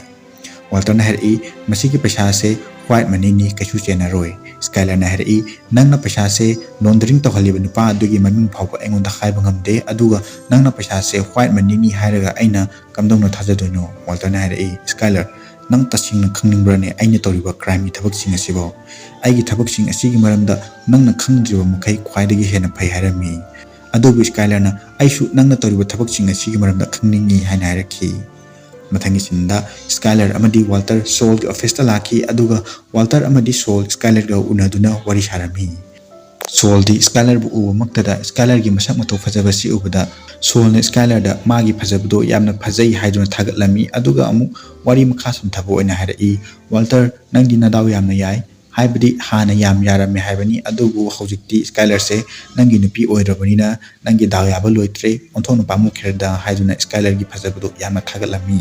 ꯋꯥꯜꯇꯔꯅ ꯍꯥꯏꯔꯛꯏ, "ꯃꯁꯤꯒꯤ ꯄꯩꯁꯥꯁꯦ white moneyꯅꯤ, ꯀꯩꯁꯨ ꯆꯦꯟꯅꯔꯣꯏ꯫" ꯁ꯭ꯀꯥꯏꯂꯔꯅ ꯍꯥꯏꯔꯛꯏ, "ꯅꯪꯅ ꯄꯩꯁꯥꯁꯦ laundering ꯇꯧꯍꯜꯂꯤꯕ ꯅꯨꯄꯥ ꯑꯗꯨꯒꯤ ꯃꯃꯤꯡ ꯐꯥꯎꯕ ꯑꯩꯉꯣꯟꯗ ꯍꯥꯏꯕ ꯉꯝꯗꯦ, ꯑꯗꯨꯒ ꯅꯪꯅ ꯄꯩꯁꯥꯁꯦ white moneyꯅꯤ ꯍꯥꯏꯔꯒ ꯑꯩꯅ ꯀꯝꯗꯧꯅ ꯊꯥꯖꯗꯣꯏꯅꯣ?" ꯋꯥꯜꯇꯔꯅ ꯍꯥꯏꯔꯛꯏ, "ꯁ꯭ꯀꯥꯏꯂꯔ, ꯅꯪ ꯇꯁꯦꯡꯅ ꯈꯪꯅꯤꯡꯕ꯭ꯔꯅꯦ ꯑꯩꯅ ꯇꯧꯔꯤꯕ crimeꯒꯤ ꯊꯕꯛꯁꯤꯡ ꯑꯁꯤꯕꯣ? ꯑꯩꯒꯤ ꯊꯕꯛꯁꯤꯡ ꯑꯁꯤꯒꯤ ꯃꯔꯝꯗ ꯅꯪꯅ ꯈꯪꯗ꯭ꯔꯤꯕ ꯃꯈꯩ ꯈ꯭ꯋꯥꯏꯗꯒꯤ ꯍꯦꯟꯅ ꯐꯩ" ꯍꯥꯏꯔꯝꯃꯤ꯫ ꯑꯗꯨꯕꯨ ꯁ꯭ꯀꯥꯏꯂꯔꯅ, "ꯑꯩꯁꯨ ꯅꯪꯅ ꯇꯧꯔꯤꯕ ꯊꯕꯛꯁꯤꯡ ꯑꯁꯤꯒꯤ ꯃꯔꯝꯗ ꯈꯪꯅꯤꯡꯏ" ꯍꯥꯏꯅ ꯍꯥꯏꯔꯛꯈꯤ꯫ ꯃꯊꯪꯒꯤ sceneꯗ ꯁ꯭ꯀꯥꯏꯂꯔ ꯑꯃꯗꯤ ꯋꯥꯜꯇꯔ ꯁꯣꯜꯒꯤ officeꯇ ꯂꯥꯛꯈꯤ, ꯑꯗꯨꯒ ꯋꯥꯜꯇꯔ ꯑꯃꯗꯤ ꯁꯣꯜ ꯁ꯭ꯀꯥꯏꯂꯔꯒ ꯎꯅꯗꯨꯅ ꯋꯥꯔꯤ ꯁꯥꯔꯝꯃꯤ꯫ ꯁꯣꯜꯗꯤ ꯁ꯭ꯀꯥꯏꯂꯔꯕꯨ ꯎꯕꯃꯛꯇꯗ ꯁ꯭ꯀꯥꯏꯂꯔꯒꯤ ꯃꯁꯛ ꯃꯇꯧ ꯐꯖꯕꯁꯤ ꯎꯕꯗ ꯁꯣꯜꯅ ꯁ꯭ꯀꯥꯏꯂꯔꯗ ꯃꯥꯒꯤ ꯐꯖꯕꯗꯣ ꯌꯥꯝꯅ ꯐꯖꯩ ꯍꯥꯏꯗꯨꯅ ꯊꯥꯒꯠꯂꯝꯃꯤ, ꯑꯗꯨꯒ ꯑꯃꯨꯛ ꯋꯥꯔꯤ ꯃꯈꯥ ꯁꯝꯊꯕ ꯑꯣꯏꯅ ꯍꯥꯏꯔꯛꯏ, "ꯋꯥꯜꯇꯔ, ꯅꯪꯗꯤ ꯅꯗꯥꯎ ꯌꯥꯝꯅ ꯌꯥꯏ, ꯍꯥꯏꯕꯗꯤ ꯍꯥꯟꯅ ꯌꯥꯝ ꯌꯥꯔꯝꯃꯦ ꯍꯥꯏꯕꯅꯤ, ꯑꯗꯨꯕꯨ ꯍꯧꯖꯤꯛꯇꯤ ꯁ꯭ꯀꯥꯏꯂꯔꯁꯦ ꯅꯪꯒꯤ ꯅꯨꯄꯤ ꯑꯣꯏꯔꯕꯅꯤꯅ ꯅꯪꯒꯤ ꯗꯥꯎ ꯌꯥꯕ ꯂꯣꯏꯇ꯭ꯔꯦ, ꯑꯣꯟꯊꯣꯛꯅ ꯄꯥꯝꯃꯨꯈ꯭ꯔꯦꯗ" ꯍꯥꯏꯗꯨꯅ ꯁ꯭ꯀꯥꯏꯂꯔꯒꯤ ꯐꯖꯕꯗꯨ ꯌꯥꯝꯅ ꯊꯥꯒꯠꯂꯝꯃꯤ꯫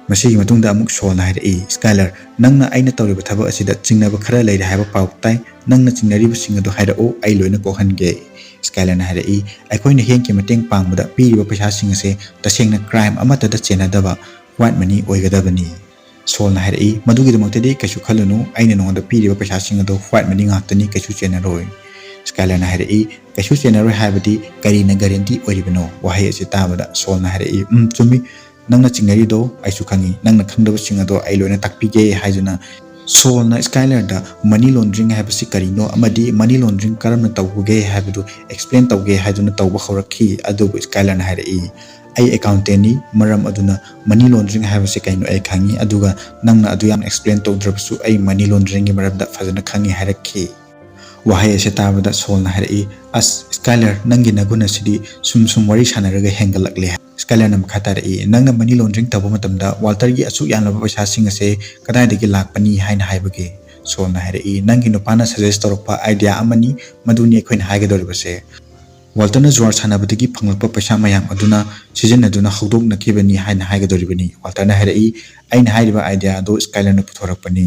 ꯃꯁꯤꯒꯤ ꯃꯇꯨꯡꯗ ꯑꯃꯨꯛ ꯁꯣꯜꯅ ꯍꯥꯏꯔꯛꯏ, "ꯁ꯭ꯀꯥꯏꯂꯔ, ꯅꯪꯅ ꯑꯩꯅ ꯇꯧꯔꯤꯕ ꯊꯕꯛ ꯑꯁꯤꯗ ꯆꯤꯡꯅꯕ ꯈꯔ ꯂꯩꯔꯦ ꯍꯥꯏꯕ ꯄꯥꯎ ꯇꯥꯏ, ꯅꯪꯅ ꯆꯤꯡꯅꯔꯤꯕꯁꯤꯡ ꯑꯗꯨ ꯍꯥꯏꯔꯛꯎ, ꯑꯩ ꯂꯣꯏꯅ ꯀꯣꯛꯍꯟꯒꯦ꯫" ꯁ꯭ꯀꯥꯏꯂꯔꯅ ꯍꯥꯏꯔꯛꯏ, "ꯑꯩꯈꯣꯏꯅ ꯍꯦꯡꯀꯤ ꯃꯇꯦꯡ ꯄꯥꯡꯕꯗ ꯄꯤꯔꯤꯕ ꯄꯩꯁꯥꯁꯤꯡ ꯑꯁꯦ ꯇꯁꯦꯡꯅ crime ꯑꯃꯠꯇꯗ ꯆꯦꯟꯅꯗꯕ white money ꯑꯣꯏꯒꯗꯕꯅꯤ꯫" ꯁꯣꯜꯅ ꯍꯥꯏꯔꯛꯏ, "ꯃꯗꯨꯒꯤꯗꯃꯛꯇꯗꯤ ꯀꯩꯁꯨ ꯈꯜꯂꯨꯅꯨ, ꯑꯩꯅ ꯅꯉꯣꯟꯗ ꯄꯤꯔꯤꯕ ꯄꯩꯁꯥꯁꯤꯡ ꯑꯗꯨ white money ꯉꯥꯛꯇꯅꯤ, ꯀꯩꯁꯨ ꯆꯦꯟꯅꯔꯣꯏ꯫" ꯁ꯭ꯀꯥꯏꯂꯔꯅ ꯍꯥꯏꯔꯛꯏ, "ꯀꯩꯁꯨ ꯆꯦꯟꯅꯔꯣꯏ ꯍꯥꯏꯕꯗꯤ ꯀꯔꯤꯅ guarantee ꯑꯣꯏꯔꯤꯕꯅꯣ?" ꯋꯥꯍꯩ ꯑꯁꯤ ꯇꯥꯕꯗ ꯁꯣꯜꯅ ꯍꯥꯏꯔꯛꯏ, "ꯎꯝ, ꯆꯨꯝꯃꯤ, ꯅꯪꯅ ꯆꯤꯡꯅꯔꯤꯗꯣ ꯑꯩꯁꯨ ꯈꯪꯉꯤ, ꯅꯪꯅ ꯈꯪꯗꯕꯁꯤꯡ ꯑꯗꯣ ꯑꯩ ꯂꯣꯏꯅ ꯇꯥꯛꯄꯤꯒꯦ" ꯍꯥꯏꯗꯨꯅ ꯁꯣꯜꯅ ꯁ꯭ꯀꯥꯏꯂꯔꯗ ꯃꯅꯤ ꯂꯣꯟꯗ꯭ꯔꯤꯡ ꯍꯥꯏꯕꯁꯤ ꯀꯔꯤꯅꯣ ꯑꯃꯗꯤ ꯃꯅꯤ ꯂꯣꯟꯗ꯭ꯔꯤꯡ ꯀꯔꯝꯅ ꯇꯧꯕꯒꯦ ꯍꯥꯏꯕꯗꯨ ꯑꯦꯛꯁꯄ꯭ꯂꯦꯟ ꯇꯧꯒꯦ ꯍꯥꯏꯗꯨꯅ ꯇꯧꯕ ꯍꯧꯔꯛꯈꯤ꯫ ꯑꯗꯨꯕꯨ ꯁ꯭ꯀꯥꯏꯂꯔꯅ ꯍꯥꯏꯔꯛꯏ, "ꯑꯩ ꯑꯦꯀꯥꯎꯟꯇꯦꯟꯅꯤ, ꯃꯔꯝ ꯑꯗꯨꯅ ꯃꯅꯤ ꯂꯣꯟꯗ꯭ꯔꯤꯡ ꯍꯥꯏꯕꯁꯤ ꯀꯩꯅꯣ ꯑꯩ ꯈꯪꯉꯤ, ꯑꯗꯨꯒ ꯅꯪꯅ ꯑꯗꯨ ꯌꯥꯝꯅ ꯑꯦꯛꯁꯄ꯭ꯂꯦꯟ ꯇꯧꯗ꯭ꯔꯕꯁꯨ ꯑꯩ ꯃꯅꯤ ꯂꯣꯟꯗ꯭ꯔꯤꯡꯒꯤ ꯃꯔꯝꯗ ꯐꯖꯅ ꯈꯪꯉꯤ" ꯍꯥꯏꯔꯛꯈꯤ꯫ ꯋꯥꯍꯩ ꯑꯁꯤ ꯇꯥꯕꯗ ꯁꯣꯜꯅ ꯍꯥꯏꯔꯛꯏ, "ꯑꯁ ꯁ꯭ꯀꯥꯏꯂꯔ, ꯅꯪꯒꯤ ꯅꯒꯨꯟ ꯑꯁꯤꯗꯤ ꯁꯨꯝ ꯁꯨꯝ ꯋꯥꯔꯤ ꯁꯥꯟꯅꯔꯒ ꯍꯦꯟꯒꯠꯂꯛꯂꯦ"꯫ ꯁ꯭ꯀꯥꯏꯂꯔꯅ ꯃꯈꯥ ꯇꯥꯔꯛꯏ, "ꯅꯪꯅ ꯃꯅꯤ ꯂꯣꯟꯗ꯭ꯔꯤꯡ ꯇꯧꯕ ꯃꯇꯝꯗ ꯋꯥꯜꯇꯔꯒꯤ ꯑꯁꯨꯛ ꯌꯥꯝꯂꯕ ꯄꯩꯁꯥꯁꯤꯡ ꯑꯁꯦ ꯀꯗꯥꯏꯗꯒꯤ ꯂꯥꯛꯄꯅꯤ ꯍꯥꯏꯅ ꯍꯥꯏꯕꯒꯦ?" ꯁꯣꯜꯅ ꯍꯥꯏꯔꯛꯏ, "ꯅꯪꯒꯤ ꯅꯨꯄꯥꯅ ꯁꯖꯦꯁ ꯇꯧꯔꯛꯄ ꯑꯥꯏꯗꯤꯌꯥ ꯑꯃꯅꯤ, ꯃꯗꯨꯅꯤ ꯑꯩꯈꯣꯏꯅ ꯍꯥꯏꯒꯗꯧꯔꯤꯕꯁꯦ꯫ ꯋꯥꯜꯇꯔꯅ ꯖꯨꯋꯥꯔ ꯁꯥꯟꯅꯕꯗꯒꯤ ꯐꯪꯂꯛꯄ ꯄꯩꯁꯥ ꯃꯌꯥꯝ ꯑꯗꯨꯅ ꯁꯤꯖꯤꯟꯅꯗꯨꯅ ꯍꯧꯗꯣꯛꯅꯈꯤꯕꯅꯤ ꯍꯥꯏꯅ ꯍꯥꯏꯒꯗꯧꯔꯤꯕꯅꯤ"꯫ ꯋꯥꯜꯇꯔꯅ ꯍꯥꯏꯔꯛꯏ, "ꯑꯩꯅ ꯍꯥꯏꯔꯤꯕ ꯑꯥꯏꯗꯤꯌꯥ ꯑꯗꯨ ꯁ꯭ꯀꯥꯏꯂꯔꯅ ꯄꯨꯊꯣꯔꯛꯄꯅꯤ"꯫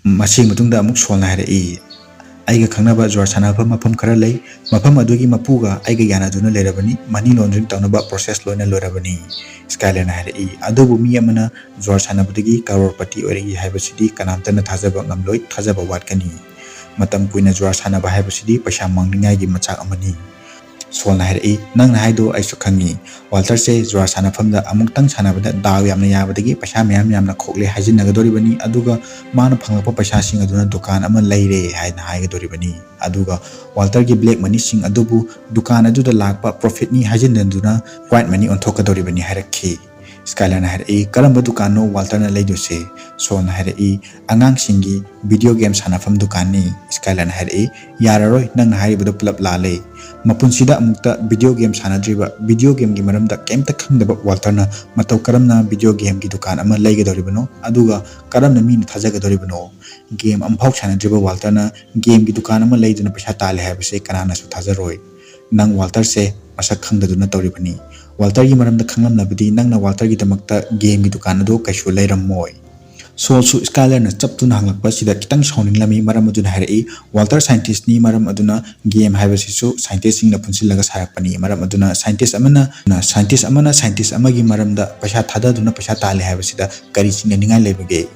ꯃꯁꯤꯒꯤ ꯃꯇꯨꯡꯗ ꯑꯃꯨꯛ ꯁꯣꯜꯅ ꯍꯥꯏꯔꯛꯏ, "ꯑꯩꯒ ꯈꯪꯅꯕ ꯖꯨꯋꯥꯔ ꯁꯥꯟꯅꯐꯝ ꯃꯐꯝ ꯈꯔ ꯂꯩ꯫ ꯃꯐꯝ ꯑꯗꯨꯒꯤ ꯃꯄꯨꯒ ꯑꯩꯒ ꯌꯥꯅꯗꯨꯅ ꯂꯩꯔꯕꯅꯤ꯫ ꯃꯅꯤ ꯂꯣꯟꯗ꯭ꯔꯤꯡ ꯇꯧꯅꯕ ꯄ꯭ꯔꯣꯁꯦꯁ ꯂꯣꯏꯅ ꯂꯣꯏꯔꯕꯅꯤ"꯫ ꯁ꯭ꯀꯥꯏꯂꯔꯅ ꯍꯥꯏꯔꯛꯏ, "ꯑꯗꯨꯕꯨ ꯃꯤ ꯑꯃꯅ ꯖꯨꯋꯥꯔ ꯁꯥꯟꯅꯕꯗꯒꯤ ꯀꯔꯣꯔꯄꯇꯤ ꯑꯣꯏꯔꯛꯏ ꯍꯥꯏꯕꯁꯤꯗꯤ ꯀꯅꯥꯝꯇꯅ ꯊꯥꯖꯕ ꯉꯝꯂꯣꯏ, ꯊꯥꯖꯕ ꯋꯥꯠꯀꯅꯤ꯫ ꯃꯇꯝ ꯀꯨꯏꯅ ꯖꯨꯋꯥꯔ ꯁꯥꯟꯅꯕ ꯍꯥꯏꯕꯁꯤꯗꯤ ꯄꯩꯁꯥ ꯃꯥꯡꯅꯤꯡꯉꯥꯏꯒꯤ ꯃꯆꯥꯛ ꯑꯃꯅꯤ"꯫ ꯁꯣꯜꯅ ꯍꯥꯏꯔꯛꯏ, "ꯅꯪꯅ ꯍꯥꯏꯗꯣ ꯑꯩꯁꯨ ꯈꯪꯉꯤ꯫ ꯋꯥꯜꯇꯔꯁꯦ ꯖꯨꯋꯥꯔ ꯁꯥꯟꯅꯐꯝꯗ ꯑꯃꯨꯛꯇꯪ ꯁꯥꯟꯅꯕꯗ ꯗꯥꯎ ꯌꯥꯝꯅ ꯌꯥꯕꯗꯒꯤ ꯄꯩꯁꯥ ꯃꯌꯥꯝ ꯌꯥꯝꯅ ꯈꯣꯛꯂꯦ ꯍꯥꯏꯖꯤꯟꯅꯒꯗꯧꯔꯤꯕꯅꯤ, ꯑꯗꯨꯒ ꯃꯥꯅ ꯐꯪꯂꯛꯄ ꯄꯩꯁꯥꯁꯤꯡ ꯑꯗꯨꯅ ꯗꯨꯀꯥꯟ ꯑꯃ ꯂꯩꯔꯦ ꯍꯥꯏꯅ ꯍꯥꯏꯒꯗꯧꯔꯤꯕꯅꯤ, ꯑꯗꯨꯒ ꯋꯥꯜꯇꯔꯒꯤ ꯕ꯭ꯂꯦꯛ ꯃꯅꯤꯁꯤꯡ ꯑꯗꯨꯕꯨ ꯗꯨꯀꯥꯟ ꯑꯗꯨꯗ ꯂꯥꯛꯄ ꯄ꯭ꯔꯣꯐꯤꯠꯅꯤ ꯍꯥꯏꯖꯤꯟꯅꯗꯨꯅ ꯋꯥꯏꯠ ꯃꯅꯤ ꯑꯣꯟꯊꯣꯛꯀꯗꯧꯔꯤꯕꯅꯤ" ꯍꯥꯏꯔꯛꯈꯤ꯫ ꯁ꯭ꯀꯥꯏꯂꯔꯅ ꯍꯥꯏꯔꯛꯏ, "ꯀꯔꯝꯕ ꯗꯨꯀꯥꯟꯅꯣ ꯋꯥꯜꯇꯔꯅ ꯂꯩꯗꯣꯏꯁꯦ?" ꯁꯣꯜꯅ ꯍꯥꯏꯔꯛꯏ, "ꯑꯉꯥꯡꯁꯤꯡꯒꯤ ꯚꯤꯗꯤꯑꯣ ꯒꯦꯝ ꯁꯥꯟꯅꯐꯝ ꯗꯨꯀꯥꯟꯅꯤ"꯫ ꯁ꯭ꯀꯥꯏꯂꯔꯅ ꯍꯥꯏꯔꯛꯏ, "ꯌꯥꯔꯔꯣꯏ, ꯅꯪꯅ ꯍꯥꯏꯔꯤꯕꯗꯣ ꯄꯨꯂꯞ ꯂꯥꯜꯂꯦ꯫ ꯃꯄꯨꯟꯁꯤꯗ ꯑꯃꯨꯛꯇ ꯚꯤꯗꯤꯑꯣ ꯒꯦꯝ ꯁꯥꯟꯅꯗ꯭ꯔꯤꯕ, ꯚꯤꯗꯤꯑꯣ ꯒꯦꯝꯒꯤ ꯃꯔꯝꯗ ꯀꯩꯝꯇ ꯈꯪꯗꯕ ꯋꯥꯜꯇꯔꯅ ꯃꯇꯧ ꯀꯔꯝꯅ ꯚꯤꯗꯤꯑꯣ ꯒꯦꯝꯒꯤ ꯗꯨꯀꯥꯟ ꯑꯃ ꯂꯩꯒꯗꯧꯔꯤꯕꯅꯣ? ꯑꯗꯨꯒ ꯀꯔꯝꯅ ꯃꯤꯅ ꯊꯥꯖꯒꯗꯧꯔꯤꯕꯅꯣ? ꯒꯦꯝ ꯑꯃꯐꯥꯎ ꯁꯥꯟꯅꯗ꯭ꯔꯤꯕ ꯋꯥꯜꯇꯔꯅ ꯒꯦꯝꯒꯤ ꯗꯨꯀꯥꯟ ꯑꯃ ꯂꯩꯗꯨꯅ ꯄꯩꯁꯥ ꯇꯥꯜꯂꯦ ꯍꯥꯏꯕꯁꯦ ꯀꯅꯥꯅꯁꯨ ꯊꯥꯖꯔꯣꯏ꯫ ꯅꯪ ꯋꯥꯜꯇꯔꯁꯦ ꯃꯁꯛ ꯈꯪꯗꯗꯨꯅ ꯇꯧꯔꯤꯕꯅꯤ꯫ ꯋꯥꯜꯇꯔꯒꯤ ꯃꯔꯝꯗ ꯈꯪꯂꯝꯂꯕꯗꯤ ꯅꯪꯅ ꯋꯥꯜꯇꯔꯒꯤꯗꯃꯛꯇ ꯒꯦꯝꯒꯤ ꯗꯨꯀꯥꯟ ꯑꯗꯨ ꯀꯩꯁꯨ ꯂꯩꯔꯝꯃꯣꯏ"꯫ ꯁꯣꯜꯁꯨ ꯁ꯭ꯀꯥꯏꯂꯔꯅ ꯆꯞꯇꯨꯅ ꯍꯪꯂꯛꯄꯁꯤꯗ ꯈꯤꯇꯪ ꯁꯥꯎꯅꯤꯡꯂꯝꯃꯤ, ꯃꯔꯝ ꯑꯗꯨꯅ ꯍꯥꯏꯔꯛꯏ, "ꯋꯥꯜꯇꯔ ꯁꯥꯏꯟꯇꯤꯁ꯭ꯠꯅꯤ, ꯃꯔꯝ ꯑꯗꯨꯅ ꯒꯦꯝ ꯍꯥꯏꯕꯁꯤꯁꯨ ꯁꯥꯏꯟꯇꯤꯁ꯭ꯠꯁꯤꯡꯅ ꯄꯨꯟꯁꯤꯜꯂꯒ ꯁꯥꯔꯛꯄꯅꯤ, ꯃꯔꯝ ꯑꯗꯨꯅ ꯁꯥꯏꯟꯇꯤꯁ꯭ꯠ ꯑꯃꯅ, ꯁꯥꯏꯟꯇꯤꯁ꯭ꯠ ꯑꯃꯅ ꯁꯥꯏꯟꯇꯤꯁ꯭ꯠ ꯑꯃꯒꯤ ꯃꯔꯝꯗ ꯄꯩꯁꯥ ꯊꯥꯗꯗꯨꯅ ꯄꯩꯁꯥ ꯇꯥꯜꯂꯦ ꯍꯥꯏꯕꯁꯤꯗ ꯀꯔꯤ ꯆꯤꯡꯅꯅꯤꯡꯉꯥꯏ ꯂꯩꯕꯒꯦ?"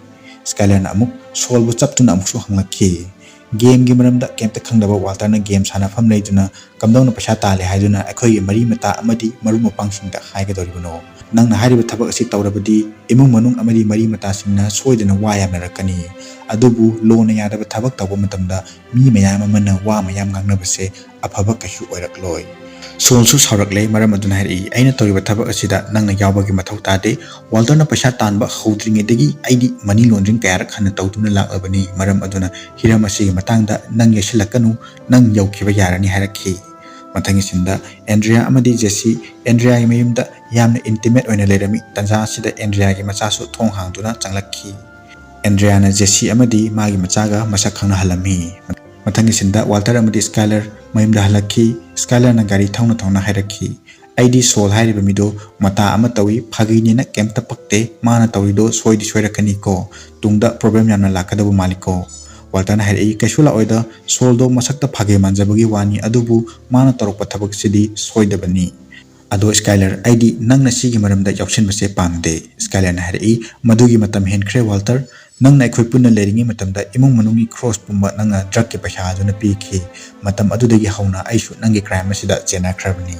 ꯁ꯭ꯀꯥꯏꯂꯔꯅ ꯑꯃꯨꯛ ꯁꯣꯜꯕꯨ ꯆꯞꯇꯨꯅ ꯑꯃꯨꯛꯁꯨ ꯍꯪꯂꯛꯈꯤ꯫ ꯒꯦꯝꯒꯤ ꯃꯔꯝꯗ ꯀꯩꯝꯇ ꯈꯪꯗꯕ ꯋꯥꯜꯇꯔꯅ ꯒꯦꯝ ꯁꯥꯟꯅꯐꯝ ꯂꯩꯗꯨꯅ ꯀꯝꯗꯧꯅ ꯄꯩꯁꯥ ꯇꯥꯜꯂꯦ ꯍꯥꯏꯗꯨꯅ ꯑꯩꯈꯣꯏꯒꯤ ꯃꯔꯤ ꯃꯇꯥ ꯑꯃꯗꯤ ꯃꯔꯨꯞ ꯃꯄꯥꯡꯁꯤꯡꯗ ꯍꯥꯏꯒꯗꯧꯔꯤꯕꯅꯣ? ꯅꯪꯅ ꯍꯥꯏꯔꯤꯕ ꯊꯕꯛ ꯑꯁꯤ ꯇꯧꯔꯕꯗꯤ ꯏꯃꯨꯡ ꯃꯅꯨꯡ ꯑꯃꯗꯤ ꯃꯔꯤ ꯃꯇꯥꯁꯤꯡꯅ ꯁꯣꯏꯗꯅ ꯋꯥ ꯌꯥꯝꯅꯔꯛꯀꯅꯤ꯫ ꯑꯗꯨꯕꯨ ꯂꯣꯅ ꯌꯥꯗꯕ ꯊꯕꯛ ꯇꯧꯕ ꯃꯇꯝꯗ ꯃꯤ ꯃꯌꯥꯝ ꯑꯃꯅ ꯋꯥ ꯃꯌꯥꯝ ꯉꯥꯡꯅꯕꯁꯦ ꯑꯐꯕ ꯀꯩꯁꯨ ꯑꯣꯏꯔꯛꯂꯣꯏ꯫ ꯁꯣꯜꯁꯨ ꯁꯥꯎꯔꯛꯂꯦ, ꯃꯔꯝ ꯑꯗꯨꯅ ꯍꯥꯏꯔꯛꯏ, "ꯑꯩꯅ ꯇꯧꯔꯤꯕ ꯊꯕꯛ ꯑꯁꯤꯗ ꯅꯪꯅ ꯌꯥꯎꯕꯒꯤ ꯃꯊꯧ ꯇꯥꯗꯦ꯫ ꯋꯥꯜꯇꯔꯅ ꯄꯩꯁꯥ ꯇꯥꯟꯕ ꯍꯧꯗ꯭ꯔꯤꯉꯩꯗꯒꯤ ꯑꯩꯗꯤ ꯃꯅꯤ ꯂꯣꯟꯗ꯭ꯔꯤꯡ ꯀꯌꯥꯔꯛ ꯍꯟꯅ ꯇꯧꯗꯨꯅ ꯂꯥꯛꯂꯕꯅꯤ, ꯃꯔꯝ ꯑꯗꯨꯅ ꯍꯤꯔꯝ ꯑꯁꯤꯒꯤ ꯃꯇꯥꯡꯗ ꯅꯪ ꯌꯦꯠꯁꯤꯜꯂꯛꯀꯅꯨ, ꯅꯪ ꯌꯧꯈꯤꯕ ꯌꯥꯔꯅꯤ" ꯍꯥꯏꯔꯛꯈꯤ꯫ ꯃꯊꯪꯒꯤ ꯁꯤꯟꯗ ꯑꯦꯟꯗ꯭ꯔꯤꯌꯥ ꯑꯃꯗꯤ ꯖꯦꯁꯤ ꯑꯦꯟꯗ꯭ꯔꯤꯌꯥꯒꯤ ꯃꯌꯨꯝꯗ ꯌꯥꯝꯅ ꯏꯟꯇꯤꯃꯦꯠ ꯑꯣꯏꯅ ꯂꯩꯔꯝꯃꯤ꯫ ꯇꯟꯖꯥ ꯑꯁꯤꯗ ꯑꯦꯟꯗ꯭ꯔꯤꯌꯥꯒꯤ ꯃꯆꯥꯁꯨ ꯊꯣꯡ ꯍꯥꯡꯗꯨꯅ ꯆꯪꯂꯛꯈꯤ꯫ ꯑꯦꯟꯗ꯭ꯔꯤꯌꯥꯅ ꯖꯦꯁꯤ ꯑꯃꯗꯤ ꯃꯥꯒꯤ ꯃꯆꯥꯒ ꯃꯁꯛ ꯈꯪꯅꯍꯜꯂꯝꯃꯤ꯫ ꯃꯊꯪꯒꯤ ꯁꯤꯟꯗ ꯋꯥꯜꯇꯔ ꯑꯃꯗꯤ ꯁ꯭ꯀꯥꯏꯂꯔ ꯃꯌꯨꯝꯗ ꯍꯜꯂꯛꯈꯤ꯫ ꯁ꯭ꯀꯥꯏꯂꯔꯅ ꯒꯥꯔꯤ ꯊꯧꯅ ꯊꯧꯅ ꯍꯥꯏꯔꯛꯈꯤ, "ꯑꯩꯗꯤ ꯁꯣꯜ ꯍꯥꯏꯔꯤꯕ ꯃꯤꯗꯣ ꯃꯇꯥ ꯑꯃ ꯇꯧꯏ, ꯐꯥꯒꯤꯅꯦꯅ ꯀꯩꯝꯇ ꯄꯛꯇꯦ꯫ ꯃꯥꯅ ꯇꯧꯔꯤꯗꯣ ꯁꯣꯏꯗꯤ ꯁꯣꯏꯔꯛꯀꯅꯤꯀꯣ, ꯇꯨꯡꯗ ꯄ꯭ꯔꯣꯕ꯭ꯂꯦꯝ ꯌꯥꯝꯅ ꯂꯥꯛꯀꯗꯕ ꯃꯥꯜꯂꯤꯀꯣ?" ꯋꯥꯜꯇꯔꯅ ꯍꯥꯏꯔꯛꯏ, "ꯀꯩꯁꯨ ꯂꯥꯛꯑꯣꯏꯗ, ꯁꯣꯜꯗꯣ ꯃꯁꯛꯇ ꯐꯥꯒꯦ ꯃꯥꯟꯖꯕꯒꯤ ꯋꯥꯅꯤ, ꯑꯗꯨꯕꯨ ꯃꯥꯅ ꯇꯧꯔꯛꯄ ꯊꯕꯛꯁꯤꯗꯤ ꯁꯣꯏꯗꯕꯅꯤ꯫ ꯑꯗꯣ ꯁ꯭ꯀꯥꯏꯂꯔ, ꯑꯩꯗꯤ ꯅꯪꯅ ꯁꯤꯒꯤ ꯃꯔꯝꯗ ꯌꯥꯎꯁꯤꯟꯕꯁꯦ ꯄꯥꯝꯗꯦ꯫" ꯁ꯭ꯀꯥꯏꯂꯔꯅ ꯍꯥꯏꯔꯛꯏ, "ꯃꯗꯨꯒꯤ ꯃꯇꯝ ꯍꯦꯟꯈ꯭ꯔꯦ ꯋꯥꯜꯇꯔ꯫ ꯅꯪꯅ ꯑꯩꯈꯣꯏ ꯄꯨꯟꯅ ꯂꯩꯔꯤꯉꯩ ꯃꯇꯝꯗ ꯏꯃꯨꯡ ꯃꯅꯨꯡꯒꯤ ꯈ꯭ꯔꯣꯁ ꯄꯨꯝꯕ ꯅꯪꯅ ꯗ꯭ꯔꯛꯀꯤ ꯄꯩꯁꯥ ꯑꯗꯨꯅ ꯄꯤꯈꯤ꯫ ꯃꯇꯝ ꯑꯗꯨꯗꯒꯤ ꯍꯧꯅ ꯑꯩꯁꯨ ꯅꯪꯒꯤ ꯀ꯭ꯔꯥꯏꯝ ꯑꯁꯤꯗ ꯆꯦꯟꯅꯈ꯭ꯔꯕꯅꯤ꯫"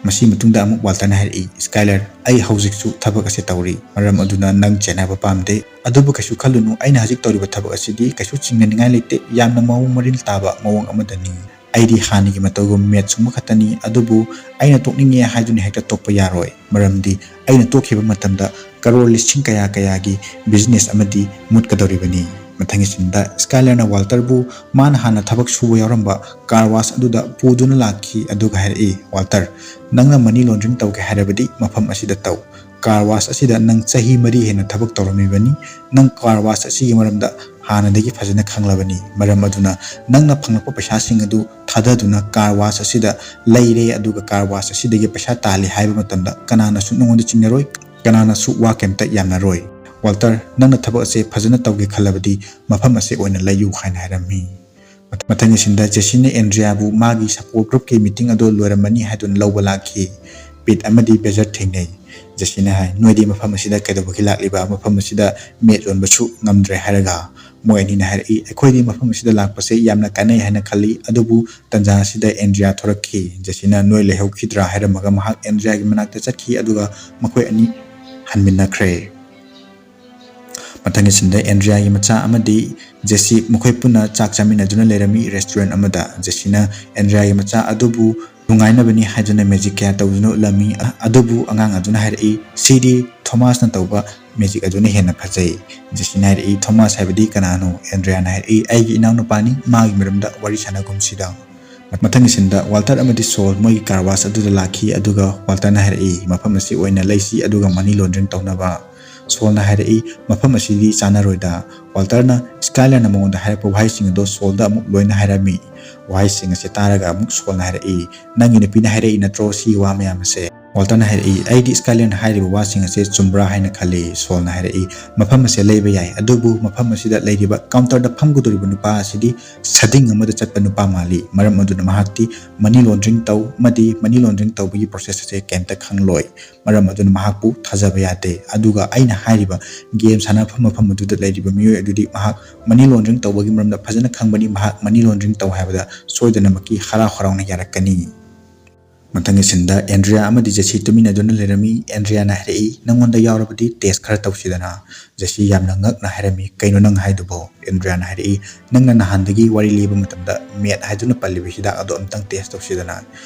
ꯃꯁꯤ ꯃꯇꯨꯡꯗ ꯑꯃꯨꯛ ꯋꯥꯜꯇꯔꯅ ꯍꯥꯏꯔꯛꯏ, "ꯁ꯭ꯀꯥꯏꯂꯔ, ꯑꯩ ꯍꯧꯖꯤꯛꯁꯨ ꯊꯕꯛ ꯑꯁꯤ ꯇꯧꯔꯤ, ꯃꯔꯝ ꯑꯗꯨꯅ ꯅꯪ ꯆꯦꯟꯅꯕ ꯄꯥꯝꯗꯦ꯫ ꯑꯗꯨꯕꯨ ꯀꯩꯁꯨ ꯈꯜꯂꯨꯅꯨ, ꯑꯩꯅ ꯍꯧꯖꯤꯛ ꯇꯧꯔꯤꯕ ꯊꯕꯛ ꯑꯁꯤꯗꯤ ꯀꯩꯁꯨ ꯆꯤꯡꯅꯅꯤꯡꯉꯥꯏ ꯂꯩꯇꯦ, ꯌꯥꯝꯅ ꯃꯑꯣꯡ ꯃꯔꯤꯜ ꯇꯥꯕ ꯃꯑꯣꯡ ꯑꯃꯗꯅꯤ꯫ ꯑꯩꯗꯤ ꯍꯥꯟꯅꯒꯤ ꯃꯇꯧꯒꯨꯝ ꯃꯦꯠ ꯁꯨꯡꯕ ꯈꯛꯇꯅꯤ, ꯑꯗꯨꯕꯨ ꯑꯩꯅ ꯇꯣꯛꯅꯤꯡꯉꯦ ꯍꯥꯏꯗꯨꯅ ꯍꯦꯛꯇ ꯇꯣꯛꯄ ꯌꯥꯔꯣꯏ, ꯃꯔꯝꯗꯤ ꯑꯩꯅ ꯇꯣꯛꯈꯤꯕ ꯃꯇꯝꯗ ꯀꯔꯣꯔ ꯂꯤꯁꯤꯡ ꯀꯌꯥ ꯀꯌꯥꯒꯤ ꯕꯤꯖꯤꯅꯦꯁ ꯑꯃꯗꯤ ꯃꯨꯠꯀꯗꯧꯔꯤꯕꯅꯤ꯫" ꯃꯊꯪꯒꯤ ꯁꯤꯟꯗ ꯁ꯭ꯀꯥꯏꯂꯔꯅ ꯋꯥꯜꯇꯔꯕꯨ ꯃꯥꯅ ꯍꯥꯟꯅ ꯊꯕꯛ ꯁꯨꯕ ꯌꯥꯎꯔꯝꯕ ꯀꯥꯔ ꯋꯥꯁ ꯑꯗꯨꯗ ꯄꯨꯗꯨꯅ ꯂꯥꯛꯈꯤ, ꯑꯗꯨꯒ ꯍꯥꯏꯔꯛꯏ, "ꯋꯥꯜꯇꯔ, ꯅꯪꯅ ꯃꯅꯤ ꯂꯣꯟꯗ꯭ꯔꯤꯡ ꯇꯧꯒꯦ ꯍꯥꯏꯔꯕꯗꯤ ꯃꯐꯝ ꯑꯁꯤꯗ ꯇꯧ꯫ ꯀꯥꯔ ꯋꯥꯁ ꯑꯁꯤꯗ ꯅꯪ ꯆꯍꯤ ꯃꯔꯤ ꯍꯦꯟꯅ ꯊꯕꯛ ꯇꯧꯔꯝꯃꯤꯕꯅꯤ꯫ ꯅꯪ ꯀꯥꯔ ꯋꯥꯁ ꯑꯁꯤꯒꯤ ꯃꯔꯝꯗ ꯍꯥꯟꯅꯗꯒꯤ ꯐꯖꯅ ꯈꯪꯂꯕꯅꯤ꯫ ꯃꯔꯝ ꯑꯗꯨꯅ ꯅꯪꯅ ꯐꯪꯂꯛꯄ ꯄꯩꯁꯥꯁꯤꯡ ꯑꯗꯨ ꯊꯥꯗꯗꯨꯅ ꯀꯥꯔ ꯋꯥꯁ ꯑꯁꯤꯗ ꯂꯩꯔꯦ, ꯑꯗꯨꯒ ꯀꯥꯔ ꯋꯥꯁ ꯑꯁꯤꯗꯒꯤ ꯄꯩꯁꯥ ꯇꯥꯜꯂꯤ ꯍꯥꯏꯕ ꯃꯇꯝꯗ ꯀꯅꯥꯅꯁꯨ ꯅꯉꯣꯟꯗ ꯆꯤꯡꯅꯔꯣꯏ, ꯀꯅꯥꯅꯁꯨ ꯋꯥ ꯀꯩꯝꯇ ꯌꯥꯝꯅꯔꯣꯏ꯫ ꯋꯥꯜꯇꯔ, ꯅꯪꯅ ꯊꯕꯛ ꯑꯁꯦ ꯐꯖꯅ ꯇꯧꯒꯦ ꯈꯜꯂꯕꯗꯤ ꯃꯐꯝ ꯑꯁꯦ ꯑꯣꯏꯅ ꯂꯩꯌꯨ" ꯍꯥꯏꯅ ꯍꯥꯏꯔꯝꯃꯤ꯫ ꯃꯊꯪꯒꯤ ꯁꯤꯟꯗ ꯖꯦꯁꯤꯅ ꯑꯦꯟꯗ꯭ꯔꯤꯌꯥꯕꯨ ꯃꯥꯒꯤ ꯁꯄꯣꯔꯠ ꯒ꯭ꯔꯨꯞꯀꯤ ꯃꯤꯇꯤꯡ ꯑꯗꯨ ꯂꯣꯏꯔꯝꯃꯅꯤ ꯍꯥꯏꯗꯨꯅ ꯂꯧꯕ ꯂꯥꯛꯈꯤ꯫ ꯄꯤꯠ ꯑꯃꯗꯤ ꯕꯦꯖꯔ ꯊꯦꯡꯅꯩ꯫ ꯖꯦꯁꯤꯅ ꯍꯥꯏ, "ꯅꯣꯏꯗꯤ ꯃꯐꯝ ꯑꯁꯤꯗ ꯀꯩꯗꯧꯕꯒꯤ ꯂꯥꯛꯂꯤꯕ? ꯃꯐꯝ ꯑꯁꯤꯗ ꯃꯦꯠ ꯌꯣꯟꯕꯁꯨ ꯉꯝꯗ꯭ꯔꯦ" ꯍꯥꯏꯔꯒ ꯃꯣꯏ ꯑꯅꯤꯅ ꯍꯥꯏꯔꯛꯏ, "ꯑꯩꯈꯣꯏꯗꯤ ꯃꯐꯝ ꯑꯁꯤꯗ ꯂꯥꯛꯄꯁꯦ ꯌꯥꯝꯅ ꯀꯥꯟꯅꯩ ꯍꯥꯏꯅ ꯈꯜꯂꯤ, ꯑꯗꯨꯕꯨ ꯇꯟꯖꯥ ꯑꯁꯤꯗ ꯑꯦꯟꯗ꯭ꯔꯤꯌꯥ ꯊꯣꯔꯛꯈꯤ꯫" ꯖꯦꯁꯤꯅ, "ꯅꯣꯏ ꯂꯩꯍꯧꯈꯤꯗ꯭ꯔꯥ?" ꯍꯥꯏꯔꯝꯃꯒ ꯃꯍꯥꯛ ꯑꯦꯟꯗ꯭ꯔꯤꯌꯥꯒꯤ ꯃꯅꯥꯛꯇ ꯆꯠꯈꯤ, ꯑꯗꯨꯒ ꯃꯈꯣꯏ ꯑꯅꯤ ꯍꯟꯃꯤꯟꯅꯈ꯭ꯔꯦ꯫ ꯃꯊꯪꯒꯤ ꯁꯤꯟꯗ ꯑꯦꯟꯗ꯭ꯔꯤꯌꯥꯒꯤ ꯃꯆꯥ ꯑꯃꯗꯤ ꯖꯦꯁꯤ ꯃꯈꯣꯏ ꯄꯨꯟꯅ ꯆꯥꯛ ꯆꯥꯃꯤꯟꯅꯗꯨꯅ ꯂꯩꯔꯝꯃꯤ ꯔꯦꯁꯇꯨꯔꯦꯟ ꯑꯃꯗ꯫ ꯖꯦꯁꯤꯅ ꯑꯦꯟꯗ꯭ꯔꯤꯌꯥꯒꯤ ꯃꯆꯥ ꯑꯗꯨꯕꯨ ꯅꯨꯡꯉꯥꯏꯅꯕꯅꯤ ꯍꯥꯏꯗꯨꯅ ꯃꯦꯖꯤꯛ ꯀꯌꯥ ꯇꯧꯗꯨꯅ ꯎꯠꯂꯝꯃꯤ꯫ ꯑꯗꯨꯕꯨ ꯑꯉꯥꯡ ꯑꯗꯨꯅ ꯍꯥꯏꯔꯛꯏ, "ꯁꯤꯗꯤ ꯊꯣꯃꯥꯁꯅ ꯇꯧꯕ ꯃꯦꯖꯤꯛ ꯑꯗꯨꯅ ꯍꯦꯟꯅ ꯐꯖꯩ"꯫ ꯖꯦꯁꯤꯅ ꯍꯥꯏꯔꯛꯏ, "ꯊꯣꯃꯥꯁ ꯍꯥꯏꯕꯗꯤ ꯀꯅꯥꯅꯣ?" ꯑꯦꯟꯗ꯭ꯔꯤꯌꯥꯅ ꯍꯥꯏꯔꯛꯏ, "ꯑꯩꯒꯤ ꯏꯅꯥꯎꯅꯨꯄꯥꯅꯤ, ꯃꯥꯒꯤ ꯃꯔꯝꯗ ꯋꯥꯔꯤ ꯁꯥꯟꯅꯒꯨꯝꯁꯤꯗ"꯫ ꯃꯊꯪꯒꯤ ꯁꯤꯟꯗ ꯋꯥꯜꯇꯔ ꯑꯃꯗꯤ ꯁꯣꯜ ꯃꯣꯏꯒꯤ ꯀꯥꯔ ꯋꯥꯁ ꯑꯗꯨꯗ ꯂꯥꯛꯈꯤ, ꯑꯗꯨꯒ ꯋꯥꯜꯇꯔꯅ ꯍꯥꯏꯔꯛꯏ, "ꯃꯐꯝ ꯑꯁꯤ ꯑꯣꯏꯅ ꯂꯩꯁꯤ ꯑꯗꯨꯒ ꯃꯅꯤ ꯂꯣꯟꯗ꯭ꯔꯤꯡ ꯇꯧꯅꯕ"꯫ ꯁꯣꯜꯅ ꯍꯥꯏꯔꯛꯏ, "ꯃꯐꯝ ꯑꯁꯤꯗꯤ ꯆꯥꯟꯅꯔꯣꯏꯗ"꯫ ꯋꯥꯜꯇꯔꯅ ꯁ꯭ꯀꯥꯏꯂꯔꯅ ꯃꯉꯣꯟꯗ ꯍꯥꯏꯔꯛꯄ ꯋꯥꯍꯩꯁꯤꯡ ꯑꯗꯣ ꯁꯣꯜꯗ ꯑꯃꯨꯛ ꯂꯣꯏꯅ ꯍꯥꯏꯔꯝꯃꯤ꯫ ꯋꯥꯍꯩꯁꯤꯡ ꯑꯁꯤ ꯇꯥꯔꯒ ꯑꯃꯨꯛ ꯁꯣꯜꯅ ꯍꯥꯏꯔꯛꯏ, "ꯅꯪꯒꯤ ꯅꯨꯄꯤꯅ ꯍꯥꯏꯔꯛꯏ ꯅꯠꯇ꯭ꯔꯣ ꯁꯤ ꯋꯥ ꯃꯌꯥꯝ ꯑꯁꯦ?" ꯋꯥꯜꯇꯔꯅ ꯍꯥꯏꯔꯛꯏ, "ꯑꯩꯗꯤ ꯁ꯭ꯀꯥꯏꯂꯔꯅ ꯍꯥꯏꯔꯤꯕ ꯋꯥꯁꯤꯡ ꯑꯁꯦ ꯆꯨꯝꯕ꯭ꯔꯥ ꯍꯥꯏꯅ ꯈꯜꯂꯤ"꯫ ꯁꯣꯜꯅ ꯍꯥꯏꯔꯛꯏ, "ꯃꯐꯝ ꯑꯁꯦ ꯂꯩꯕ ꯌꯥꯏ, ꯑꯗꯨꯕꯨ ꯃꯐꯝ ꯑꯁꯤꯗ ꯂꯩꯔꯤꯕ ꯀꯥꯎꯟꯇꯔꯗ ꯐꯝꯒꯗꯧꯔꯤꯕ ꯅꯨꯄꯥ ꯑꯁꯤꯗꯤ ꯁꯥꯗꯤꯡ ꯑꯃꯗ ꯆꯠꯄ ꯅꯨꯄꯥ ꯃꯥꯜꯂꯤ꯫ ꯃꯔꯝ ꯑꯗꯨꯅ ꯃꯍꯥꯛꯇꯤ ꯃꯅꯤ ꯂꯣꯟꯗ꯭ꯔꯤꯡ ꯇꯧ ꯑꯃꯗꯤ ꯃꯅꯤ ꯂꯣꯟꯗ꯭ꯔꯤꯡ ꯇꯧꯕꯒꯤ ꯄ꯭ꯔꯣꯁꯦꯁ ꯑꯁꯦ ꯀꯩꯝꯇ ꯈꯪꯂꯣꯏ꯫ ꯃꯔꯝ ꯑꯗꯨꯅ ꯃꯍꯥꯛꯄꯨ ꯊꯥꯖꯕ ꯌꯥꯗꯦ꯫ ꯑꯗꯨꯒ ꯑꯩꯅ ꯍꯥꯏꯔꯤꯕ ꯒꯦꯝ ꯁꯥꯟꯅꯐꯝ ꯃꯐꯝ ꯑꯗꯨꯗ ꯂꯩꯔꯤꯕ ꯃꯤꯑꯣꯏ ꯑꯗꯨꯗꯤ ꯃꯍꯥꯛ ꯃꯅꯤ ꯂꯣꯟꯗ꯭ꯔꯤꯡ ꯇꯧꯕꯒꯤ ꯃꯔꯝꯗ ꯐꯖꯅ ꯈꯪꯕꯅꯤ꯫ ꯃꯍꯥꯛ ꯃꯅꯤ ꯂꯣꯟꯗ꯭ꯔꯤꯡ ꯇꯧ ꯍꯥꯏꯕꯗ ꯁꯣꯏꯗꯅꯃꯛꯀꯤ ꯍꯔꯥꯎ ꯍꯔꯥꯎꯅ ꯌꯥꯔꯛꯀꯅꯤ"꯫ ꯃꯊꯪꯒꯤ ꯁꯤꯟꯗ ꯑꯦꯟꯗ꯭ꯔꯤꯌꯥ ꯑꯃꯗꯤ ꯖꯦꯁꯤ ꯇꯨꯃꯤꯟꯅꯗꯨꯅ ꯂꯩꯔꯝꯃꯤ꯫ ꯑꯦꯟꯗ꯭ꯔꯤꯌꯥꯅ ꯍꯥꯏꯔꯛꯏ, "ꯅꯪꯉꯣꯟꯗ ꯌꯥꯎꯔꯕꯗꯤ ꯇꯦꯁ ꯈꯔ ꯇꯧꯁꯤꯗꯅ"꯫ ꯖꯦꯁꯤ ꯌꯥꯝꯅ ꯉꯛꯅ ꯍꯥꯏꯔꯝꯃꯤ, "ꯀꯩꯅꯣ ꯅꯪ ꯍꯥꯏꯗꯨꯕꯣ?" ꯑꯦꯟꯗ꯭ꯔꯤꯌꯥꯅ ꯍꯥꯏꯔꯛꯏ, "ꯅꯪꯅ ꯅꯍꯥꯟꯗꯒꯤ ꯋꯥꯔꯤ ꯂꯤꯕ ꯃꯇꯝꯗ ꯃꯦꯠ ꯍꯥꯏꯗꯨꯅ ꯄꯜꯂꯤꯕ ꯍꯤꯗꯥꯛ ꯑꯗꯣ ꯑꯝꯇꯪ ꯇꯦꯁ ꯇꯧꯁꯤꯗꯅ"꯫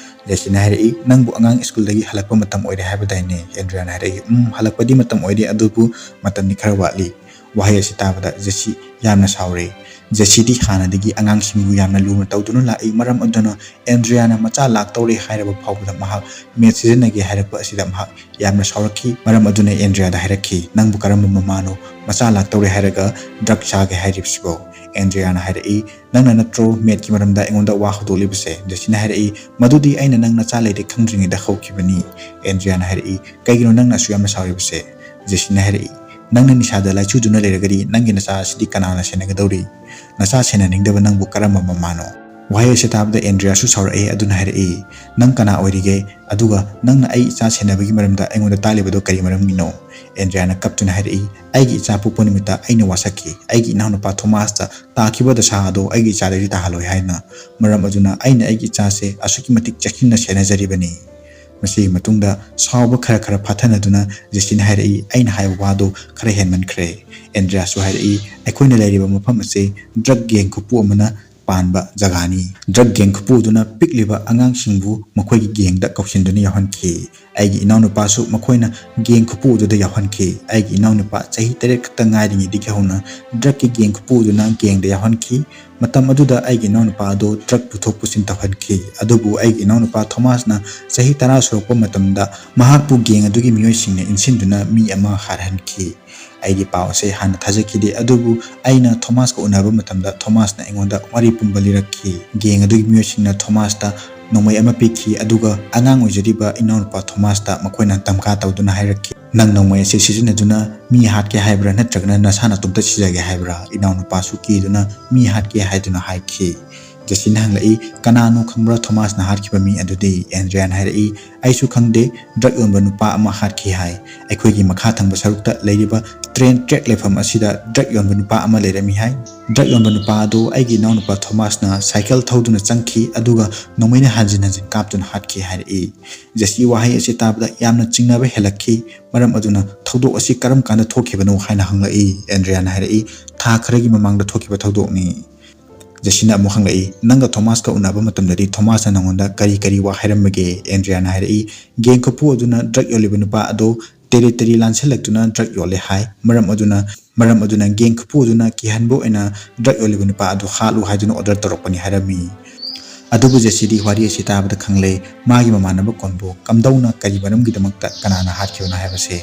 ꯖꯦꯁꯤꯅ ꯍꯥꯏꯔꯛꯏ, "ꯅꯪꯕꯨ ꯑꯉꯥꯡ ꯁ꯭ꯀꯨꯜꯗꯒꯤ ꯍꯜꯂꯛꯄ ꯃꯇꯝ ꯑꯣꯏꯔꯦ ꯍꯥꯏꯕꯗꯥꯏꯅꯦ?" ꯑꯦꯟꯗ꯭ꯔꯤꯌꯥꯅ ꯍꯥꯏꯔꯛꯏ, "ꯎꯝ, ꯍꯜꯂꯛꯄꯗꯤ ꯃꯇꯝ ꯑꯣꯏꯔꯦ, ꯑꯗꯨꯕꯨ ꯃꯇꯝꯗꯤ ꯈꯔ ꯋꯥꯠꯂꯤ"꯫ ꯋꯥꯍꯩ ꯑꯁꯤ ꯇꯥꯕꯗ ꯖꯦꯁꯤ ꯌꯥꯝꯅ ꯁꯥꯎꯔꯦ꯫ ꯖꯦꯁꯤꯗꯤ ꯍꯥꯟꯅꯗꯒꯤ ꯑꯉꯥꯡꯁꯤꯡꯕꯨ ꯌꯥꯝꯅ ꯂꯨꯅ ꯇꯧꯗꯨꯅ ꯂꯥꯛꯏ, ꯃꯔꯝ ꯑꯗꯨꯅ ꯑꯦꯟꯗ꯭ꯔꯤꯌꯥꯅ ꯃꯆꯥ ꯂꯥꯛꯇꯧꯔꯦ ꯍꯥꯏꯔꯕ ꯐꯥꯎꯕꯗ ꯃꯍꯥꯛ ꯃꯦꯠ ꯁꯤꯖꯤꯟꯅꯒꯦ ꯍꯥꯏꯔꯛꯄ ꯑꯁꯤꯗ ꯃꯍꯥꯛ ꯌꯥꯝꯅ ꯁꯥꯎꯔꯛꯈꯤ꯫ ꯃꯔꯝ ꯑꯗꯨꯅ ꯑꯦꯟꯗ꯭ꯔꯤꯌꯥꯗ ꯍꯥꯏꯔꯛꯈꯤ, "ꯅꯪꯕꯨ ꯀꯔꯝꯕ ꯃꯃꯥꯅꯣ ꯃꯆꯥ ꯂꯥꯛꯇꯧꯔꯦ ꯍꯥꯏꯔꯒ ꯗ꯭ꯔꯒ ꯆꯥꯒꯦ ꯍꯥꯏꯔꯤꯕꯁꯤꯕꯣ?" ꯑꯦꯟꯗ꯭ꯔꯤꯌꯥꯅ ꯍꯥꯏꯔꯛꯏ, "ꯅꯪꯅ ꯅꯠꯇ꯭ꯔꯣ ꯃꯦꯠꯀꯤ ꯃꯔꯝꯗ ꯑꯩꯉꯣꯟꯗ ꯋꯥ ꯍꯧꯗꯣꯛꯂꯤꯕꯁꯦ?" ꯖꯦꯁꯤꯅ ꯍꯥꯏꯔꯛꯏ, "ꯃꯗꯨꯗꯤ ꯑꯩꯅ ꯅꯪ ꯅꯆꯥ ꯂꯩꯔꯦ ꯈꯪꯗ꯭ꯔꯤꯉꯩꯗ ꯍꯧꯈꯤꯕꯅꯤ"꯫ ꯑꯦꯟꯗ꯭ꯔꯤꯌꯥꯅ ꯍꯥꯏꯔꯛꯏ, "ꯀꯩꯒꯤꯅꯣ ꯅꯪꯅ ꯑꯁꯨꯛ ꯌꯥꯝꯅ ꯁꯥꯎꯔꯤꯕꯁꯦ?" ꯖꯦꯁꯤꯅ ꯍꯥꯏꯔꯛꯏ, "ꯅꯪꯅ ꯅꯤꯁꯥꯗ ꯂꯥꯏꯆꯨꯗꯨꯅ ꯂꯩꯔꯒꯗꯤ ꯅꯪꯒꯤ ꯅꯆꯥ ꯑꯁꯤꯗꯤ ꯀꯅꯥꯅ ꯁꯦꯟꯅꯒꯗꯧꯔꯤ? ꯅꯆꯥ ꯁꯦꯟꯅꯅꯤꯡꯗꯕ ꯅꯪꯕꯨ ꯀꯔꯝꯕ ꯃꯃꯥꯅꯣ?" ꯋꯥꯍꯩ ꯑꯁꯤ ꯇꯥꯕꯗ ꯑꯦꯟꯗ꯭ꯔꯤꯌꯥꯁꯨ ꯁꯥꯎꯔꯛꯏ꯫ ꯑꯗꯨꯅ ꯍꯥꯏꯔꯛꯏ, "ꯅꯪ ꯀꯅꯥ ꯑꯣꯏꯔꯤꯒꯦ? ꯑꯗꯨꯒ ꯅꯪꯅ ꯑꯩ ꯏꯆꯥ ꯁꯦꯟꯅꯕꯒꯤ ꯃꯔꯝꯗ ꯑꯩꯉꯣꯟꯗ ꯇꯥꯜꯂꯤꯕꯗꯨ ꯀꯔꯤ ꯃꯔꯝꯒꯤꯅꯣ?" ꯑꯦꯟꯗ꯭ꯔꯤꯌꯥꯅ ꯀꯞꯇꯨꯅ ꯍꯥꯏꯔꯛꯏ, "ꯑꯩꯒꯤ ꯏꯆꯥ ꯄꯣꯛꯄ ꯅꯨꯃꯤꯠꯇ ꯑꯩꯅ ꯋꯥꯁꯛꯈꯤ꯫ ꯑꯩꯒꯤ ꯏꯅꯥꯎꯅꯨꯄꯥ ꯊꯣꯃꯥꯁꯇ ꯇꯥꯈꯤꯕ ꯗꯁꯥ ꯑꯗꯣ ꯑꯩꯒꯤ ꯏꯆꯥꯗꯗꯤ ꯇꯥꯍꯜꯂꯣꯏ ꯍꯥꯏꯅ꯫ ꯃꯔꯝ ꯑꯗꯨꯅ ꯑꯩꯅ ꯑꯩꯒꯤ ꯏꯆꯥꯁꯦ ꯑꯁꯨꯛꯀꯤ ꯃꯇꯤꯛ ꯆꯦꯛꯁꯤꯟꯅ ꯁꯦꯟꯅꯖꯔꯤꯕꯅꯤ"꯫ ꯃꯁꯤꯒꯤ ꯃꯇꯨꯡꯗ ꯁꯥꯎꯕ ꯈꯔ ꯈꯔ ꯐꯥꯊꯅꯗꯨꯅ ꯖꯦꯁꯤꯅ ꯍꯥꯏꯔꯛꯏ, "ꯑꯩꯅ ꯍꯥꯏꯕ ꯋꯥꯗꯣ ꯈꯔ ꯍꯦꯟꯃꯟꯈ꯭ꯔꯦ꯫" ꯑꯦꯟꯗ꯭ꯔꯤꯌꯥꯁꯨ ꯍꯥꯏꯔꯛꯏ, "ꯑꯩꯈꯣꯏꯅ ꯂꯩꯔꯤꯕ ꯃꯐꯝ ꯑꯁꯤ ꯗ꯭ꯔꯒ ꯒꯦꯡ ꯈꯨꯄꯨ ꯑꯃꯅ ꯄꯥꯟꯕ ꯖꯒꯥꯅꯤ꯫ ꯗ꯭ꯔꯒ ꯒꯦꯡ ꯈꯨꯄꯨ ꯑꯗꯨꯅ ꯄꯤꯛꯂꯤꯕ ꯑꯉꯥꯡꯁꯤꯡꯕꯨ ꯃꯈꯣꯏꯒꯤ ꯒꯦꯡꯗ ꯀꯧꯁꯤꯟꯗꯨꯅ ꯌꯥꯎꯍꯟꯈꯤ꯫ ꯑꯩꯒꯤ ꯏꯅꯥꯎꯅꯨꯄꯥꯁꯨ ꯃꯈꯣꯏꯅ ꯒꯦꯡ ꯈꯨꯄꯨ ꯑꯗꯨꯗ ꯌꯥꯎꯍꯟꯈꯤ꯫ ꯑꯩꯒꯤ ꯏꯅꯥꯎꯅꯨꯄꯥ ꯆꯍꯤ ꯇꯔꯦꯠ ꯈꯛꯇ ꯉꯥꯏꯔꯤꯉꯩꯗꯒꯤ ꯍꯧꯅ ꯗ꯭ꯔꯒꯀꯤ ꯒꯦꯡ ꯈꯨꯄꯨ ꯑꯗꯨꯅ ꯒꯦꯡꯗ ꯌꯥꯎꯍꯟꯈꯤ꯫ ꯃꯇꯝ ꯑꯗꯨꯗ ꯑꯩꯒꯤ ꯏꯅꯥꯎꯅꯨꯄꯥ ꯑꯗꯨ ꯗ꯭ꯔꯒ ꯄꯨꯊꯣꯛ ꯄꯨꯁꯤꯟ ꯇꯧꯍꯟꯈꯤ꯫ ꯑꯗꯨꯕꯨ ꯑꯩꯒꯤ ꯏꯅꯥꯎꯅꯨꯄꯥ ꯊꯣꯃꯥꯁꯅ ꯆꯍꯤ ꯇꯔꯥ ꯁꯨꯔꯛꯄ ꯃꯇꯝꯗ ꯃꯍꯥꯛꯄꯨ ꯒꯦꯡ ꯑꯗꯨꯒꯤ ꯃꯤꯑꯣꯏꯁꯤꯡꯅ ꯏꯟꯁꯤꯟꯗꯨꯅ ꯃꯤ ꯑꯃ ꯍꯥꯠꯍꯟꯈꯤ꯫ ꯑꯩꯗꯤ ꯄꯥꯎ ꯑꯁꯤ ꯍꯥꯟꯅ ꯊꯥꯖꯈꯤꯗꯦ, ꯑꯗꯨꯕꯨ ꯑꯩꯅ ꯊꯣꯃꯥꯁꯀ ꯎꯅꯕ ꯃꯇꯝꯗ ꯊꯣꯃꯥꯁꯅ ꯑꯩꯉꯣꯟꯗ ꯋꯥꯔꯤ ꯄꯨꯝꯕ ꯂꯤꯔꯛꯈꯤ꯫ ꯒꯦꯡ ꯑꯗꯨꯒꯤ ꯃꯤꯑꯣꯏꯁꯤꯡꯅ ꯊꯣꯃꯥꯁꯇ ꯅꯣꯡꯃꯩ ꯑꯃ ꯄꯤꯈꯤ, ꯑꯗꯨꯒ ꯑꯉꯥꯡ ꯑꯣꯏꯖꯔꯤꯕ ꯏꯅꯥꯎꯅꯨꯄꯥ ꯊꯣꯃꯥꯁꯇ ꯃꯈꯣꯏꯅ ꯙꯝꯀꯥ ꯇꯧꯗꯨꯅ ꯍꯥꯏꯔꯛꯈꯤ, "ꯅꯪ ꯅꯣꯡꯃꯩ ꯑꯁꯤ ꯁꯤꯖꯤꯟꯅꯗꯨꯅ ꯃꯤ ꯍꯥꯠꯀꯦ ꯍꯥꯏꯕ꯭ꯔꯥ, ꯅꯠꯇ꯭ꯔꯒꯅ ꯅꯁꯥ ꯅꯇꯣꯝꯇ ꯁꯤꯖꯒꯦ ꯍꯥꯏꯕ꯭ꯔꯥ?" ꯏꯅꯥꯎꯅꯨꯄꯥꯁꯨ ꯀꯤꯗꯨꯅ ꯃꯤ ꯍꯥꯠꯀꯦ ꯍꯥꯏꯗꯨꯅ ꯍꯥꯏꯈꯤ꯫ ꯖꯦꯁꯤꯅ ꯍꯪꯂꯛꯏ, "ꯀꯅꯥꯅꯣ ꯈꯪꯕ꯭ꯔꯥ ꯊꯣꯃꯥꯁꯅ ꯍꯥꯠꯈꯤꯕ ꯃꯤ ꯑꯗꯨꯗꯤ?" ꯑꯦꯟꯗ꯭ꯔꯤꯌꯥꯅ ꯍꯥꯏꯔꯛꯏ, "ꯑꯩꯁꯨ ꯈꯪꯗꯦ, ꯗ꯭ꯔꯒ ꯌꯣꯟꯕ ꯅꯨꯄꯥ ꯑꯃ ꯍꯥꯠꯈꯤ ꯍꯥꯏ꯫ ꯑꯩꯈꯣꯏꯒꯤ ꯃꯈꯥ ꯊꯪꯕ ꯁꯔꯨꯛꯇ ꯂꯩꯔꯤꯕ ꯇ꯭ꯔꯦꯟ ꯇ꯭ꯔꯦꯛ ꯂꯩꯐꯝ ꯑꯁꯤꯗ ꯗ꯭ꯔꯒ ꯌꯣꯟꯕ ꯅꯨꯄꯥ ꯑꯃ ꯂꯩꯔꯝꯃꯤ ꯍꯥꯏ꯫ ꯗ꯭ꯔꯒ ꯌꯣꯟꯕ ꯅꯨꯄꯥ ꯑꯗꯨ ꯑꯩꯒꯤ ꯏꯅꯥꯎꯅꯨꯄꯥ ꯊꯣꯃꯥꯁꯅ ꯁꯥꯏꯀꯜ ꯊꯧꯗꯨꯅ ꯆꯪꯈꯤ, ꯑꯗꯨꯒ ꯅꯣꯡꯃꯩꯅ ꯍꯟꯖꯤꯟ ꯍꯟꯖꯤꯟ ꯀꯥꯞꯇꯨꯅ ꯍꯥꯠꯈꯤ" ꯍꯥꯏꯔꯛꯏ꯫ ꯖꯦꯁꯤ ꯋꯥꯍꯩ ꯑꯁꯤ ꯇꯥꯕꯗ ꯌꯥꯝꯅ ꯆꯤꯡꯅꯕ ꯍꯦꯜꯂꯛꯈꯤ꯫ "ꯃꯔꯝ ꯑꯗꯨꯅ ꯊꯧꯗꯣꯛ ꯑꯁꯤ ꯀꯔꯝ ꯀꯥꯟꯗ ꯊꯣꯛꯈꯤꯕꯅꯣ?" ꯍꯥꯏꯅ ꯍꯪꯂꯛꯏ꯫ ꯑꯦꯟꯗ꯭ꯔꯤꯌꯥꯅ ꯍꯥꯏꯔꯛꯏ, "ꯊꯥ ꯈꯔꯒꯤ ꯃꯃꯥꯡꯗ ꯊꯣꯛꯈꯤꯕ ꯊꯧꯗꯣꯛꯅꯤ꯫" ꯖꯦꯁꯤꯅ ꯑꯃꯨꯛ ꯍꯪꯂꯛꯏ, "ꯅꯪꯒ ꯊꯣꯃꯥꯁꯀ ꯎꯅꯕ ꯃꯇꯝꯗꯗꯤ ꯊꯣꯃꯥꯁꯅ ꯅꯉꯣꯟꯗ ꯀꯔꯤ ꯀꯔꯤ ꯋꯥ ꯍꯥꯏꯔꯝꯕꯒꯦ?" ꯑꯦꯟꯗ꯭ꯔꯤꯌꯥꯅ ꯍꯥꯏꯔꯛꯏ, "ꯒꯦꯡ ꯈꯨꯄꯨ ꯑꯗꯨꯅ ꯗ꯭ꯔꯒ ꯌꯣꯜꯂꯤꯕ ꯅꯨꯄꯥ ꯑꯗꯨ ꯇꯦꯔꯤꯇꯣꯔꯤ ꯂꯥꯟꯁꯤꯜꯂꯛꯇꯨꯅ ꯗ꯭ꯔꯒ ꯌꯣꯜꯂꯦ ꯍꯥꯏ꯫ ꯃꯔꯝ ꯑꯗꯨꯅ, ꯃꯔꯝ ꯑꯗꯨꯅ ꯒꯦꯡ ꯈꯨꯄꯨ ꯑꯗꯨꯅ ꯀꯤꯍꯟꯕ ꯑꯣꯏꯅ ꯗ꯭ꯔꯒ ꯌꯣꯜꯂꯤꯕ ꯅꯨꯄꯥ ꯑꯗꯨ ꯍꯥꯠꯂꯨ ꯍꯥꯏꯗꯨꯅ ꯑꯣꯔꯗꯔ ꯇꯧꯔꯛꯄꯅꯤ" ꯍꯥꯏꯔꯝꯃꯤ꯫ ꯑꯗꯨꯕꯨ ꯖꯦꯁꯤꯗꯤ ꯋꯥꯔꯤ ꯑꯁꯤ ꯇꯥꯕꯗ ꯈꯪꯂꯦ, ꯃꯥꯒꯤ ꯃꯃꯥꯟꯅꯕ ꯀꯣꯟꯕꯨ ꯀꯝꯗꯧꯅ, ꯀꯔꯤ ꯃꯔꯝꯒꯤꯗꯃꯛꯇ, ꯀꯅꯥꯅ ꯍꯥꯠꯈꯤꯕꯅꯣ ꯍꯥꯏꯕꯁꯦ꯫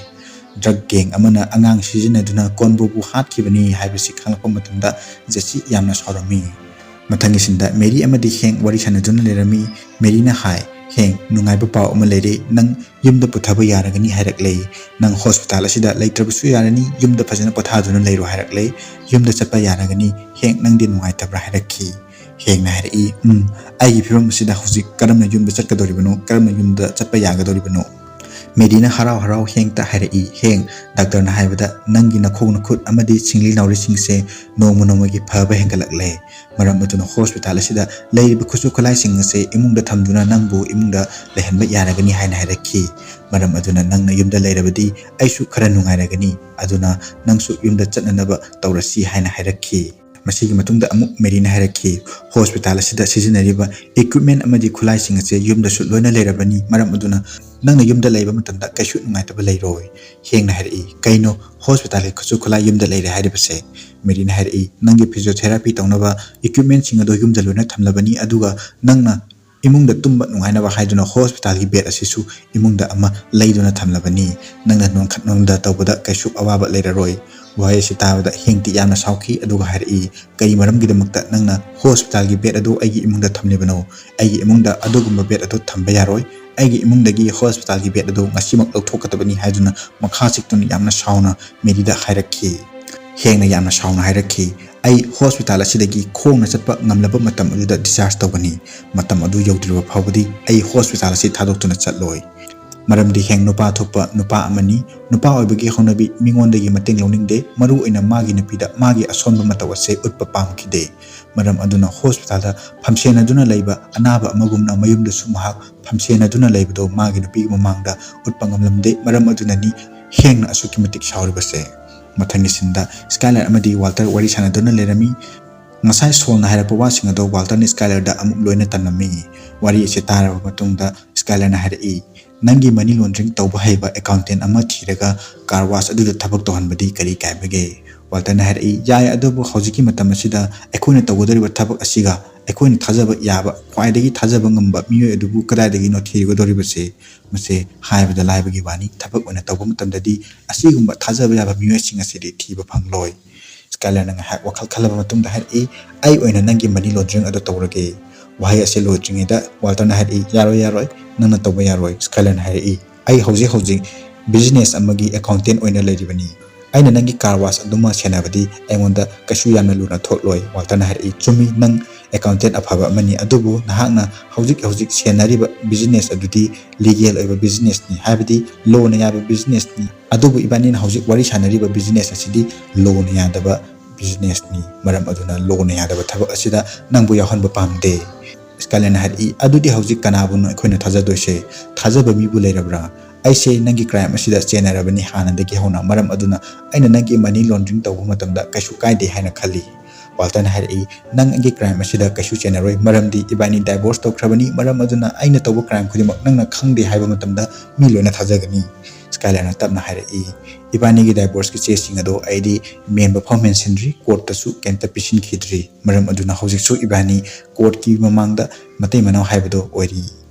ꯗ꯭ꯔꯒ ꯒꯦꯡ ꯑꯃꯅ ꯑꯉꯥꯡ ꯁꯤꯖꯤꯟꯅꯗꯨꯅ ꯀꯣꯟꯕꯨꯕꯨ ꯍꯥꯠꯈꯤꯕꯅꯤ ꯍꯥꯏꯕꯁꯤ ꯈꯪꯂꯛꯄ ꯃꯇꯝꯗ ꯖꯦꯁꯤ ꯌꯥꯝꯅ ꯁꯥꯎꯔꯝꯃꯤ꯫ ꯃꯊꯪꯒꯤ ꯁꯤꯟꯗ ꯃꯦꯔꯤ ꯑꯃꯗꯤ ꯍꯦꯡ ꯋꯥꯔꯤ ꯁꯥꯟꯅꯗꯨꯅ ꯂꯩꯔꯝꯃꯤ꯫ ꯃꯦꯔꯤꯅ ꯍꯥꯏ, "ꯍꯦꯡ, ꯅꯨꯡꯉꯥꯏꯕ ꯄꯥꯎ ꯑꯃ ꯂꯩꯔꯦ, ꯅꯪ ꯌꯨꯝꯗ ꯄꯨꯊꯕ ꯌꯥꯔꯒꯅꯤ ꯍꯥꯏꯔꯛꯂꯦ꯫ ꯅꯪ ꯍꯣꯁꯄꯤꯇꯥꯜ ꯑꯁꯤꯗ ꯂꯩꯇ꯭ꯔꯕꯁꯨ ꯌꯥꯔꯅꯤ, ꯌꯨꯝꯗ ꯐꯖꯅ ꯄꯣꯊꯥꯗꯨꯅ ꯂꯩꯔꯣ" ꯍꯥꯏꯔꯛꯂꯦ꯫ "ꯌꯨꯝꯗ ꯆꯠꯄ ꯌꯥꯔꯒꯅꯤ, ꯍꯦꯡ, ꯅꯪꯗꯤ ꯅꯨꯡꯉꯥꯏꯇꯕ꯭ꯔꯥ?" ꯍꯥꯏꯔꯛꯈꯤ꯫ ꯍꯦꯡꯅ ꯍꯥꯏꯔꯛꯏ, "ꯎꯝ, ꯑꯩꯒꯤ ꯐꯤꯕꯝ ꯑꯁꯤꯗ ꯍꯧꯖꯤꯛ ꯀꯔꯝꯅ ꯌꯨꯝꯗ ꯆꯠꯀꯗꯧꯔꯤꯕꯅꯣ? ꯀꯔꯝꯅ ꯌꯨꯝꯗ ꯆꯠꯄ ꯌꯥꯒꯗꯧꯔꯤꯕꯅꯣ?" ꯃꯦꯔꯤꯅ ꯍꯔꯥꯎ ꯍꯔꯥꯎ ꯍꯦꯡꯇ ꯍꯥꯏꯔꯛꯏ, "ꯍꯦꯡ, ꯗꯥꯛꯇꯔꯅ ꯍꯥꯏꯕꯗ ꯅꯪꯒꯤ ꯅꯈꯣꯡ ꯅꯈꯨꯠ ꯑꯃꯗꯤ ꯁꯤꯡꯂꯤ ꯅꯥꯎꯔꯤꯁꯤꯡꯁꯦ ꯅꯣꯡꯃ ꯅꯣꯡꯃꯒꯤ ꯐꯕ ꯍꯦꯟꯒꯠꯂꯛꯂꯦ꯫ ꯃꯔꯝ ꯑꯗꯨꯅ ꯍꯣꯁꯄꯤꯇꯥꯜ ꯑꯁꯤꯗ ꯂꯩꯔꯤꯕ ꯈꯨꯠꯁꯨ ꯈꯨꯠꯂꯥꯏꯁꯤꯡ ꯑꯁꯦ ꯏꯃꯨꯡꯗ ꯊꯝꯗꯨꯅ ꯅꯪꯕꯨ ꯏꯃꯨꯡꯗ ꯂꯩꯍꯟꯕ ꯌꯥꯔꯒꯅꯤ ꯍꯥꯏꯅ ꯍꯥꯏꯔꯛꯈꯤ꯫ ꯃꯔꯝ ꯑꯗꯨꯅ ꯅꯪꯅ ꯌꯨꯝꯗ ꯂꯩꯔꯕꯗꯤ ꯑꯩꯁꯨ ꯈꯔ ꯅꯨꯡꯉꯥꯏꯔꯒꯅꯤ꯫ ꯑꯗꯨꯅ ꯅꯪꯁꯨ ꯌꯨꯝꯗ ꯆꯠꯅꯅꯕ ꯇꯧꯔꯁꯤ" ꯍꯥꯏꯅ ꯍꯥꯏꯔꯛꯈꯤ꯫ ꯃꯁꯤꯒꯤ ꯃꯇꯨꯡꯗ ꯑꯃꯨꯛ ꯃꯦꯔꯤꯅ ꯍꯥꯏꯔꯛꯈꯤ, "ꯍꯣꯁꯄꯤꯇꯥꯜ ꯑꯁꯤꯗ ꯁꯤꯖꯤꯟꯅꯔꯤꯕ ꯏꯀ꯭ꯋꯤꯞꯃꯦꯟ ꯑꯃꯗꯤ ꯈꯨꯠꯂꯥꯏꯁꯤꯡ ꯑꯁꯦ ꯌꯨꯝꯗꯁꯨ ꯂꯣꯏꯅ ꯂꯩꯔꯕꯅꯤ꯫ ꯃꯔꯝ ꯑꯗꯨꯅ ꯅꯪꯅ ꯌꯨꯝꯗ ꯂꯩꯕ ꯃꯇꯝꯗ ꯀꯩꯁꯨ ꯅꯨꯡꯉꯥꯏꯇꯕ ꯂꯩꯔꯣꯏ"꯫ ꯍꯦꯡꯅ ꯍꯥꯏꯔꯛꯏ, "ꯀꯩꯅꯣ ꯍꯣꯁꯄꯤꯇꯥꯜꯒꯤ ꯈꯨꯠꯁꯨ ꯈꯨꯠꯂꯥꯏ ꯌꯨꯝꯗ ꯂꯩꯔꯦ ꯍꯥꯏꯔꯤꯕꯁꯦ?" ꯃꯦꯔꯤꯅ ꯍꯥꯏꯔꯛꯏ, "ꯅꯪꯒꯤ ꯐꯤꯖꯤꯑꯣꯊꯦꯔꯥꯄꯤ ꯇꯧꯅꯕ ꯏꯀ꯭ꯋꯤꯞꯃꯦꯟꯁꯤꯡ ꯑꯗꯣ ꯌꯨꯝꯗ ꯂꯣꯏꯅ ꯊꯝꯂꯕꯅꯤ꯫ ꯑꯗꯨꯒ ꯅꯪꯅ ꯏꯃꯨꯡꯗ ꯇꯨꯝꯕ ꯅꯨꯡꯉꯥꯏꯅꯕ ꯍꯥꯏꯗꯨꯅ ꯍꯣꯁꯄꯤꯇꯥꯜꯒꯤ ꯕꯦꯗ ꯑꯁꯤꯁꯨ ꯏꯃꯨꯡꯗ ꯑꯃ ꯂꯩꯗꯨꯅ ꯊꯝꯂꯕꯅꯤ꯫ ꯅꯪꯅ ꯅꯣꯟꯈꯠ ꯅꯣꯝꯗ ꯇꯧꯕꯗ ꯀꯩꯁꯨ ꯑꯋꯥꯕ ꯂꯩꯔꯔꯣꯏ"꯫ ꯋꯥꯍꯩ ꯑꯁꯤ ꯇꯥꯕꯗ ꯍꯦꯡꯇꯤ ꯌꯥꯝꯅ ꯁꯥꯎꯈꯤ, ꯑꯗꯨꯒ ꯍꯥꯏꯔꯛꯏ, "ꯀꯔꯤ ꯃꯔꯝꯒꯤꯗꯃꯛꯇ ꯅꯪꯅ ꯍꯣꯁꯄꯤꯇꯥꯜꯒꯤ ꯕꯦꯗ ꯑꯗꯨ ꯑꯩꯒꯤ ꯏꯃꯨꯡꯗ ꯊꯝꯂꯤꯕꯅꯣ? ꯑꯩꯒꯤ ꯏꯃꯨꯡꯗ ꯑꯗꯨꯒꯨꯝꯕ ꯕꯦꯗ ꯑꯗꯨ ꯊꯝꯕ ꯌꯥꯔꯣꯏ꯫ ꯑꯩꯒꯤ ꯏꯃꯨꯡꯗꯒꯤ ꯍꯣꯁꯄꯤꯇꯥꯜꯒꯤ ꯕꯦꯗ ꯑꯗꯨ ꯉꯁꯤꯃꯛ ꯂꯧꯊꯣꯛꯀꯗꯕꯅꯤ" ꯍꯥꯏꯗꯨꯅ ꯃꯈꯥ ꯆꯤꯛꯇꯨꯅ ꯌꯥꯝꯅ ꯁꯥꯎꯅ ꯃꯦꯔꯤꯗ ꯍꯥꯏꯔꯛꯈꯤ꯫ ꯍꯦꯡꯅ ꯌꯥꯝꯅ ꯁꯥꯎꯅ ꯍꯥꯏꯔꯛꯈꯤ, "ꯑꯩ ꯍꯣꯁꯄꯤꯇꯥꯜ ꯑꯁꯤꯗꯒꯤ ꯈꯣꯡꯅ ꯆꯠꯄ ꯉꯝꯂꯕ ꯃꯇꯝ ꯑꯗꯨꯗ ꯗꯤꯁꯆꯥꯔꯖ ꯇꯧꯒꯅꯤ꯫ ꯃꯇꯝ ꯑꯗꯨ ꯌꯧꯗ꯭ꯔꯤꯕ ꯐꯥꯎꯕꯗꯤ ꯑꯩ ꯍꯣꯁꯄꯤꯇꯥꯜ ꯑꯁꯤ ꯊꯥꯗꯣꯛꯇꯨꯅ ꯆꯠꯂꯣꯏ꯫ ꯃꯔꯝꯗꯤ ꯍꯦꯡ ꯅꯨꯄꯥ ꯊꯣꯛꯄ ꯅꯨꯄꯥ ꯑꯃꯅꯤ꯫ ꯅꯨꯄꯥ ꯑꯣꯏꯕꯒꯤ ꯍꯧꯅꯕꯤ ꯃꯤꯉꯣꯟꯗꯒꯤ ꯃꯇꯦꯡ ꯂꯧꯅꯤꯡꯗꯦ꯫ ꯃꯔꯨ ꯑꯣꯏꯅ ꯃꯥꯒꯤ ꯅꯨꯄꯤꯗ ꯃꯥꯒꯤ ꯑꯁꯣꯟꯕ ꯃꯇꯧ ꯑꯁꯦ ꯎꯠꯄ ꯄꯥꯝꯈꯤꯗꯦ꯫ ꯃꯔꯝ ꯑꯗꯨꯅ ꯍꯣꯁꯄꯤꯇꯥꯜꯗ ꯐꯝꯁꯦꯟꯅꯗꯨꯅ ꯂꯩꯕ ꯑꯅꯥꯕ ꯑꯃꯒꯨꯝꯅ ꯃꯌꯨꯝꯗꯁꯨ ꯃꯍꯥꯛ ꯐꯝꯁꯦꯟꯅꯗꯨꯅ ꯂꯩꯕꯗꯣ ꯃꯥꯒꯤ ꯅꯨꯄꯤꯒꯤ ꯃꯃꯥꯡꯗ ꯎꯠꯄ ꯉꯝꯂꯝꯗꯦ꯫ ꯃꯔꯝ ꯑꯗꯨꯅꯅꯤ ꯍꯦꯡꯅ ꯑꯁꯨꯛꯀꯤ ꯃꯇꯤꯛ ꯁꯥꯎꯔꯤꯕꯁꯦ"꯫ ꯃꯊꯪꯒꯤ ꯁꯤꯟꯗ ꯁ꯭ꯀꯥꯏꯂꯔ ꯑꯃꯗꯤ ꯋꯥꯜꯇꯔ ꯋꯥꯔꯤ ꯁꯥꯟꯅꯗꯨꯅ ꯂꯩꯔꯝꯃꯤ꯫ ꯉꯁꯥꯏ ꯁꯣꯜꯅ ꯍꯥꯏꯔꯛꯄ ꯋꯥꯁꯤꯡ ꯑꯗꯣ ꯋꯥꯜꯇꯔꯅ ꯁ꯭ꯀꯥꯏꯂꯔꯗ ꯑꯃꯨꯛ ꯂꯣꯏꯅ ꯇꯝꯂꯝꯃꯤ꯫ ꯋꯥꯔꯤ ꯑꯁꯤ ꯇꯥꯔꯕ ꯃꯇꯨꯡꯗ ꯁ꯭ꯀꯥꯏꯂꯔꯅ ꯍꯥꯏꯔꯛꯏ, "ꯅꯪꯒꯤ ꯃꯅꯤ ꯂꯣꯟꯗ꯭ꯔꯤꯡ ꯇꯧꯕ ꯍꯩꯕ ꯑꯦꯀꯥꯎꯟꯇꯦꯟ ꯑꯃ ꯊꯤꯔꯒ ꯀꯥꯔ ꯋꯥꯁ ꯑꯗꯨꯗ ꯊꯕꯛ ꯇꯧꯍꯟꯕꯗꯤ ꯀꯔꯤ ꯀꯥꯏꯕꯒꯦ?" ꯋꯥꯜꯇꯔꯅ ꯍꯥꯏꯔꯛꯏ, "ꯌꯥꯏ, ꯑꯗꯨꯕꯨ ꯍꯧꯖꯤꯛꯀꯤ ꯃꯇꯝ ꯑꯁꯤꯗ ꯑꯩꯈꯣꯏꯅ ꯇꯧꯒꯗꯧꯔꯤꯕ ꯊꯕꯛ ꯑꯁꯤꯒ ꯑꯩꯈꯣꯏꯅ ꯊꯥꯖꯕ ꯌꯥꯕ, ꯈ꯭ꯋꯥꯏꯗꯒꯤ ꯊꯥꯖꯕ ꯉꯝꯕ ꯃꯤꯑꯣꯏ ꯑꯗꯨꯕꯨ ꯀꯗꯥꯏꯗꯒꯤꯅꯣ ꯊꯤꯒꯗꯧꯔꯤꯕꯁꯦ? ꯃꯁꯦ ꯍꯥꯏꯕꯗ ꯂꯥꯏꯕꯒꯤ ꯋꯥꯅꯤ꯫ ꯊꯕꯛ ꯑꯣꯏꯅ ꯇꯧꯕ ꯃꯇꯝꯗꯗꯤ ꯑꯁꯤꯒꯨꯝꯕ ꯊꯥꯖꯕ ꯌꯥꯕ ꯃꯤꯑꯣꯏꯁꯤꯡ ꯑꯁꯤꯗꯤ ꯊꯤꯕ ꯐꯪꯂꯣꯏ"꯫ ꯁ꯭ꯀꯥꯏꯂꯔꯅ ꯉꯥꯏꯍꯥꯛ ꯋꯥꯈꯜ ꯈꯜꯂꯕ ꯃꯇꯨꯡꯗ ꯍꯥꯏꯔꯛꯏ, "ꯑꯩ ꯑꯣꯏꯅ ꯅꯪꯒꯤ ꯃꯅꯤ ꯂꯣꯟꯗ꯭ꯔꯤꯡ ꯑꯗꯨ ꯇꯧꯔꯒꯦ"꯫ ꯋꯥꯍꯩ ꯑꯁꯤ ꯂꯣꯏꯗ꯭ꯔꯤꯉꯩꯗ ꯋꯥꯜꯇꯔꯅ ꯍꯥꯏꯔꯛꯏ, "ꯌꯥꯔꯣꯏ, ꯌꯥꯔꯣꯏ, ꯅꯪꯅ ꯇꯧꯕ ꯌꯥꯔꯣꯏ"꯫ ꯁ꯭ꯀꯥꯏꯂꯔꯅ ꯍꯥꯏꯔꯛꯏ, "ꯑꯩ ꯍꯧꯖꯤꯛ ꯍꯧꯖꯤꯛ ꯕꯤꯖꯤꯅꯦꯁ ꯑꯃꯒꯤ ꯑꯦꯀꯥꯎꯟꯇꯦꯟ ꯑꯣꯏꯅ ꯂꯩꯔꯤꯕꯅꯤ꯫ "ꯑꯩꯅ ꯅꯪꯒꯤ car wash ꯑꯗꯨꯃ ꯁꯦꯟꯅꯕꯗꯤ ꯑꯩꯉꯣꯟꯗ ꯀꯩꯁꯨ ꯌꯥꯝꯅ ꯂꯨꯅ ꯊꯣꯛꯂꯣꯏ"꯫ ꯋꯥꯜꯇꯔꯅ ꯍꯥꯏꯔꯛꯏ, "ꯆꯨꯝꯃꯤ, ꯅꯪ accountant ꯑꯐꯕ ꯑꯃꯅꯤ, ꯑꯗꯨꯕꯨ ꯅꯍꯥꯛꯅ ꯍꯧꯖꯤꯛ ꯍꯧꯖꯤꯛ ꯁꯦꯟꯅꯔꯤꯕ business ꯑꯗꯨꯗꯤ legal ꯑꯣꯏꯕ businessꯅꯤ, ꯍꯥꯏꯕꯗꯤ lawꯅ ꯌꯥꯕ businessꯅꯤ꯫ ꯑꯗꯨꯕꯨ ꯏꯕꯥꯅꯤꯅ ꯍꯧꯖꯤꯛ ꯋꯥꯔꯤ ꯁꯥꯟꯅꯔꯤꯕ business ꯑꯁꯤꯗꯤ lawꯅ ꯌꯥꯗꯕ businessꯅꯤ꯫ ꯃꯔꯝ ꯑꯗꯨꯅ lawꯅ ꯌꯥꯗꯕ ꯊꯕꯛ ꯑꯁꯤꯗ ꯅꯪꯕꯨ ꯌꯥꯎꯍꯟꯕ ꯄꯥꯝꯗꯦ"꯫ ꯁ꯭ꯀꯥꯏꯂꯦꯟꯅ ꯍꯥꯏꯔꯛꯏ, "ꯑꯗꯨꯗꯤ ꯍꯧꯖꯤꯛ ꯀꯅꯥꯕꯨꯅꯣ ꯑꯩꯈꯣꯏꯅ ꯊꯥꯖꯗꯣꯏꯁꯦ? ꯊꯥꯖꯕ ꯃꯤꯕꯨ ꯂꯩꯔꯕ꯭ꯔꯥ? ꯑꯩꯁꯦ ꯅꯪꯒꯤ crime ꯑꯁꯤꯗ ꯆꯦꯟꯅꯔꯕꯅꯤ ꯍꯥꯟꯅꯗꯒꯤ ꯍꯧꯅ, ꯃꯔꯝ ꯑꯗꯨꯅ ꯑꯩꯅ ꯅꯪꯒꯤ money laundering ꯇꯧꯕ ꯃꯇꯝꯗ ꯀꯩꯁꯨ ꯀꯥꯏꯗꯦ ꯍꯥꯏꯅ ꯈꯜꯂꯤ"꯫ ꯋꯥꯜꯇꯔꯅ ꯍꯥꯏꯔꯛꯏ, "ꯅꯪ ꯑꯩꯒꯤ crime ꯑꯁꯤꯗ ꯀꯩꯁꯨ ꯆꯦꯟꯅꯔꯣꯏ, ꯃꯔꯝꯗꯤ ꯏꯕꯥꯅꯤ divorce ꯇꯧꯈ꯭ꯔꯕꯅꯤ, ꯃꯔꯝ ꯑꯗꯨꯅ ꯑꯩꯅ ꯇꯧꯕ crime ꯈꯨꯗꯤꯡꯃꯛ ꯅꯪꯅ ꯈꯪꯗꯦ ꯍꯥꯏꯕ ꯃꯇꯝꯗ ꯃꯤ ꯂꯣꯏꯅ ꯊꯥꯖꯒꯅꯤ"꯫ ꯁ꯭ꯀꯥꯏꯂꯦꯟꯅ ꯇꯞꯅ ꯍꯥꯏꯔꯛꯏ, "ꯏꯕꯥꯅꯤꯒꯤ divorceꯀꯤ ꯆꯦꯁꯤꯡ ꯑꯗꯣ ꯑꯩꯗꯤ ꯃꯦꯟꯕ ꯐꯥꯎ ꯃꯦꯟꯁꯤꯟꯗ꯭ꯔꯤ, courtꯇꯁꯨ ꯀꯩꯝꯇ ꯄꯤꯁꯤꯟꯈꯤꯗ꯭ꯔꯤ, ꯃꯔꯝ ꯑꯗꯨꯅ ꯍꯧꯖꯤꯛꯁꯨ ꯏꯕꯥꯅꯤ courtꯀꯤ ꯃꯃꯥꯡꯗ ꯃꯇꯩ ꯃꯅꯥꯎ ꯍꯥꯏꯕꯗꯣ ꯑꯣꯏꯔꯤ꯫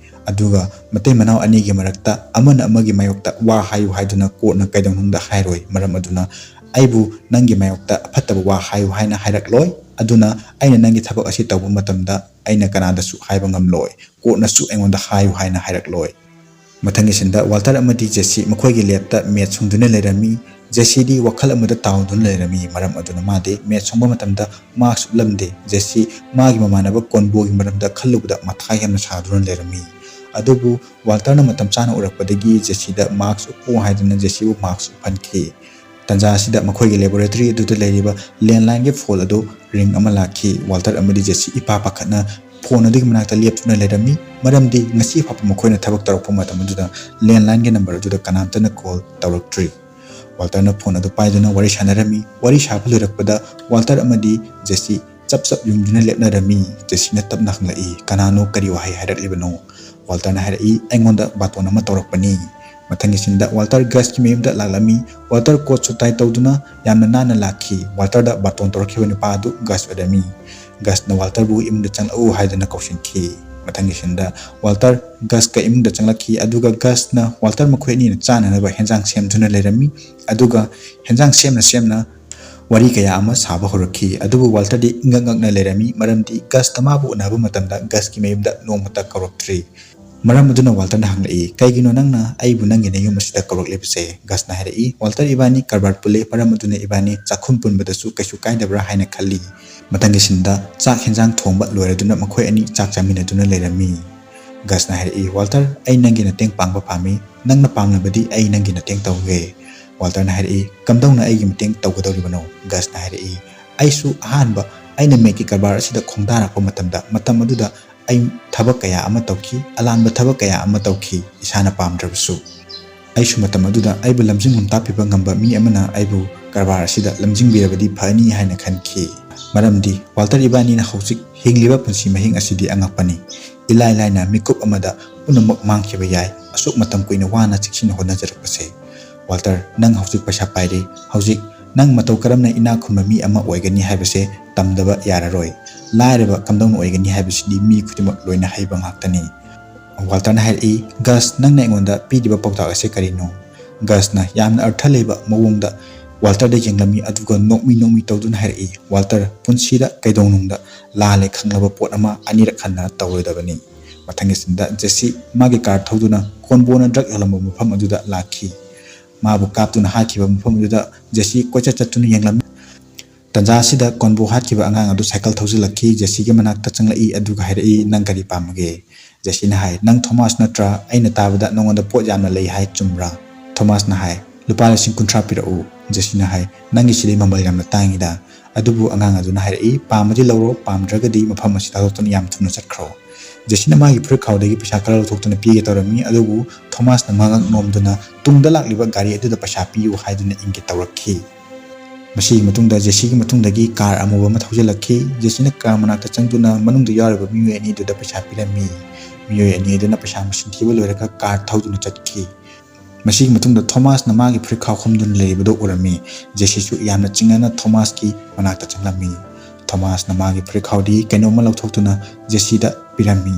ꯑꯗꯨꯒ ꯃꯇꯩ ꯃꯅꯥꯎ ꯑꯅꯤꯒꯤ ꯃꯔꯛꯇ ꯑꯃꯅ ꯑꯃꯒꯤ ꯃꯥꯌꯣꯛꯇ ꯋꯥ ꯍꯥꯏꯌꯨ ꯍꯥꯏꯗꯨꯅ courtꯅ ꯀꯩꯗꯧꯅꯨꯡꯗ ꯍꯥꯏꯔꯣꯏ, ꯃꯔꯝ ꯑꯗꯨꯅ ꯑꯩꯕꯨ ꯅꯪꯒꯤ ꯃꯥꯌꯣꯛꯇ ꯑꯐꯠꯇꯕ ꯋꯥ ꯍꯥꯏꯌꯨ ꯍꯥꯏꯅ ꯍꯥꯏꯔꯛꯂꯣꯏ꯫ ꯑꯗꯨꯅ ꯑꯩꯅ ꯅꯪꯒꯤ ꯊꯕꯛ ꯑꯁꯤ ꯇꯧꯕ ꯃꯇꯝꯗ ꯑꯩꯅ ꯀꯅꯥꯗꯁꯨ ꯍꯥꯏꯕ ꯉꯝꯂꯣꯏ, courtꯅꯁꯨ ꯑꯩꯉꯣꯟꯗ ꯍꯥꯏꯌꯨ ꯍꯥꯏꯅ ꯍꯥꯏꯔꯛꯂꯣꯏ"꯫ ꯃꯊꯪꯒꯤ ꯁꯤꯟꯗ ꯋꯥꯜꯇꯔ ꯑꯃꯗꯤ ꯖꯦꯁꯤ ꯃꯈꯣꯏꯒꯤ ꯂꯦꯞꯇ ꯃꯦꯠ ꯁꯨꯡꯗꯨꯅ ꯂꯩꯔꯝꯃꯤ꯫ ꯖꯦꯁꯤꯗꯤ ꯋꯥꯈꯜ ꯑꯃꯗ ꯇꯥꯎꯗꯨꯅ ꯂꯩꯔꯝꯃꯤ, ꯃꯔꯝ ꯑꯗꯨꯅ ꯃꯥꯗꯤ ꯃꯦꯠ ꯁꯨꯡꯕ ꯃꯇꯝꯗ ꯃꯥꯛꯁ ꯎꯞꯂꯝꯗꯦ꯫ ꯖꯦꯁꯤ ꯃꯥꯒꯤ ꯃꯃꯥꯟꯅꯕ ꯀꯣꯟꯕꯣꯒꯤ ꯃꯔꯝꯗ ꯈꯜꯂꯨꯕꯗ ꯃꯊꯥ ꯌꯥꯝꯅ ꯁꯥꯗꯨꯅ ꯂꯩꯔꯝꯃꯤ꯫ ꯑꯗꯨꯕꯨ ꯋꯥꯜꯇꯔꯅ ꯃꯇꯝ ꯆꯥꯅ ꯎꯔꯛꯄꯗꯒꯤ ꯖꯦꯁꯤꯗ ꯃꯥꯛꯁ ꯎꯞꯄꯨ ꯍꯥꯏꯗꯨꯅ ꯖꯦꯁꯤꯕꯨ ꯃꯥꯛꯁ ꯎꯞꯍꯟꯈꯤ꯫ ꯇꯟꯖꯥ ꯑꯁꯤꯗ ꯃꯈꯣꯏꯒꯤ laboratory ꯑꯗꯨꯗ ꯂꯩꯔꯤꯕ landlineꯒꯤ phone ꯑꯗꯨ ring ꯑꯃ ꯂꯥꯛꯈꯤ꯫ ꯋꯥꯜꯇꯔ ꯑꯃꯗꯤ ꯖꯦꯁꯤ ꯏꯄꯥ ꯄꯥꯈꯠꯅ phone ꯑꯗꯨꯒꯤ ꯃꯅꯥꯛꯇ ꯂꯦꯞꯇꯨꯅ ꯂꯩꯔꯝꯃꯤ, ꯃꯔꯝꯗꯤ ꯉꯁꯤ ꯐꯥꯎꯕ ꯃꯈꯣꯏꯅ ꯊꯕꯛ ꯇꯧꯔꯛꯄ ꯃꯇꯝ ꯑꯗꯨꯗ landlineꯒꯤ number ꯑꯗꯨꯗ ꯀꯅꯥꯝꯇꯅ call ꯇꯧꯔꯛꯇ꯭ꯔꯤ꯫ ꯋꯥꯜꯇꯔꯅ phone ꯑꯗꯨ ꯄꯥꯏꯗꯨꯅ ꯋꯥꯔꯤ ꯁꯥꯟꯅꯔꯝꯃꯤ꯫ ꯋꯥꯔꯤ ꯁꯥꯕ ꯂꯣꯏꯔꯛꯄꯗ ꯋꯥꯜꯇꯔ ꯑꯃꯗꯤ ꯖꯦꯁꯤ ꯆꯞ ꯆꯞ ꯌꯨꯡꯗꯨꯅ ꯂꯦꯞꯅꯔꯝꯃꯤ꯫ ꯖꯦꯁꯤꯅ ꯇꯞꯅ ꯍꯪꯂꯛꯏ, "ꯀꯅꯥꯅꯣ? ꯀꯔꯤ ꯋꯥꯍꯩ ꯍꯥꯏꯔꯛꯂꯤꯕꯅꯣ?" ꯋꯥꯜꯇꯔꯅ ꯍꯥꯏꯔꯛꯏ, "ꯑꯩꯉꯣꯟꯗ ꯕꯥꯇꯣꯟ ꯑꯃ ꯇꯧꯔꯛꯄꯅꯤ"꯫ ꯃꯊꯪꯒꯤ ꯁꯤꯟꯗ ꯋꯥꯜꯇꯔ ꯒꯁꯀꯤ ꯃꯌꯨꯝꯗ ꯂꯥꯛꯂꯝꯃꯤ꯫ ꯋꯥꯜꯇꯔ coat suit tie ꯇꯧꯗꯨꯅ ꯌꯥꯝꯅ ꯅꯥꯟꯅ ꯂꯥꯛꯈꯤ꯫ ꯋꯥꯜꯇꯔꯗ ꯕꯥꯇꯣꯟ ꯇꯧꯔꯛꯈꯤꯕ ꯅꯨꯄꯥ ꯑꯗꯨ ꯒꯁ ꯑꯣꯏꯔꯝꯃꯤ꯫ ꯒꯁꯅ ꯋꯥꯜꯇꯔꯕꯨ ꯏꯃꯨꯡꯗ ꯆꯪꯂꯛꯎ ꯍꯥꯏꯗꯨꯅ ꯀꯧꯁꯤꯟꯈꯤ꯫ ꯃꯊꯪꯒꯤ ꯁꯤꯟꯗ ꯋꯥꯜꯇꯔ ꯒꯁꯀ ꯏꯃꯨꯡꯗ ꯆꯪꯂꯛꯈꯤ, ꯑꯗꯨꯒ ꯒꯁꯅ ꯋꯥꯜꯇꯔ ꯃꯈꯣꯏ ꯑꯅꯤꯅ ꯆꯥꯅꯅꯕ ꯍꯦꯟꯖꯥꯡ ꯁꯦꯝꯗꯨꯅ ꯂꯩꯔꯝꯃꯤ꯫ ꯑꯗꯨꯒ ꯍꯦꯟꯖꯥꯡ ꯁꯦꯝꯅ ꯁꯦꯝꯅ ꯋꯥꯔꯤ ꯀꯌꯥ ꯑꯃ ꯁꯥꯕ ꯍꯧꯔꯛꯈꯤ꯫ ꯑꯗꯨꯕꯨ ꯋꯥꯜꯇꯔꯗꯤ ꯏꯉꯛ ꯉꯛꯅ ꯂꯩꯔꯝꯃꯤ, ꯃꯔꯝꯗꯤ ꯒꯁꯇ ꯃꯥꯕꯨ ꯎꯅꯕ ꯃꯇꯝꯗ ꯒꯁꯀꯤ ꯃꯌꯨꯝꯗ ꯅꯣꯡꯃꯇ ꯀꯧꯔꯛꯇ꯭ꯔꯤ꯫ ꯃꯔꯝ ꯑꯗꯨꯅ ꯋꯥꯜꯇꯔꯅ ꯍꯪꯂꯛꯏ, "ꯀꯩꯒꯤꯅꯣ ꯅꯪꯅ ꯑꯩꯕꯨ ꯅꯪꯒꯤ ꯅꯌꯨꯝ ꯑꯁꯤꯗ ꯀꯧꯔꯛꯂꯤꯕꯁꯦ?" ꯒꯁꯅ ꯍꯥꯏꯔꯛꯏ, "ꯋꯥꯜꯇꯔ, ꯏꯕꯥꯅꯤ ꯀꯔꯕꯥꯔ ꯄꯨꯜꯂꯤ, ꯃꯔꯝ ꯑꯗꯨꯅ ꯏꯕꯥꯅꯤ ꯆꯥꯛꯈꯨꯝ ꯄꯨꯟꯕꯗꯁꯨ ꯀꯩꯁꯨ ꯀꯥꯏꯗꯕ꯭ꯔꯥ ꯍꯥꯏꯅ ꯈꯜꯂꯤ꯫" ꯃꯊꯪꯒꯤ ꯁꯤꯟꯗ ꯆꯥꯛ ꯍꯦꯟꯖꯥꯡ ꯊꯣꯡꯕ ꯂꯣꯏꯔꯗꯨꯅ ꯃꯈꯣꯏ ꯑꯅꯤ ꯆꯥꯛ ꯆꯥꯃꯤꯟꯅꯗꯨꯅ ꯂꯩꯔꯝꯃꯤ꯫ ꯒꯁꯅ ꯍꯥꯏꯔꯛꯏ, "ꯋꯥꯜꯇꯔ, ꯑꯩ ꯅꯪꯒꯤ ꯃꯇꯦꯡ ꯄꯥꯡꯕ ꯄꯥꯝꯃꯤ꯫ ꯅꯪꯅ ꯄꯥꯝꯂꯕꯗꯤ ꯑꯩ ꯅꯪꯒꯤ ꯃꯇꯦꯡ ꯇꯧꯒꯦ꯫" ꯋꯥꯜꯇꯔꯅ ꯍꯥꯏꯔꯛꯏ, "ꯀꯝꯗꯧꯅ ꯑꯩꯒꯤ ꯃꯇꯦꯡ ꯇꯧꯒꯗꯧꯔꯤꯕꯅꯣ?" ꯒꯁꯅ ꯍꯥꯏꯔꯛꯏ, "ꯑꯩꯁꯨ ꯑꯍꯥꯟꯕ ꯑꯩꯅ ꯃꯦꯠꯀꯤ ꯀꯔꯕꯥꯔ ꯑꯁꯤꯗ ꯈꯣꯡꯗꯥꯔꯛꯄ ꯃꯇꯝꯗ, ꯃꯇꯝ ꯑꯗꯨꯗ ꯑꯩ ꯊꯕꯛ ꯀꯌꯥ ꯑꯃ ꯇꯧꯈꯤ, ꯑꯂꯥꯟꯕ ꯊꯕꯛ ꯀꯌꯥ ꯑꯃ ꯇꯧꯈꯤ, ꯏꯁꯥꯅ ꯄꯥꯝꯗ꯭ꯔꯕꯁꯨ꯫ ꯑꯩꯁꯨ ꯃꯇꯝ ꯑꯗꯨꯗ ꯑꯩꯕꯨ ꯂꯝꯖꯤꯡꯐꯝ ꯇꯥꯛꯄꯤꯕ ꯉꯝꯕ ꯃꯤ ꯑꯃꯅ ꯑꯩꯕꯨ ꯀꯔꯕꯥꯔ ꯑꯁꯤꯗ ꯂꯝꯖꯤꯡꯕꯤꯔꯕꯗꯤ ꯐꯅꯤ ꯍꯥꯏꯅ ꯈꯟꯈꯤ꯫ ꯃꯔꯝꯗꯤ ꯋꯥꯜꯇꯔ, ꯏꯕꯥꯅꯤꯅ ꯍꯧꯖꯤꯛ ꯍꯤꯡꯂꯤꯕ ꯄꯨꯟꯁꯤ ꯃꯍꯤꯡ ꯑꯁꯤꯗꯤ ꯑꯉꯛꯄꯅꯤ꯫ ꯏꯂꯥꯏ ꯂꯥꯏꯅ ꯃꯤꯀꯨꯞ ꯑꯃꯗ ꯄꯨꯝꯅꯃꯛ ꯃꯥꯡꯈꯤꯕ ꯌꯥꯏ, ꯑꯁꯨꯛ ꯃꯇꯝ ꯀꯨꯏꯅ ꯋꯥꯅ ꯆꯦꯛꯁꯤꯟꯅ ꯍꯣꯠꯅꯖꯔꯛꯄꯁꯦ꯫ ꯋꯥꯜꯇꯔ, ꯅꯪ ꯍꯧꯖꯤꯛ ꯄꯩꯁꯥ ꯄꯥꯏꯔꯦ, ꯍꯧꯖꯤꯛ ꯅꯪ ꯃꯇꯧ ꯀꯔꯝꯅ ꯏꯅꯥꯛ ꯈꯨꯟꯕ ꯃꯤ ꯑꯃ ꯑꯣꯏꯒꯅꯤ ꯍꯥꯏꯕꯁꯦ ꯇꯝꯗꯕ ꯌꯥꯔꯔꯣꯏ꯫ ꯂꯥꯏꯔꯕ ꯀꯝꯗꯧꯅ ꯑꯣꯏꯒꯅꯤ ꯍꯥꯏꯕꯁꯤꯗꯤ ꯃꯤ ꯈꯨꯗꯤꯡꯃꯛ ꯂꯣꯏꯅ ꯍꯩꯕ ꯉꯥꯛꯇꯅꯤ꯫" ꯋꯥꯜꯇꯔꯅ ꯍꯥꯏꯔꯛꯏ, "ꯒꯁ, ꯅꯪꯅ ꯑꯩꯉꯣꯟꯗ ꯄꯤꯔꯤꯕ ꯄꯥꯎꯇꯥꯛ ꯑꯁꯦ ꯀꯔꯤꯅꯣ?" ꯒꯁꯅ ꯌꯥꯝꯅ ꯑꯔꯊ ꯂꯩꯕ ꯃꯑꯣꯡꯗ ꯋꯥꯜꯇꯔꯗ ꯌꯦꯡꯂꯝꯃꯤ, ꯑꯗꯨꯒ ꯅꯣꯛꯃꯤ ꯅꯣꯛꯃꯤ ꯇꯧꯗꯨꯅ ꯍꯥꯏꯔꯛꯏ, "ꯋꯥꯜꯇꯔ, ꯄꯨꯟꯁꯤꯗ ꯀꯩꯗꯧꯅꯨꯡꯗ ꯂꯥꯜꯂꯦ ꯈꯪꯂꯕ ꯄꯣꯠ ꯑꯃ ꯑꯅꯤꯔꯛ ꯍꯟꯅ ꯇꯧꯔꯣꯏꯗꯕꯅꯤ꯫" ꯃꯊꯪꯒꯤ ꯁꯤꯟꯗ ꯖꯦꯁꯤ ꯃꯥꯒꯤ ꯀꯥꯔ ꯊꯧꯗꯨꯅ ꯀꯣꯟꯕꯣꯅ ꯗ꯭ꯔꯒ ꯌꯣꯜꯂꯝꯕ ꯃꯐꯝ ꯑꯗꯨꯗ ꯂꯥꯛꯈꯤ꯫ ꯃꯥꯕꯨ ꯀꯥꯞꯇꯨꯅ ꯍꯥꯠꯈꯤꯕ ꯃꯐꯝ ꯑꯗꯨꯗ ꯖꯦꯁꯤ ꯀꯣꯏꯆꯠ ꯆꯠꯇꯨꯅ ꯌꯦꯡꯂꯝꯃꯤ꯫ ꯇꯟꯖꯥ ꯑꯁꯤꯗ ꯀꯣꯟꯕꯣ ꯍꯥꯠꯈꯤꯕ ꯑꯉꯥꯡ ꯑꯗꯨ ꯁꯥꯏꯀꯜ ꯊꯧꯖꯤꯜꯂꯛꯈꯤ꯫ ꯖꯦꯁꯤꯒꯤ ꯃꯅꯥꯛꯇ ꯆꯪꯂꯛꯏ, ꯑꯗꯨꯒ ꯍꯥꯏꯔꯛꯏ, "ꯅꯪ ꯀꯔꯤ ꯄꯥꯝꯕꯒꯦ?" ꯖꯦꯁꯤꯅ ꯍꯥꯏ, "ꯅꯪ ꯊꯣꯃꯥꯁ ꯅꯠꯇ꯭ꯔꯥ? ꯑꯩꯅ ꯇꯥꯕꯗ ꯅꯉꯣꯟꯗ ꯄꯣꯠ ꯌꯥꯝꯅ ꯂꯩ ꯍꯥꯏ, ꯆꯨꯝꯕ꯭ꯔꯥ?" ꯊꯣꯃꯥꯁꯅ ꯍꯥꯏ, "ꯂꯨꯄꯥ ꯂꯤꯁꯤꯡ ꯀꯨꯟꯊ꯭ꯔꯥ ꯄꯤꯔꯛꯎ꯫" ꯖꯦꯁꯤꯅ ꯍꯥꯏ, "ꯅꯪꯒꯤꯁꯤꯗꯤ ꯃꯃꯜ ꯌꯥꯝꯅ ꯇꯥꯡꯉꯤꯗ꯫" ꯑꯗꯨꯕꯨ ꯑꯉꯥꯡ ꯑꯗꯨꯅ ꯍꯥꯏꯔꯛꯏ, "ꯄꯥꯝꯃꯗꯤ ꯂꯧꯔꯣ, ꯄꯥꯝꯗ꯭ꯔꯒꯗꯤ ꯃꯐꯝ ꯑꯁꯤꯗ ꯊꯥꯗꯣꯛꯇꯨꯅ ꯌꯥꯝ ꯊꯨꯅ ꯆꯠꯈ꯭ꯔꯣ꯫" ꯖꯦꯁꯤꯅ ꯃꯥꯒꯤ ꯐꯨꯔꯤꯠ ꯈꯥꯎꯗꯒꯤ ꯄꯩꯁꯥ ꯈꯔ ꯂꯧꯊꯣꯛꯇꯨꯅ ꯄꯤꯒꯦ ꯇꯧꯔꯝꯃꯤ, ꯑꯗꯨꯕꯨ ꯊꯣꯃꯥꯁꯅ ꯃꯉꯛ ꯅꯣꯝꯗꯨꯅ ꯇꯨꯡꯗ ꯂꯥꯛꯂꯤꯕ ꯒꯥꯔꯤ ꯑꯗꯨꯗ ꯄꯩꯁꯥ ꯄꯤꯌꯨ ꯍꯥꯏꯗꯨꯅ ꯏꯪꯒꯤꯠ ꯇꯧꯔꯛꯈꯤ꯫ ꯃꯁꯤꯒꯤ ꯃꯇꯨꯡꯗ ꯖꯦꯁꯤꯒꯤ ꯃꯇꯨꯡꯗꯒꯤ ꯀꯥꯔ ꯑꯃꯨꯕ ꯑꯃ ꯊꯧꯖꯤꯜꯂꯛꯈꯤ꯫ ꯖꯦꯁꯤꯅ ꯀꯥꯔ ꯃꯅꯥꯛꯇ ꯆꯪꯗꯨꯅ ꯃꯅꯨꯡꯗ ꯌꯥꯎꯔꯤꯕ ꯃꯤꯑꯣꯏ ꯑꯅꯤꯗꯨꯗ ꯄꯩꯁꯥ ꯄꯤꯔꯝꯃꯤ꯫ ꯃꯤꯑꯣꯏ ꯑꯅꯤ ꯑꯗꯨꯅ ꯄꯩꯁꯥ ꯃꯁꯤꯡ ꯊꯤꯕ ꯂꯣꯏꯔꯒ ꯀꯥꯔ ꯊꯧꯗꯨꯅ ꯆꯠꯈꯤ꯫ ꯃꯁꯤꯒꯤ ꯃꯇꯨꯡꯗ ꯊꯣꯃꯥꯁꯅ ꯃꯥꯒꯤ ꯐꯨꯔꯤꯠ ꯈꯥꯎ ꯈꯨꯝꯗꯨꯅ ꯂꯩꯔꯤꯕꯗꯨ ꯎꯔꯝꯃꯤ꯫ ꯖꯦꯁꯤꯁꯨ ꯌꯥꯝꯅ ꯆꯤꯡꯅꯅ ꯊꯣꯃꯥꯁꯀꯤ ꯃꯅꯥꯛꯇ ꯆꯪꯂꯝꯃꯤ꯫ ꯊꯣꯃꯥꯁꯅ ꯃꯥꯒꯤ ꯐꯨꯔꯤꯠ ꯈꯥꯎꯗꯒꯤ ꯀꯩꯅꯣꯝꯃ ꯂꯧꯊꯣꯛꯇꯨꯅ ꯖꯦꯁꯤꯗ ꯄꯤꯔꯝꯃꯤ꯫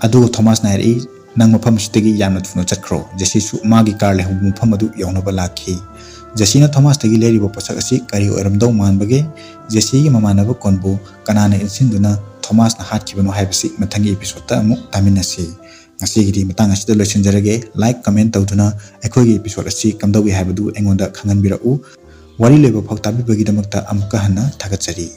ꯑꯗꯨꯒ ꯊꯣꯃꯥꯁꯅ ꯍꯥꯏꯔꯛꯏ, "ꯅꯪ ꯃꯐꯝ ꯑꯁꯤꯗꯒꯤ ꯌꯥꯝꯅ ꯊꯨꯅ ꯆꯠꯈ꯭ꯔꯣ꯫" ꯖꯦꯁꯤꯁꯨ ꯃꯥꯒꯤ ꯀꯥꯔ ꯂꯩꯍꯧꯕ ꯃꯐꯝ ꯑꯗꯨ ꯌꯧꯅꯕ ꯂꯥꯛꯈꯤ꯫ ꯖꯦꯁꯤꯅ ꯊꯣꯃꯥꯁꯇꯒꯤ ꯂꯩꯔꯤꯕ ꯄꯣꯠꯁꯛ ꯑꯁꯤ ꯀꯔꯤ ꯑꯣꯏꯔꯝꯗꯧ ꯃꯥꯟꯕꯒꯦ? ꯖꯦꯁꯤꯒꯤ ꯃꯃꯥꯟꯅꯕ ꯀꯣꯟꯕꯨ ꯀꯅꯥꯅ ꯏꯟꯁꯤꯟꯗꯨꯅ ꯊꯣꯃꯥꯁꯅ ꯍꯥꯠꯈꯤꯕꯅꯣ ꯍꯥꯏꯕꯁꯤ ꯃꯊꯪꯒꯤ episodeꯇ ꯑꯃꯨꯛ ꯇꯥꯃꯤꯟꯅꯁꯤ꯫ ꯉꯁꯤꯒꯤꯗꯤ ꯃꯇꯥꯡ ꯑꯁꯤꯗ ꯂꯣꯏꯁꯤꯟꯖꯔꯒꯦ꯫ Like, comment ꯇꯧꯗꯨꯅ ꯑꯩꯈꯣꯏꯒꯤ episode ꯑꯁꯤ ꯀꯝꯗꯧꯏ ꯍꯥꯏꯕꯗꯨ ꯑꯩꯉꯣꯟꯗ ꯈꯪꯍꯟꯕꯤꯔꯛꯎ꯫ ꯋꯥꯔꯤ ꯂꯣꯏꯕ ꯐꯥꯎ ꯇꯥꯕꯤꯕꯒꯤꯗꯃꯛꯇ ꯑꯃꯨꯛꯀ ꯍꯟꯅ ꯊꯥꯒꯠꯆꯔꯤ꯫